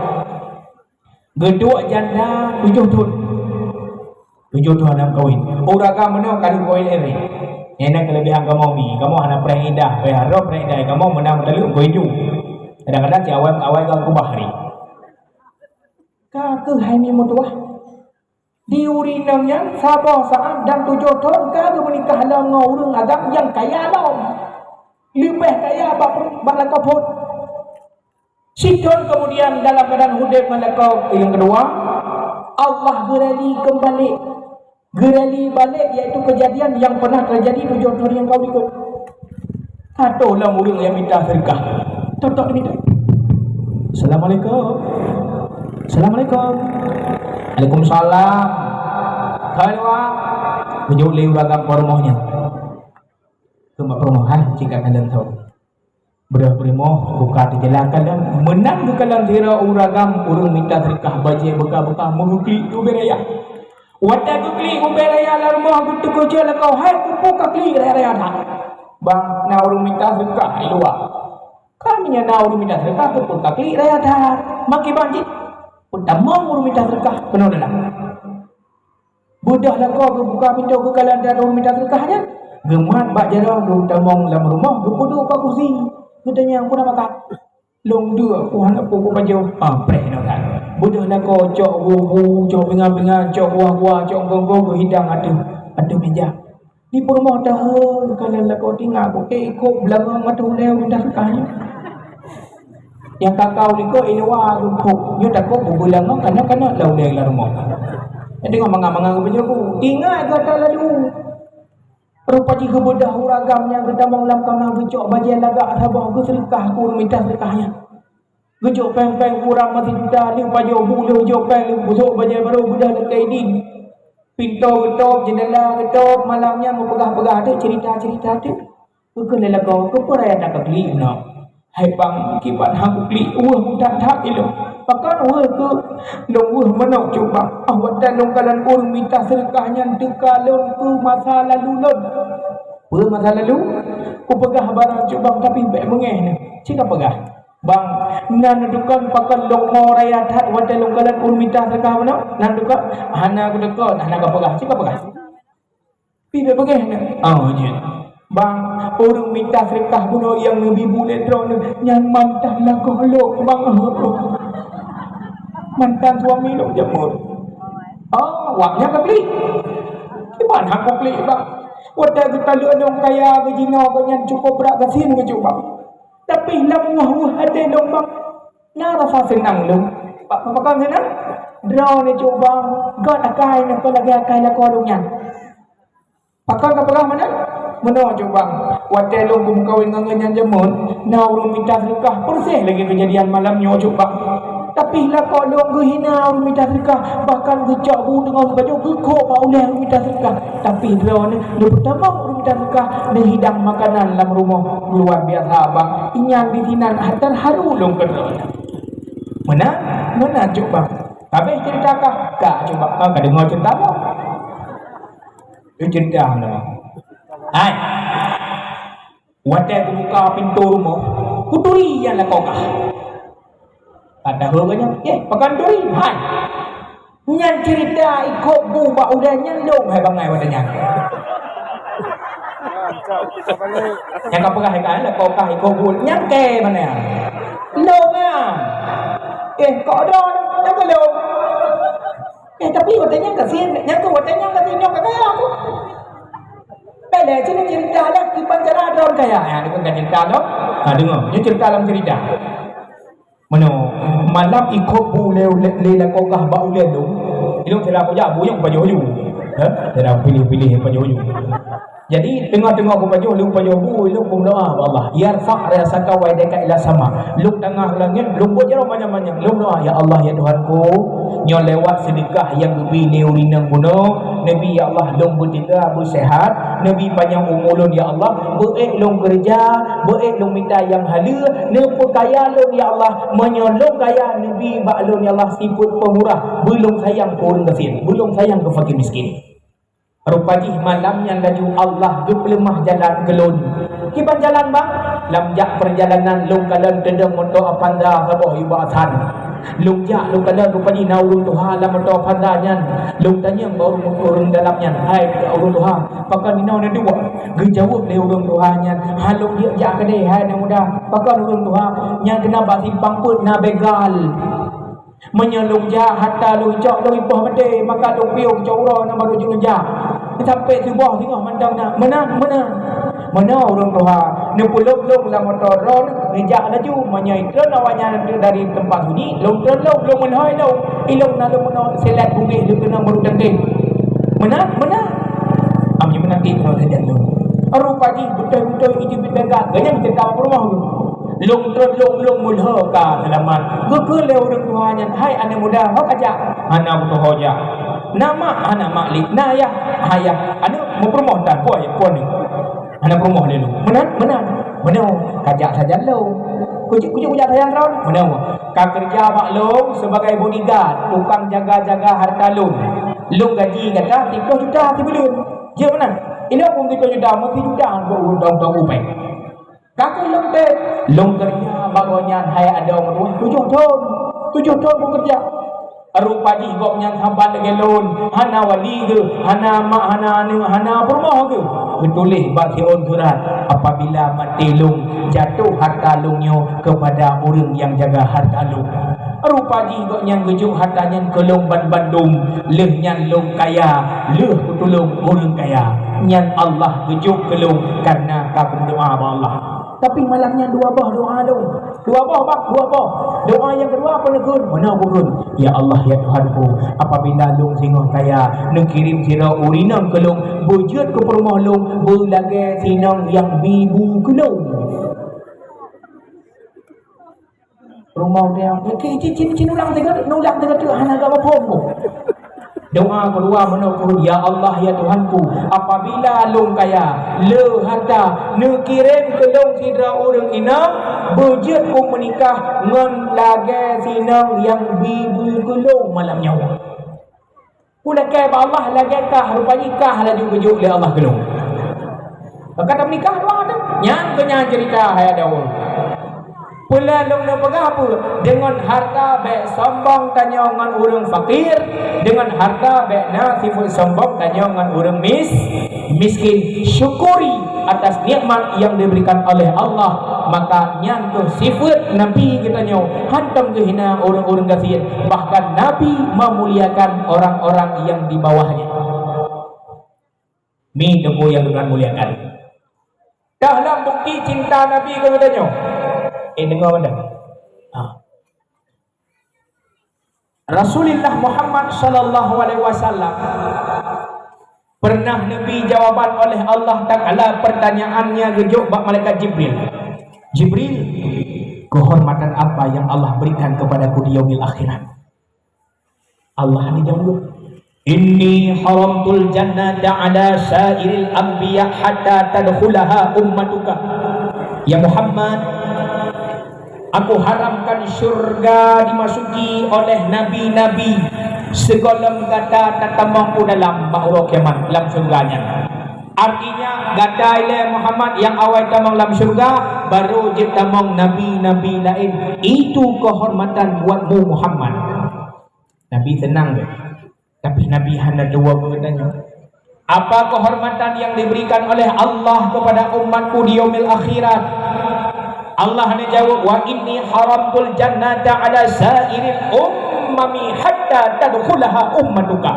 Geuduek janda tujoh thon. Tujoh thon hana meukawen. Ureuëng agam meunoe ka lheueh kawen lé. Nyan na keuleubehan kamoe mi. Kamoe hana preh idah, preh harôh, preh idah. Kamoe meunan meutaleuek meukawen ju. Kadang-kadang cit awai, awai ka keubah hari. Ka keuh hai mi meutuah. Di ureuëng inong nyan saboh saát dan tujoh thon ka geumeunikah lom ngon ureuëng agam nyang kaya lom. Leubeh kaya bak, bak lakoe phon. Sithon keumudian dalam keuadaan udeb ngon lakoe nyang keudua, Allah geurali keumbali. Geurali balek, yaitu keujadian nyang pernah teujadi tujoh thon nyang ka likot. Ka toh lom ureuëng nyang mita seudeukah. Tok-tok dimita. "Assalamualaikum." "Assalamualaikum." "Waalaikumsalam." "Hai wa." Geujok lé ureuëng agam peurumoh nyan. Keu mak peurumoh, "Hai, cit ka kalon thon." Beudôh peurumoh buka teujeulakan lom, meunan geukalon sidroe ureuëng agam ureuëng mita seudeukah bajée beuka-beuka meugeuklik ubé raya. Watée geuklik ubé raya lam rumoh geuteukeujot lakoe, "Hai, keupeue kaklik raya-raya that?" "Bang, na ureuëng mita seudeukah i luwa." "Ka meunyoe na ureuëng mita seudeukah, keupeue kaklik raya that? Makai bang cit." "Peutamong ureuëng mita seudeukah keunoe dalam." Beudôh lakoe geubuka pintoe geukalon dan ureuëng mita seudeukah nyan. Geumat bak jaroe geutamong lam rumoh geupeuduek bak kusi. Geutanyong, "Peue na makan?" "Lôn deuk, ku hana peue kupajoh." "Ah, preh inoe that." Beudôh lakoe cok bu-bu, cok pingan-pingan, cok kuah-kuah, cok gong-gong geuhidang ateueh, ateueh meja. Di peurumoh tahe geukalon lakoe tinga ku, eh, ikot beulangong ateueh ulée ureuëng mita seudeukah nyan. Nyang kakau likot i luwa geukok, nyoe takot bubulangong kana-kana lam ulée lam rumoh. Jadi ngon mangang-mangang geupeunyoe bu, ingat gata lalu. Rupa jih geubeudôh ureuëng agam nyang geutamong lam kama geucok bajée lagak saboh geuseudeukah keu ureuëng mita seudeukah nyan. Geujok péng-péng kurang meusijuta, lheueh pajoh bu, lheueh jok péng, lheueh busok bajée barô beudôh lakée idin. Pintoe geutôb, jeundela geutôb, malam nyan meupeugah-peugah teuk, cerita-cerita teuk. Geukheun lé lakoe, "Keupeue raya that kaklik meunoe?" "Hai bang, kiban han kuklik, weueh that-that ilôn." "Pakon weueh keuh?" "Lôn weueh meunoe cubang. Ah, watée lôn kalon ureuëng mita seudeukah nyan teuka lôn keu masa lalu lôn." "Peue masa lalu?" "Kupeugah barang cubang, tapi bék beungéh neuh. Cit kapeugah." "Bang, na neudukon pakon lôn mo raya that watée lôn kalon ureuëng mita seudeukah meunoe? Na neudukon?" "Hana kudukon, hana kapeugah. Cit kapeugah." "Pih bék beungéh neuh." "Oh, jeuet." "Bang, ureuëng mita seudeukah bunoe nyang neubi bu lé droeneuh nyan mantan lakoe lôn, bang. Mantan suami lôn jameun." "Oh, wak nyan kaklik?" "Kiban han kuklik, bang. Watée geutaleuek lôn kaya geujinoe gobnyan cukôp brat gasien geuh cubang. Tapi lam weueh-weueh até lôn, bang, na rasa seunang lôn." "Pakon seunang?" "Droeneuh cubang, göt akai neuh kon lagée akai lakoe lôn nyan." "Pakon kapeugah meunan?" "Meunoe cubang, watée lôn geumeukawen ngon nyan jameun, na ureuëng mita seudeukah, persis lagée keujadian malam nyoe cubang. Tapi lakoe lôn geuhina ureuëng mita seudeukah, bahkan geucok bu teungoh geupajoh geukok bak ulée ureuëng mita seudeukah. Tapi droeneuh neupeutamong ureuëng mita seudeukah, neuhidang makanan lam rumoh luar biasa, bang. Nyan disinan terharu lôn keu droeneuh." Meunan, meunan cuba. Habéh cerita kah? Ka cuba. Ah, ka deungoe cerita kah? Itu cerita mana? Hai. Watèe kubuka pintoe rumoh, kuturi nyang lakoe kah. Padahai geuh nyan, "Eh, pakon turi?" Hai. Nyan cerita ikot bu bak ulèe nyan lôn hai bangai watèe nyan. Nyang ka peugah ikan lakoe kah ikot bu nyan kèe mana? Lôn nyan. Eh, kok ada nyan keu lôn. Eh, tapi watèe nyan gasien, nyan keu watèe nyan gasien nyoe ka kaya aku. Bèk lé, cerita-cerita lé kiban cara droe kaya. Ya, ni kan cerita tu. Ha, deungö. Ni cerita dalam cerita. Meunoe, malam ikot bu lé, lé, lé lakoe kah bak ulèe lôn. Ilôn sira kujak bu nyang pajoh yu. Ha? Sira pilih-pilih nyang pajoh yu. Jadi, teungoh-teungoh kupajoh, lôn pajoh bu, lôn kumeudoa bak Allah. Yarfa' ra'saka wa yadayka ila sama. Lôn tangah langèt, lôn buet jaroe manyang-manyang. Lôn doa, "Ya Allah, ya Tuhanku, nyoe lewat seudeukah nyang geubri lé ureueng inong bunoe, neubi, ya Allah, lôn beuteuga, beuseuhat, neubi panyang umu lôn, ya Allah, beuék lôn keureuja, beuék lôn mita nyang haleue, neupeukaya lôn, ya Allah, meunyoe lôn kaya, neubi bak lôn, ya Allah, sifeuet peumurah, beulôn sayang keu ureueng gasien, beulôn sayang keu fakir miskin." Rupa jih malam nyan laju Allah geupeuleumah jalan keu lôn. Kiban jalan, Bang? Lam jak peurjalanan lôn kalon teudong moto Avanza saboh i bak asan. Lôn jak lôn kalon rupa jih na ureueng tuha lam moto Avanza nyan. Lôn tanyong bak ureueng, ureueng dalam nyan, "Hai ureueng tuha, pakon inoe neuduek?" Geujaweueb lé ureueng tuha nyan, "Han lôn jeuet jak keudeh hai aneuk muda." "Pakon ureueng tuha?" "Nyan keunan bak simpang peuet na begal." Meunyoe lôn jak, hareuta lôn cok, lôn ipoh maté, maka lôn piôh cok uroe nyan barô jeuet lôn jak. Sampoe suboh singoh mantong na. Meunan, meunan. Meunoe ureueng tuha, neupeulop lôn lam moto droen, neujak laju. Meunyoe itreun awaknyan dari teumpat sunyi, lôn treun lôn, lôn meunoe lôn. Ilôn na lôn meunoe silet bungkeh lôn keunong baru teuntèe. Meunan, meunan. Am, meunan keunoe sajan lôn. Rupa jih beutôi-beutôi ijih bit dagang, geuhnyan teuka bak peurumoh geuh. Lôn treun lôn, lôn mulhô ka seulamat. Geukheun lé ureueng tuha nyan, "Hai aneuk muda, ho kajak?" "Hana meutuho jak." "Na mak?" "Hana mak lé." "Na yah?" "Hai yah." "Aneuk, meupeurumoh tan, po ayah, po aneuk?" "Hana peurumoh lé lôn." "Meunan, meunan." "Meunoe, kajak sajan lôn." "Kujak, kujak, kujak sajan droen?" "Meunoe, ka keureuja bak lôn sibagai bodyguard, tukang jaga-jaga hareuta lôn. Lôn gaji gata siplôh juta sibuleuen." "Jeuet meunan?" "Ilôn phôn siplôh juta, meusijuta bak ulôn dong-dong ubé." Ka keuh lôn tém, lôn keureuja bak gobnyan hai adoe meutuwah tujoh thon. Tujoh thon kukeureuja. Rupa jih gobnyan saban lagèe lôn, hana wali geuh, hana mak, hana aneuk, hana peurumoh geuh. Geutuléh bak siôn surat, "Apabila maté lôn, jatoh hareuta lôn nyoe keupada ureueng nyang jaga hareuta lôn." Rupa jih gobnyan geujok hareuta nyan keu lôn banmandum, lheueh nyan lôn kaya, lheueh kutulông ureueng kaya. Nyan Allah geujok keu lôn kareuna ka kumeudoa bak Allah. Tapi malam nyan dua boh doa lôn. Dua boh, bah, dua boh. Doa nyang keudua apa neukheun? Meunan kukheun, "Ya Allah, ya Tuhanku, apabila lôn singoh kaya, neukirém sidroe ureueng inong keu lôn, beujeuet keu peurumoh lôn, beulagèe si inong nyang bi bu keu lôn." Rumoh dia, cin, cin, cin, cin ulang tiga, ulang tiga tu hana gak muphom pun. Doa keudua meunoe kheun, "Ya Allah, ya Tuhanku, apabila lôn kaya, le hareuta, neukirém keu lôn sidroe ureueng inong, beujeuet ku meunikah ngon lagèe si inong nyang bi bu keu lôn malam nyoe." Ulakèe bak Allah lagèe kah, rupa jih kah laju geujok lé Allah keu lôn. Ka tameunikah dua tu. Nyan keuh nyan cerita hai adoe. Peue lôn neupeugah peue? Deungon hareuta bèk sombong tanyoe ngon ureueng fakir, deungon hareuta bèk na sifeuet sombong tanyoe ngon ureueng mis-, miskin. Syukuri atas nikmat yang diberikan oleh Allah, maka nyan keuh sifeuet Nabi geutanyoe, hantom geuhina ureueng-ureueng gasien, bahkan Nabi memuliakan orang-orang yang di bawahnya. Ni teungku yang Tuhan muliakan. Dah lam bukti cinta Nabi keu geutanyoe. Eh, deungoe mantong. Ha. Rasulullah Muhammad sallallahu alaihi wasallam pernah neubri jawaban oleh Allah Taala pertanyaan nyang geujok bak malaikat Jibril. "Jibril, kehormatan apa yang Allah berikan kepadaku di yaumil akhirat?" Allah neujaweueb, "Inni haramtul jannata ala sairil anbiya hatta tadkhulaha ummatuka." Ya Muhammad, Aku haramkan syurga dimasuki oleh nabi-nabi sigohlom gata tatamong u dalam bak uroe kiamat lam syurga nyan. Artinya, gata ilée Muhammad nyang awai tamong lam syurga, barô jeuet tamong nabi-nabi laén. Itu keuhormatan buatmu, Muhammad. Nabi seunang deh. Tapi Nabi hana jaweueb geutanyoe, "Apa kehormatan yang diberikan oleh Allah kepada umatku di yaumil akhirat?" Allah hana jaweueb, "Wa inni haramtul jannata ala sa'iril ummami hatta tadkhulaha ummatuka."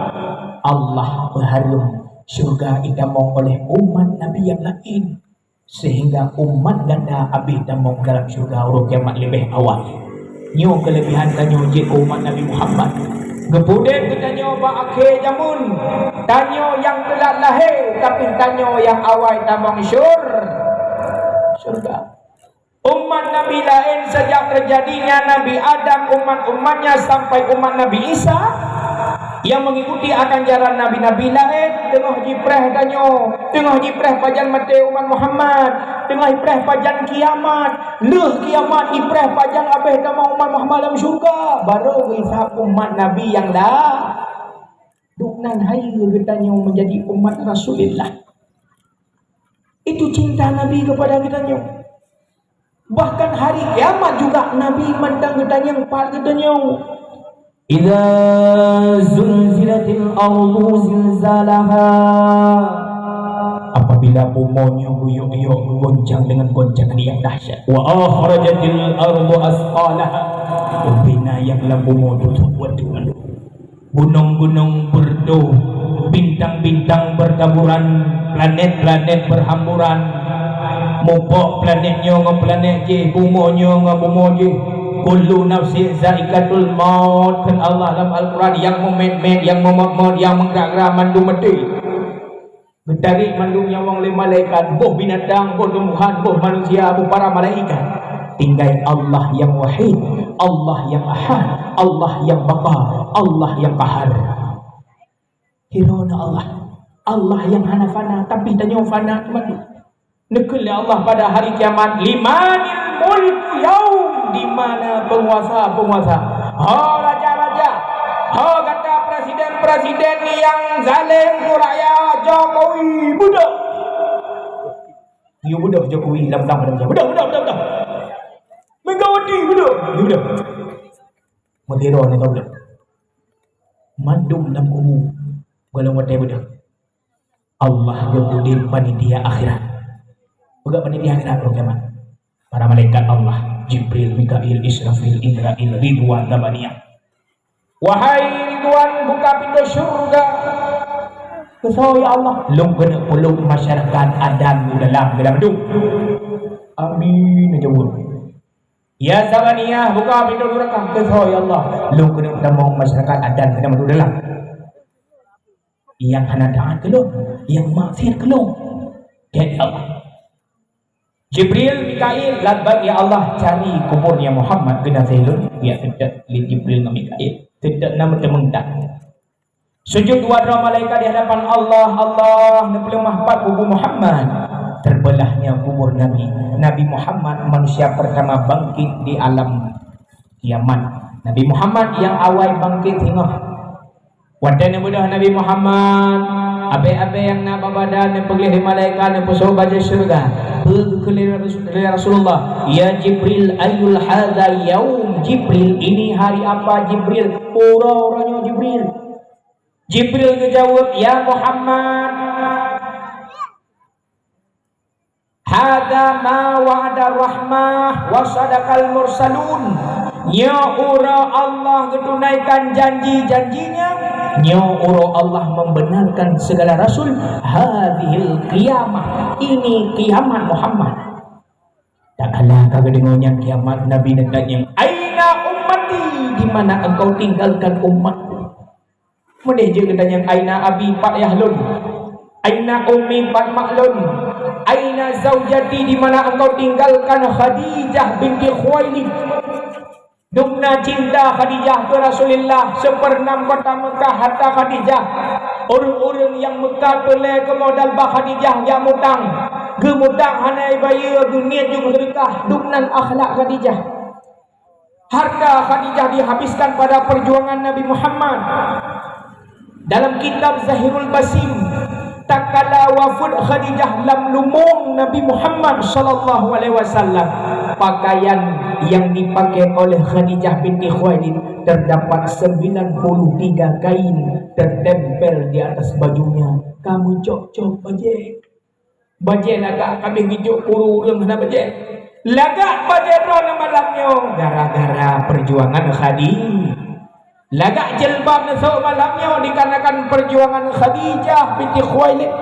Allah peuhareuem syurga itamong oleh umat Nabi nyang laén. Sehingga umat gata habéh tamong dalam syurga uroe kiamat leubeh awai. Nyoe keulebihan tanyoe jeuet keu umat Nabi Muhammad. Geupeudeh keu tanyoe bak akhé jameun. Tanyoe nyang teulat lahé, tapi tanyoe nyang awai tamong syur-, syurga. Umat Nabi laén sejak terjadinya Nabi Adam, umat-umatnya sampai umat Nabi Isa, yang mengikuti akan jalan nabi-nabi laén teungoh jipreh tanyoe, teungoh jipreh pajan maté umat Muhammad, teungoh jipreh pajan kiamat, lheueh kiamat jipreh pajan habéh tamong umat Muhammad lam syurga, barô geuhisab umat Nabi nyang la-, dubnan hayeue geutanyoe menjadi umat Rasulullah. Itu cinta Nabi kepada geutanyoe. Bahkan hari kiamat juga Nabi mantong geutanyong pat geutanyoe. "Idza zulzilatil ardu zilzalaha." Apabila bumoe nyoe geuyok-yok, geugoncang dengan goncangan yang dahsyat. "Wa akhrajatil ardu asqalaha." Ubena nyang lam bumoe tutoe buet teuk mandum. Gunong-gunong beureudoh, bintang-bintang beurtaburan, planet-planet beuhamburan. Mupok planet nyoe ngon planet jéh, bumoe nyoe ngon bumoe jéh. "Kullu nafsin zaikatul maut," kheun Allah lam Al-Quran, nyang meumét-mét, nyang meumot-mot, nyang meugerak-gerak mandum maté. Geutarek mandum nyawöng lé malaikat, boh binatang, boh tumbuhan, boh manusia, boh para malaikat. Tinggai Allah nyang Wahid, Allah nyang Ahad, Allah nyang Baqa, Allah nyang Qahar. Hiroe na Allah, Allah nyang hana fana, tapi tanyoe fana teuma. Neukheun lé Allah pada hari kiamat, "Limanil mulku yaum?" Di mana penguasa-penguasa? Ho raja-raja, ho gata presiden-presiden nyang zalem keu rakyat, Jokowi beudôh! Yue beudôh Jokowi lam blang padang, beudôh, beudôh, beudôh, beudôh! Megawati beudôh! Yue beudôh! Meuteurô nyoe beudôh! Mandum lam kubu golom watée beudôh! Allah geupeudeh panitia akhirat. Peugah panitia akhirat uroe kiamat. Para malaikat Allah, Jibril, Mikail, Israfil, Indrail, Ridwan, Zabaniyah. "Wahai Ridwan, buka pintoe syurga." "Keusoe ya Allah?" "Lôn keuneuk peulok masyarakat Adan u dalam." "Amin," jaweueb. "Ya Zabaniyah, buka pintoe nuraka." "Keusoe ya Allah?" "Lôn keuneuk tamong masyarakat Adan u dalam." Nyang hana taat keu lôn, nyang maksiat keu lôn. Gét Allah. Jibril, Mikail, "Labbaik ya Allah, cari kuburnya Muhammad geunaséh lôn." Ya, seutôt lé Jibril ngon Mikail. Seutôt na meuteumeuntang. Sujud dua droe malaikat di hadapan Allah, "Allah, neupeuleumah pat kubu Muhammad." Terbelahnya kubur Nabi. Nabi Muhammad manusia pertama bangkit di alam kiamat. Nabi Muhammad nyang awai bangkit singoh. Watée neubeudôh Nabi Muhammad, abée-abée nyang na bak badan neupeugléh lé malaikat, neupeusoe bajée syeuruga. Peugah lé Rasul-, lé Rasulullah, "Ya Jibril, ayyul hadza yaum Jibril? Ini hari apa Jibril? Uroe-uroe nyoe Jibril?" Jibril geujaweueb, "Ya Muhammad, hadza ma wa'ada rahmah wa sadaqal mursalun." Nyoe uroe Allah geutunaikan janji-janji-Nya. Nyoe uroe Allah membenarkan segala rasul. Hadzihil qiyamah, ini kiamat Muhammad. Tatkala ka geudeungoe nyan kiamat, Nabi neutanyong, "Aina ummati? Di mana engkau tinggalkan umatku?" Meudeh jeuet geutanyong, "Aina abi, pat ayah lôn? Aina ummi, pat mak lôn? Aina zaujati, di mana engkau tinggalkan Khadijah binti Khuwailid?" Dumna cinta Khadijah keu Rasulullah, seupeureunam kota Meukah harta Khadijah. Ureuëng-ureuëng nyang meukat peureulée keu modal bak Khadijah jak mutang. Geumutang hana ibayeue, geuniet jeuet meuseudeukah, dumnan akhlak Khadijah. Harta Khadijah dihabiskan pada perjuangan Nabi Muhammad. Dalam kitab Zahirul Basim, tatkala wafeuet Khadijah lam lubong Nabi Muhammad sallallahu alaihi wasallam, pakaian yang dipakai oleh Khadijah binti Khuwailid terdapat sembilan puluh tiga kain tertempel di atas bajunya. Ka meucok-cok bajée. Bajée lagak, ka abéh geujok kuru ureuëng hana bajée. Lagak bajée droe ngon malam nyoe gara-gara perjuangan Khadi-, lagak jilbab neusok malam nyoe dikarenakan perjuangan Khadijah binti Khuwailid,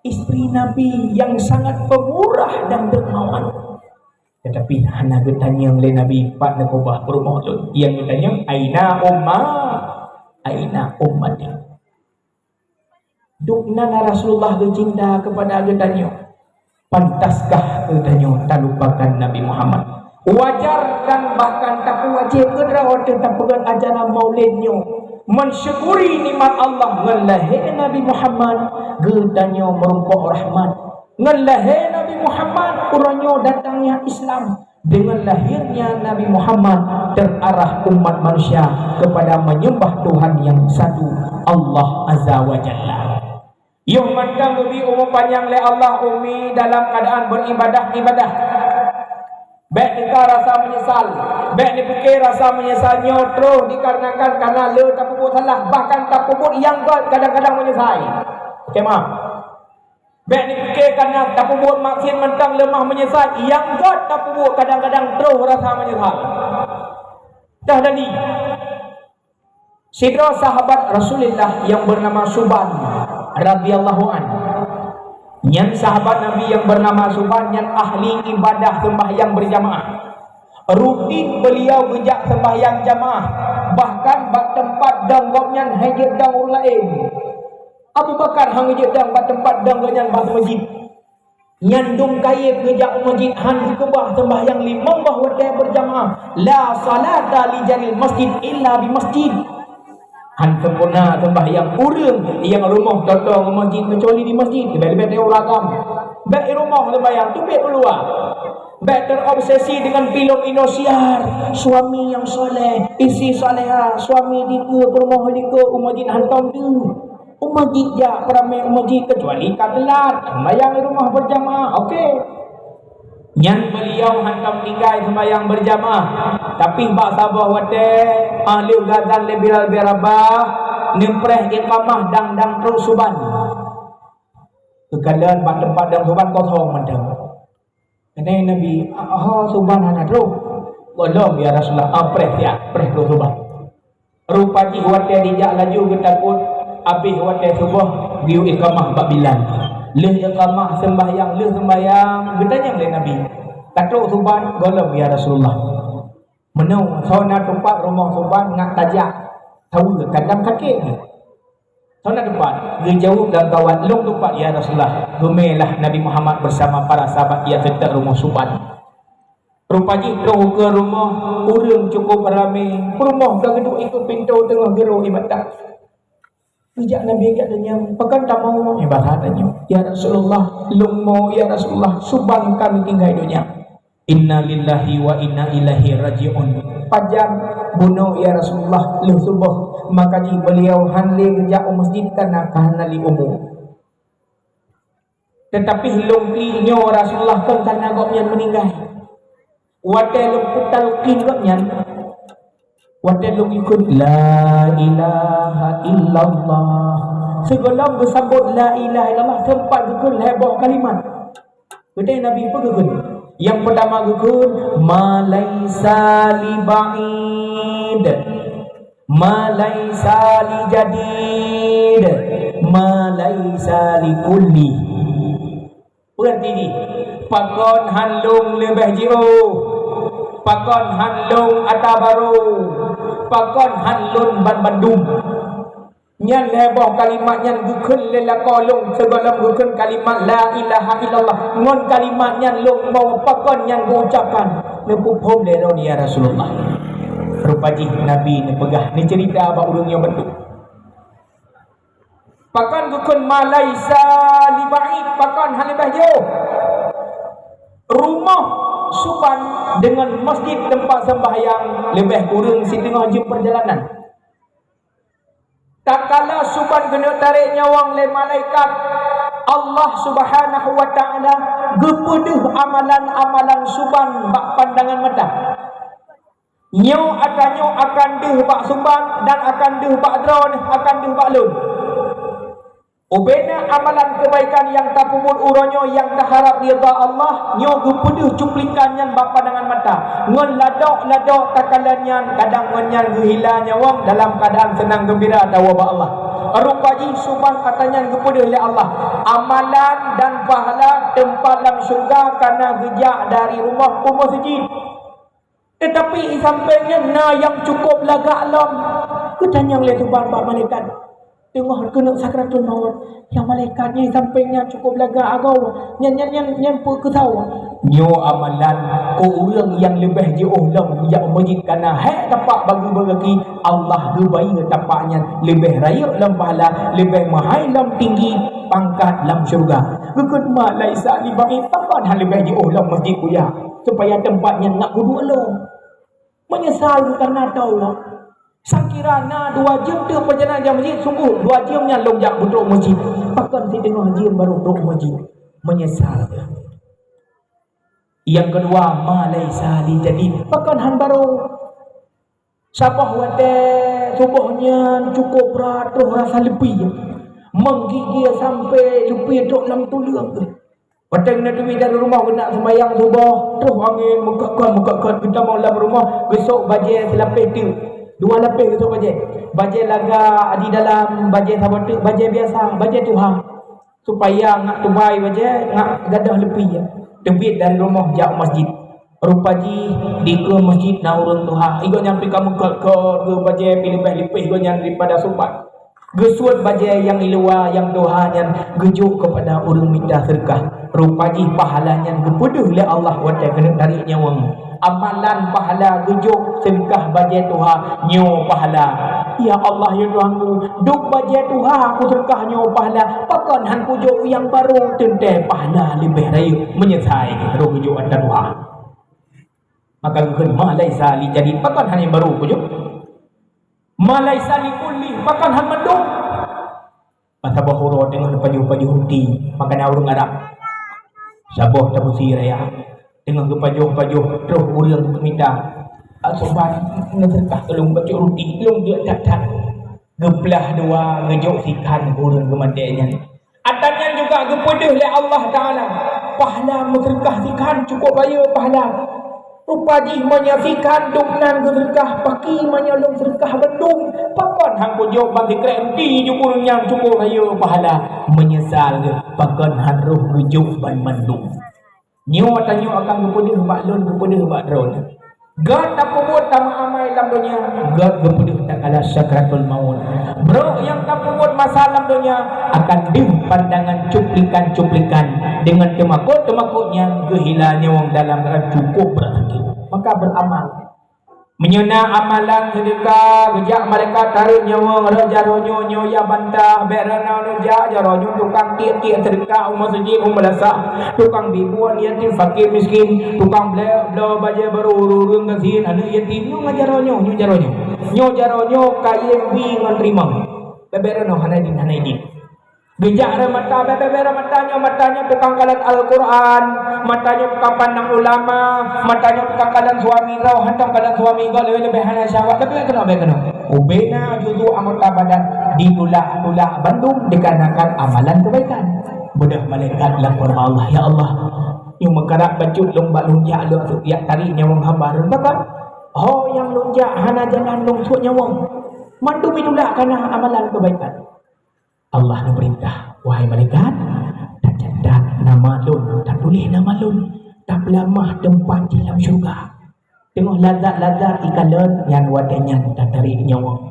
istri Nabi yang sangat pemurah dan dermawan. Tetapi hana geutanyong lé Nabi, "Pat neukeubah peurumoh lôn?" Nyang geutanyong, "Aina umma? Aina ummati?" Dubna Rasulullah geucinta keupada geutanyoe. Pantaskah geutanyoe talupakan Nabi Muhammad? Wajar dan bahkan tapeuwajéb keu droe teuh tapeugét ajaran Maulid nyoe. Mensyukuri nikmat Allah ngon lahé Nabi Muhammad, geutanyoe meurumpok rahmat. Ngon lahé Nabi Muhammad, uroe nyoe datangnya Islam. Dengan lahirnya Nabi Muhammad, terarah umat manusia kepada menyembah Tuhan yang satu, Allah Azza wa Jalla. Yoh mantong geubri umu panyang lé Allah Umi dalam keadaan beribadah-ibadah. Bék teuka rasa menyesal, bék neupike rasa menyesal nyoe troh dikarenakan kana le tapeubuet salah, bahkan tapeubuet nyang göt kadang-kadang menyesai. Oke, maaf. Bék neupike kana tapeubuet maksiat mantong leumah meunyeusai, nyang göt tapeubuet kadang-kadang troh rasa meunyeusai. Dah jadi, sidroe sahabat Rasulullah nyang beunama Suban radhiyallahu an. Nyan sahabat Nabi nyang beunama Suban nyan ahli ibadah seumbahyang beurjamaah. Rutin beuliau geujak seumbahyang jamaah, bahkan bak teumpat dong gobnyan hai jeuet dong ureuëng laén. Abu Bakar hana jeuet dong bak teumpat dong gobnyan bak meuseujid. Nyan dum kayém geujak u meuseujid, hana geukeubah seumbahyang limong boh watée beurjamaah. La salata li jaril masjid illa bi masjid. Hana sempurna seumbahyang ureuëng nyang rumoh totong u meuseujid keucuali di meuseujid. Leubeh-leubeh di ureuëng agam. Bék di rumoh seumbahyang, teubiet u luwa. Bék terobsesi dengan film Indosiar. Suami yang soleh, istri soleha, suami dikeue, peurumoh dikeue, u meuseujid hantom deuh. U meuseujid jak, peuramé u meuseujid, keucuali ka teulat, seumbahyang di rumoh beurjamaah, oke. Nyan beuliau hantom tinggai seumbahyang beurjamaah, tapi bak saboh watée, ah lheueh geuazan lé Bilal bin Rabah, neupreh iqamah dang-dang trok Suban. Geukalon bak teumpat dang Suban kosong mantong. Keuneuk Nabi, "Ho Suban hana troh?" "Gohlom, ya Rasulullah." "Ah, preh siat, preh troh Suban." Rupa jih watée dijak laju geutakot, abéh watée suboh geuyue iqamah bak Bilal. Lheueh iqamah seumbahyang, lheueh seumbahyang geutanyong lé Nabi, "Ka troh Suban?" "Gohlom, ya Rasulullah." Meunoe, soe na teumpat rumoh Suban ngat tajak, saweue kadang sakét nyan. Soe na teumpat? Geujaweueb lam kawat, "Lôn teumpat, ya Rasulullah." Geumé lah Nabi Muhammad bersama para sahabat ia seutôt rumoh Suban. Rupa jih troh ukeue rumoh, ureuëng cukup ramé, peurumoh ka geuduek dikeue pintoe teungoh geuro ié mata. Geujak Nabi geutanyong, "Pakon tamong?" Eh, bahasa tanyoe, "Ya Rasulullah, lôn mo, ya Rasulullah, Suban ka neutinggai donya." "Inna lillahi wa inna ilaihi raji'un." Pajan bunoe, ya Rasulullah, lheueh suboh, maka jih beuliau hana lé geujak u meuseujid kareuna ka hana lé umu. Teutapi lôn klik nyoe Rasulullah kon kareuna gobnyan meuninggai. Watée lôn peutalkin gobnyan, watée lôn ikot, "La ilaha illallah." Sigohlom geusambot la ilaha illallah, seumpat geukheun lhée boh kalimat. Geutanyoe Nabi peue geukheun? Nyang peutama geukheun, "Ma laisa li ba'id, ma laisa li jadid, ma laisa li kulli." Peue arti jih? Pakon han lôn leubeh jiôh? Pakon han lôn ata barô? Pakon han lôn banmandum? Nyan lhée boh kalimat nyan geukheun lé lakoe lôn sigohlom geukheun kalimat la ilaha illallah. Ngon kalimat nyan lôn mo pakon nyan geuucapkan. Neupeuphom lé droeneuh, ya Rasulullah. Rupa jih Nabi neupeugah, neuceurita bak ureuëng nyang bandum. Pakon geukheun ma laisa li ba'id, pakon han leubeh jiôh? Rumoh Suban deungon masjid teumpat seumbahyang leubeh kureueng siteungoh jeuem peurjalanan. Tatkala suban keuneuk tarek nyawöng lé malaikat, Allah Subhanahu wa Ta'ala geupeudeuh amalan-amalan suban bak pandangan mata. Nyoe ata nyoe akan deuh bak suban dan akan deuh bak droeneuh, akan deuh bak lôn. Ubena amalan keubaikan nyang tapeubuet uroe nyoe nyang taharab ridha Allah, nyoe geupeudeuh cuplikan nyan bak pandangan mata. Ngon ladok-ladok takalon nyan, kadang ngon nyan geuhila nyawöng dalam keuadaan seunang geumbira atawa bak Allah. Rupa jih suban ata nyan geupeudeuh lé Allah. Amalan dan pahala teumpat lam syeuruga ka na geujak dari rumoh u meuseujid. Teutapi i sampéng nyan na nyang cukôp lagak lom. Geutanyong lé suban bak malaikat, teungoh keuneuk sakratul maut, "Ya malaikat, nyan i sampéng nyan cukôp lagak agoe. Nyan, nyan, nyan, nyan peue keusoe?" Nyoe amalan keu ureuëng nyang leubeh jiôh lom jak meuseujid, kana hék tapak bagi-bagi, Allah geubayeue tapak nyan leubeh rayeuk lom pahala, leubeh meuhai lom tinggi pangkat lam syeuruga. Geukheun, "Ma laisa li bagi, pakon hana leubeh jiôh lom meuseujid kuya?" Supaya teumpat nyan nak kuduek lom. Meunyeusal geuh kareuna taubat. Sangkira na dua jeuem teuk peurjalanan jak meuseujid, sunggoh dua jeuem nyan lôn jak beutrok meuseujid. Pakon siteungoh jeuem barô trok meuseujid? Meunyeusal geuh. Nyang keudua, ma laisa li jadid. Pakon han barô? Saboh watée suboh nyan cukôp brat troh rasa leupie. Meugigie sampoe leupie trok lam tuleueng geuh. Watée na teubiet dari rumoh geunak seumayang suboh, troh angén meukeukon-meukeukon geutamong lam rumoh, geusôk bajée seulapéh teuk. Dua lapéh geusôk bajée. Bajée lagak di dalam, bajée saboh teuk, bajée biasa, bajée tuha. Supaya ngak tubai bajée, ngak gadôh leupie. Teubiet dari rumoh jak meuseujid. Rupa jih dikeue meuseujid na ureuëng tuha. Igoe nyan pih ka meukeukon geuh bajée pih leubeh lipéh geuh nyan daripada suban. Geusuet bajée nyang i luwa nyang tuha nyan geujok keupada ureuëng mita seudeukah. Rupa jih pahala nyan geupeudeuh lé Allah watée keuneuk tarek nyawöng. Amalan pahala geujok seudeukah bajée tuha nyoe pahala. Ya Allah, ya Tuhanku, dum bajée tuha kuseudeukah nyoe pahala, pakon han kujok nyang barô teuntée pahala leubeh rayeuk meunyeusai roh geujok atra tuha. Maka geukheun, ma laisa li jadid, pakon hana barô kujok? Ma laisa li kulli, pakon han mandum? Masa boh uroe teungoh neupajoh-pajoh ruti, makanan ureuëng Arab. Saboh tabusi raya, teungoh geupajoh-pajoh, troh ureuëng mita, "Asoban, neuseudeukah keu lôn bacut ruti, lôn jeuet that-that." Geuplah dua, geujok sikhan ureuëng geumaté nyan. Ata nyan juga geupeudeuh lé Allah Taala. Pahala meuseudeukah sikhan cukôp rayeuk pahala. Rupa jih meunyoe sikhan dum nan geuseudeukah, paki meunyoe lôn seudeukah bandum, pakon han kujok ban sikrek ruti jok ureuëng nyan cukôp rayeuk pahala. Meunyeusal geuh, pakon han roh geujok ban mandum. Nyoe tanyoe akan geupeudeuh bak lôn, geupeudeuh bak droeneuh. Gét tapeubuet tameuamai lam donya, gét geupeudeuh tatkala sakratul maut. Brok nyang tapeubuet masa lam donya akan deuh pandangan cuplikan-cuplikan deungon teumakot-teumakot nyang geuhila nyawöng dalam rot cukôp brat sakét. Maka beuramal. Meunyoe na amalan seudeukah, geujak malaikat tarek nyawöng rot jaroe nyoe, nyoe ya bantah, bék reunoe neujak jaroe nyoe tukang tiek-tiek seudeukah u meuseujid, u meulasah, tukang bri buet yatim fakir miskin, tukang bloe, bloe bajée barô ureuëng gasien aneuëk yatim, nyoe ngon jaroe nyoe, nyoe jaroe nyoe. Nyoe jaroe nyoe kayém bi ngon teurimong. Bék-bék reunoe hana idin, hana idin. Geujak rot mata, bék-bék rot mata nyoe, mata nyoe tukang kalon Al-Qur'an, mata nyoe tukang pandang ulama, mata nyoe tukang kalon suami droe, hantom kalon suami gob leubeh-leubeh hana syahwat, tapi bék keunoe, bék keunoe. Ubena juzu anggota badan ditulak-tulak bandum dikarenakan amalan kebaikan. Beudôh malaikat lapor bak Allah, "Ya Allah, nyoe meukarat bacut lôn bak lôn jak lôn jak tarek nyawöng hamba lôn." Pakon? Ho nyang lôn jak hana jalan lôn sôk nyawöng. Mandum itulak kareuna amalan kebaikan. Allah neupeurintah, "Wahai malaikat, tacatat nama lôn, tatuléh nama lôn, tapeulamah teumpat jih lam syeuruga." Teungoh lazat-lazat ikalon nyan, watée nyan tatarek nyawöng.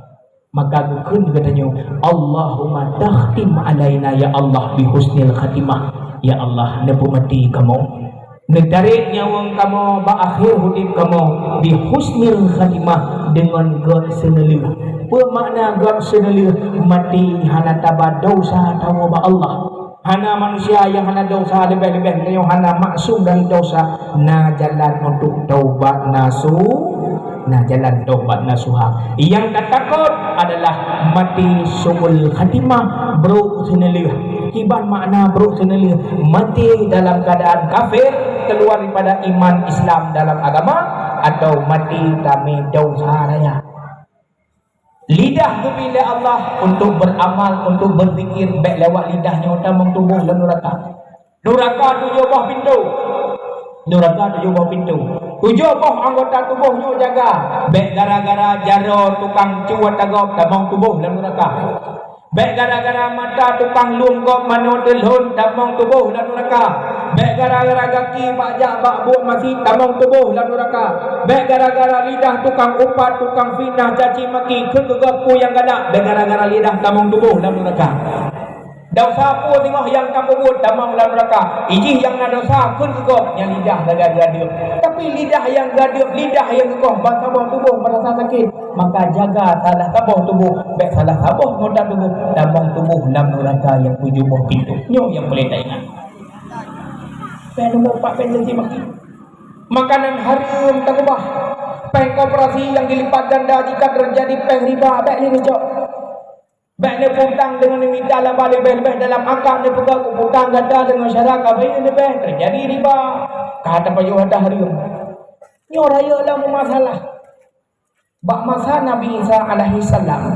Maka geukheun geutanyoe, "Allahumma takhtim alaina ya Allah bi husnil khatimah." Ya Allah, neupeumaté kamoe. Neutarek nyawöng kamoe bak akhé udeb kamoe bi husnil khatimah, deungon gét seuneulheueh. Peue makna gét seuneulheueh? Maté hana taba desya tawoe bak Allah. Hana manusia nyang hana desya, leubeh-leubeh tanyoe hana maksum dari desya. Na jalan untuk taubat nasu-, na jalan taubat nasuha. Nyang tatakot adalah maté su'ul khatimah, brok seuneulheueh. Kiban makna brok seuneulheueh? Maté dalam keadaan kafir, keluar daripada iman Islam dalam agama, atau maté tamé desya raya. Lidah geubri lé Allah untuk beramal, untuk berzikir, bék lewat lidah nyoe tamong tuboh lam nuraka. Nuraka tujoh boh pintoe. Nuraka tujoh boh pintoe. Tujoh boh anggota tuboh nyoe jaga. Bék gara-gara jaroe tukang cuwa tagop tamong tuboh lam nuraka. Bék gara-gara mata tukang lom gob manoe teulhon tamong tuboh lam nuraka. Bék gara-gara gaki bak jak bak buet masit tamong tuboh lam nuraka. Bék gara-gara lidah tukang upat, tukang fitnah, caci maki, kheun keu gob peue nyang galak. Bék gara-gara lidah tamong tuboh lam nuraka. Desya peue singoh nyang tapeubuet tamong lam nuraka. Ijih nyang na desya kheun keu gob, nyan lidah lagée gadeueb. Tapi lidah nyang gadeueb, lidah nyang geukoh ban saboh tuboh meurasa sakét. Maka jaga salah saboh tuboh, bék salah saboh anggota tuboh tamong tuboh lam nuraka nyang tujoh boh pintoe. Nyoe nyang peureulée taingat. Péng nombor empat péng janji maki. Makanan haram takeubah. Péng koperasi nyang dilipat ganda jika teujadi péng riba, bék lé neucok. Bék neupeutang deungon neumita laba leubeh-leubeh dalam angka neupeugah peutang gata deungon syarat kafé leubeh teujadi riba. Ka tapajoh hareuem. Nyoe rayeuk lom masalah. Bak masa Nabi Isa alaihissalam,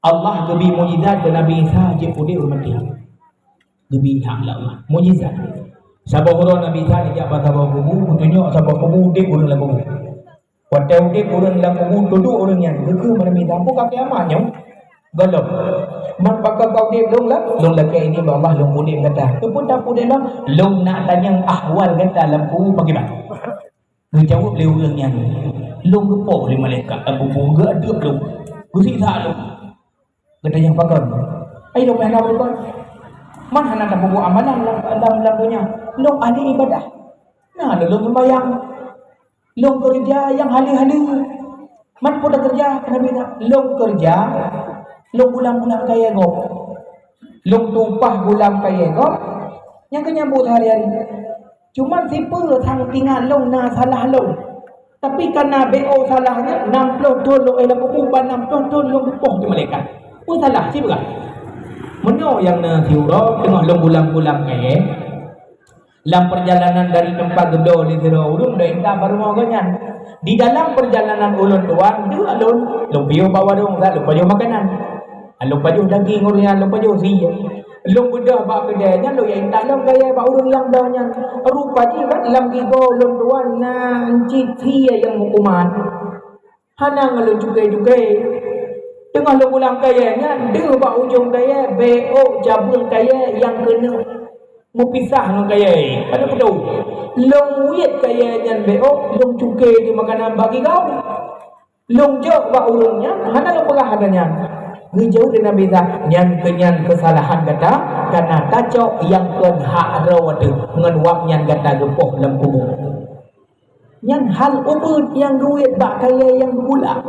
Allah geubri mukjizat keu Nabi Isa jeuet udeb ureuëng maté. Geubri hak lé Allah, mukjizat. Saboh uroe Nabi Isa jijak bak saboh kubu, geutunyok saboh kubu udeb ureuëng lam kubu. Watée udeb ureuëng lam kubu, teuduek ureuëng nyan, geukheun bak Nabi Isa, "Peue ka kiamat nyoe?" "Gohlom." "Man pakon ka udeb?" "Lôn la-, lôn lakée idin bak Allah, lôn udeb gata." "Keupeue tapeuudeb lôn?" "Lôn nak tanyong ahwal gata lam kubu pakriban." Geujaweueb lé ureuëng nyan, "Lôn geupoh lé malaikat lam kubu, geuadeueb lôn, geusiksa lôn." Geutanyong, "Pakon?" "Ai lôn pih hana pakon. Man hana tapeubuet amalan lam, lam, lam donya. Lôn ahli ibadah. Na lôn, lôn seumayang. Lôn keureuja nyang haleue-haleue." "Man peue takeureuja?" Nabi na, "Lôn keureuja, lôn gulang-gulang kayée gob. Lôn tumpah gulang kayée gob, nyang keu nyang buet sehari-hari. Cuman sipeue sang tingat lôn na salah lôn. Tapi kana B O salah nyan, nam ploh thon lôn éh lam kubu, ban nam ploh thon lôn geupoh keu malaikat. Peue salah, ci peugah." Meunoe nyang na siuroe teungoh lôn gulang-gulang kayée. Lam peurjalanan dari teumpat geudoe lé sidroe ureuëng dok intat bak rumoh gobnyan. Di dalam peurjalanan ulôn tuan, deuek lôn, lôn piôh bak warong, lôn pajoh makanan. Lôn pajoh daging ureuëng nyan, lôn pajoh sie. Lôn beudôh bak keudée nyan, lôn jak intat lom kayée bak ureuëng nyang bloe nyan. Rupa jih kan lam gigoe ulôn tuan na cit sie nyang meukumat. Hana ngon lôn cukai-cukai. Teungoh lôn gulang kayée nyan, deuh bak ujong kayée, B O jabeung kayée nyang keuneuk meupisah ngon kayée. Padub peutôh. Lôn wiet kayée nyan B O, lôn cukai di makanan bak gigoe. Lôn jok bak ureuëng nyan, hana lôn peugah haba nyan. Geujaweueb lé Nabi Isa, "Nyan keu nyan keusalahan gata, kana tacok nyang kon hak droe teuh ngon wab nyan gata geupoh lam kubu." Nyan hal ubit nyang geuwiet bak kayée nyang geubulak.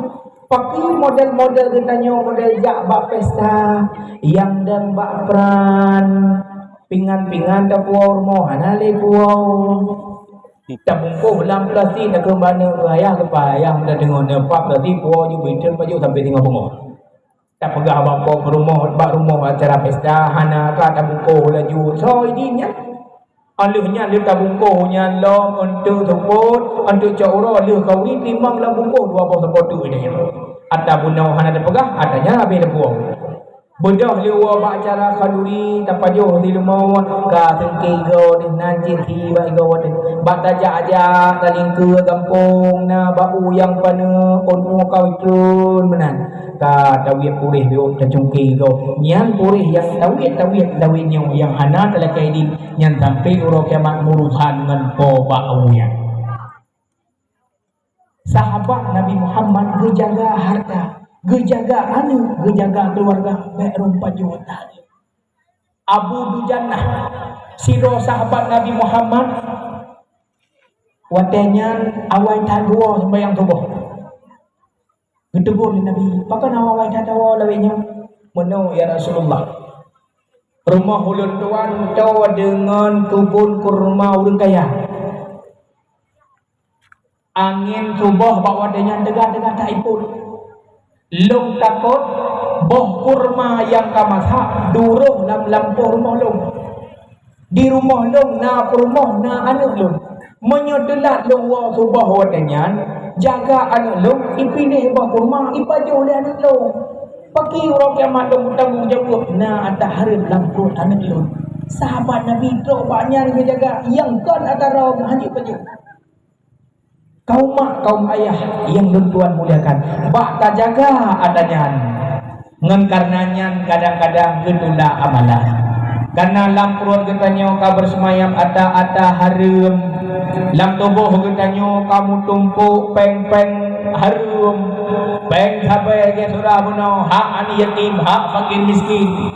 Pakri model-model geutanyoe model jak bak pesta, nyang dang bak pran, pingan-pingan tapuwoe rumoh hana lé puwoe. Tabungkoh lam plastik takheun bak aneuk keu ayah, leupah ayah meudadeungoe neupak plastik puwoe jih beuitem pajoh sampoe singoh beungoh. Tapeugah bak po peurumoh, bak rumoh acara pesta, hana ka tabungkoh laju. Soe idin nyan? Lheueh nyan lheueh tabungkoh nyan lom, eunteuk seupôt, eunteuk cot uroe, lheueh kawin timang lam bungkoh dua boh seupôt teuk idin nyan. Ata bunoe hana tapeugah, ata nyan habéh tapuwoe. Beudôh lé woe bak acara khanduri, tapajoh di leumo, ka seungkée igoe deuh nan cit si bak igoe deuh. Bak tajak-jak talingkeue gampông na bak u nyang paneuk, ôn u ka ujeuen meunan. Ka tawiet puréh biôk tacungke gob. Nyan puréh nyang tawiet-tawiet lawét nyoe nyang hana talakée idin, nyan sampoe uroe kiamat meurusan ngon Po bak awai nyan. Sahabat Nabi Muhammad geujaga hareuta, geujaga aneuk, geujaga keuluwarga, bék rhom pajoh that. Abu Dujannah, sidroe sahabat Nabi Muhammad, watée nyan awai that geuwoe seumbahyang suboh. Geuteugur lé Nabi, "Pakon awai that tawoe lawét nyoe?" "Meunoe, ya Rasulullah, Rumoh ulôn tuan toe deungon keubon kurma ureuëng kaya. Angén suboh bak watée nyan teuga-teuga that ipot. Lôn takot boh kurma nyang ka masak duroh lam lampôh rumoh lôn. Di rumoh lôn na peurumoh na aneuëk lôn. Meunyoe teulat lôn woe suboh watée nyan, jaga aneuëk lôn, ipiléh boh kurma ipajoh lé aneuëk lôn. Pakri uroe kiamat lôn meutanggong jaweueb na ata hareuem lam pruet aneuëk lôn. Sahabat Nabi trok bak nyan geujaga, nyang kon ata droe hana jipajoh. Kaum mak, kaum ayah nyang lôn tuan muliakan, bak tajaga ata nyan. Ngon kareuna nyan kadang-kadang geutulak amalan. Kareuna lam pruet geutanyoe ka beuseumayam ata-ata hareuem, lam tuboh geutanyoe ka meutumpôk péng-péng hareuem, péng sabai lagée syedara bunoe, hak aneuëk yatim, hak fakir miskin.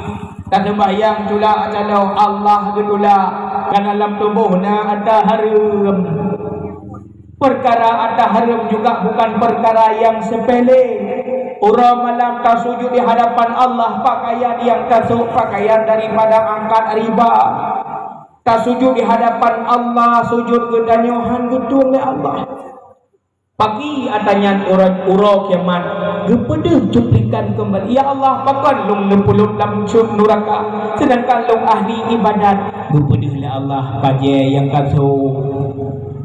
Ka seumbahyang tulak caloe, Allah geutulak, kareuna lam tuboh na ata hareuem. Peukara ata hareuem juga bukan peukara nyang seupele. Uroe malam tasujut di hadapan Allah, pakaian nyang tasôk pakaian daripada angkat riba. Tasujut di hadapan Allah, sujut geutanyoe han geutueng lé Allah. Pakri ata nyan uroe, uroe kiamat, geupeudeuh cuplikan keumbali, "Ya Allah, pakon lôn neupeuleum lam sut nuraka, seudangkan lôn ahli iébadat?" Geupeudeuh lé Allah, bajée nyang ka sôk,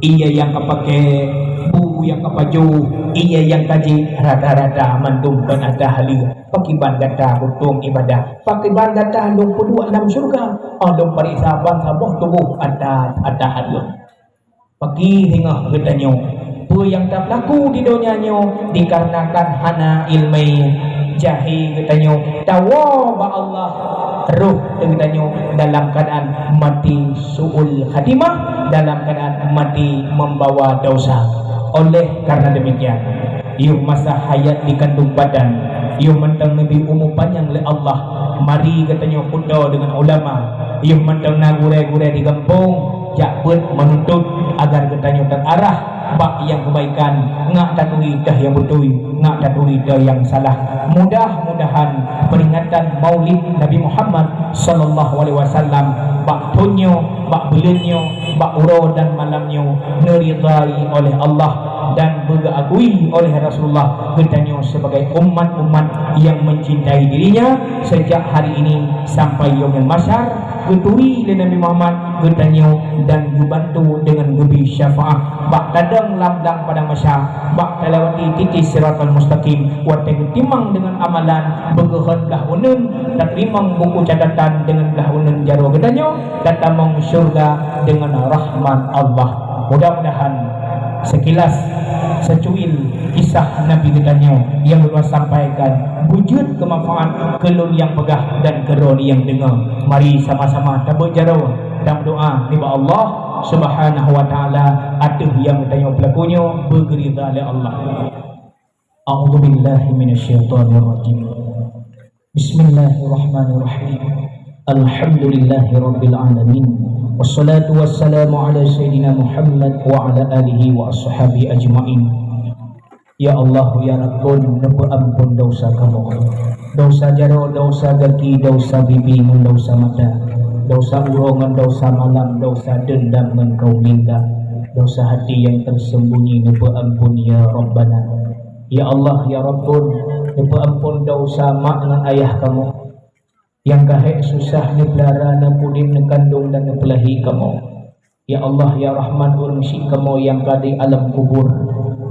ié nyang ka paké, bu nyang ka pajoh, ié nyang ka jieb, rata-rata mandum kon ata haleue. Pakriban gata kutueng iébadat? Pakriban gata lôn peuduek lam syeuruga? Oh, lôn pareksa ban saboh tuboh ata, ata haleue. Pakri singoh geutanyoe, peue nyang tapeulaku di donya nyoe dikarenakan hana iéleumé, jahé geutanyoe, tawoe bak Allah, roh geutanyoe dalam keuadaan maté su'ul khatimah, dalam keuadaan maté membawa dosa. Oleh karena demikian, yoh masa hayat dikandung badan, yoh mantong neubri umu panyang lé Allah, mari geutanyoe kuto deungon ulama, yoh mantong na gurée-gurée di gampông, jak beuet meununtut agar geutanyoe teuarah bak nyang keubaikan, ngat taturi teuh nyang beutôi, ngat taturi teuh nyang salah. Mudah-mudahan peuringatan Maulid Nabi Muhammad sallallahu alaihi wasallam bak thon nyoe, bak buleuen nyoe, bak uroe dan malam nyoe neuridai oleh Allah dan beugeuakui oleh Rasulullah geutanyoe sebagai umat-umat nyang mencintai dirinya sejak hari ini sampai yaumil mahsyar. Geuturi lé Nabi Muhammad geutanyoe dan geubantu deungon geubri syafaat bak tadong lam blang padang mahsyar, bak talewati titis siratal mustaqim, watée geutimang deungon amalan, beugeuhon blah uneuen, tateurimong buku catatan deungon blah uneuen jaroe geutanyoe, tatamong syeuruga deungon rahmat Allah. Mudah-mudahan sekilas, secuil kisah Nabi geutanyoe nyang ulôn sampaikan beujeuet keu manfaat keu lôn nyang peugah dan keu droeneuh nyang deungoe. Mari sama-sama tabeuet jaroe dan meudoá nibak Allah Subhanahu wa Taala ateueh nyang geutanyoe peulaku nyoe beugeurida lé Allah. A'udzubillahi minasyaitonirrajim. Bismillahirrahmanirrahim. Alhamdulillahirabbil alamin. Wassalatu wassalamu ala sayyidina Muhammad wa ala alihi wa ashabihi ajmain. Ya Allah, ya Rabbun, neupeuampon dosa kamoe. Dosa jaroe, dosa gaki, dosa bibi ngon dosa mata, dosa uroe ngon dosa malam, dosa deundam ngon kaum lingka, dosa hati nyang tersembunyi neupeuampon, ya Rabbana. Ya Allah, ya Rabbun, neupeuampon dosa mak ngon ayah kamoe, nyang ka hék susah neupeulara, neupeuudeb, neukandong dan neupeulahé kamoe. Ya Allah, ya Rahman, ureuëng syik kamoe nyang ka di alam kubur,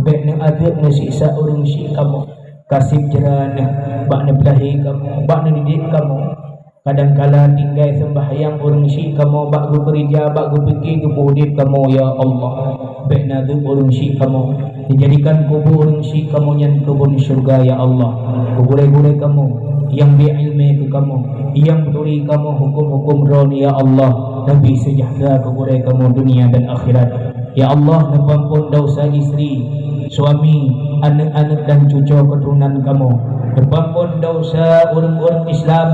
bék neuadeueb neusiksa ureuëng syik kamoe. Ka seb jroh neuh bak neupeulahé kamoe, bak neudidik kamoe. Kadangkala tinggai seumbahyang ureuëng syik kamoe bak geukeurija, bak geupike geupeuudeb kamoe, ya Allah. Bék neuadeueb ureuëng syik kamoe. Dijadikan kubur ureuëng syik kamoe nyan keubon syeuruga, ya Allah. Keu gurée-gurée kamoe nyang bri iéleumé keu kamoe, nyang peuturi kamoe huköm-huköm droeneuh, ya Allah. Neubri seujahteura keu gurée kamoe dunia dan akhirat. Ya Allah, neupeuampon dosa istri, suami, aneuëk-aneuëk dan cucoe keuturonan kamoe. Neupeuampon dosa ureuëng-ureuëng Islam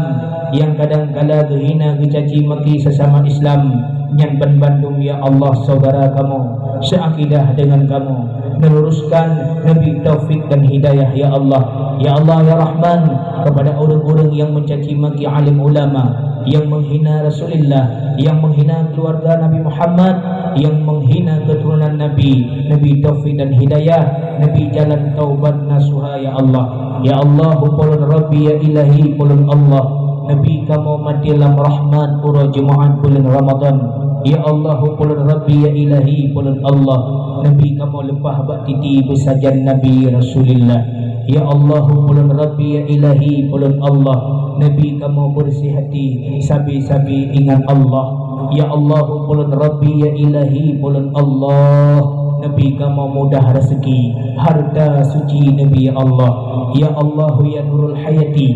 nyang kadangkala geuhina geucaci maki sesama Islam. Nyan banmandum, ya Allah, syedara kamoe, seuakidah deungon kamoe. Neuluruskan, neubri taufik dan hidayah, ya Allah. Ya Allah, ya Rahman, keupada ureuëng-ureuëng nyang meucaci maki alim ulama, yang menghina Rasulullah, yang menghina keluarga Nabi Muhammad, yang menghina keturunan Nabi, neubri taufik dan hidayah, neubri jalan taubat nasuha, ya Allah. Ya Allah, ulôn Rabbi, ya Ilahi, ulôn Allah, neubri kamoe maté lam rahmat uroe Jumaat buleuen Ramadhan. Ya Allah, ulôn Rabbi, ya Ilahi, ulôn Allah, neubri kamoe leupah bak titi beusajan Nabi Rasulullah. Ya Allah, ulôn Rabbi, ya Ilahi, ulôn Allah, neubri kamoe beureuséh hati, sabe-sabe ingat Allah. Ya Allah, ulôn Rabbi, ya Ilahi, ulôn Allah, neubri kamoe mudah raseuki, hareuta suci neubri, ya Allah. Ya Allah, ya Nurul Hayati,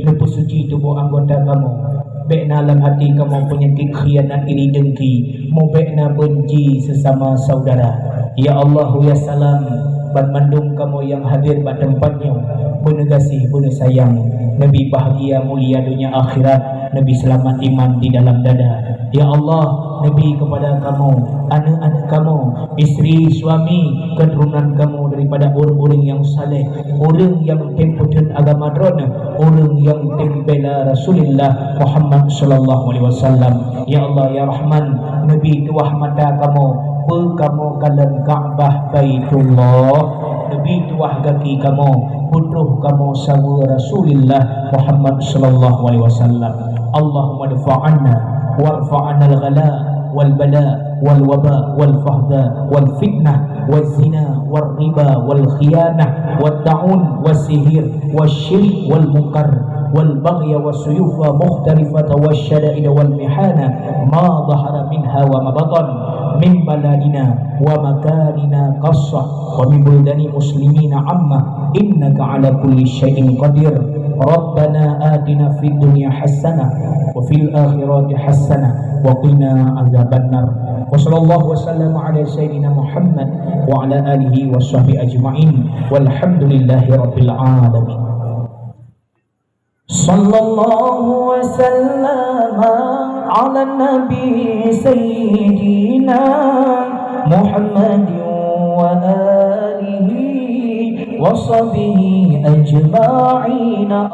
neupeusuci tuboh anggota kamoe. Bék na lam até kamoe peunyakét khianat, iri, dengki, mubék na beunci seusama saudara. Ya Allah, ya Salam, banmandum kamoe nyang hadir bak teumpat nyoe, beuneugaséh, beuneusayang, neubri bahgia mulia donya akhirat, neubri seulamat iman di dalam dada. Ya Allah, neubri keupada kamoe, aneuëk-aneuëk kamoe, istri, suami, keuturonan kamoe daripada ureuëng-ureuëng nyang saleh, ureuëng nyang tem peutheun agama Droeneueh, ureuëng nyang tem bela Rasulullah Muhammad sallallahu alaihi wasallam. Ya Allah, ya Rahman, neubri tuwah mata kamoe, peu kamoe kalon Ka'bah Baitullah, neubri tuwah gaki kamoe, peutroh kamoe saweue Rasulullah Muhammad sallallahu alaihi wasallam. Allahumma dfa' 'anna warfa' 'annal ghala wal bala wal waba wal fahda wal fitnah waz zina war riba wal khiyanah wat ta'un was sihir was syirik wal munkar wal baghya was suyufa mukhtalifata was syada'ida wal mihana ma dhahara minha wa ma batan, min baladina wa makanina khassah, wa min buldani muslimina ammah, innaka ala kulli syai'in qadir. Rabbana atina fid dunya hasanah, wa fil akhirati hasanah, wa qina azabannar. Wa sallallahu wa sallama ala sayyidina Muhammad wa ala alihi wa sahbihi ajma'in. Walhamdulillahi rabbil alamin. Sallallahu wa sallama ala nabi sayyidina Muhammadin wa alihi wa sahbihi ajma'in.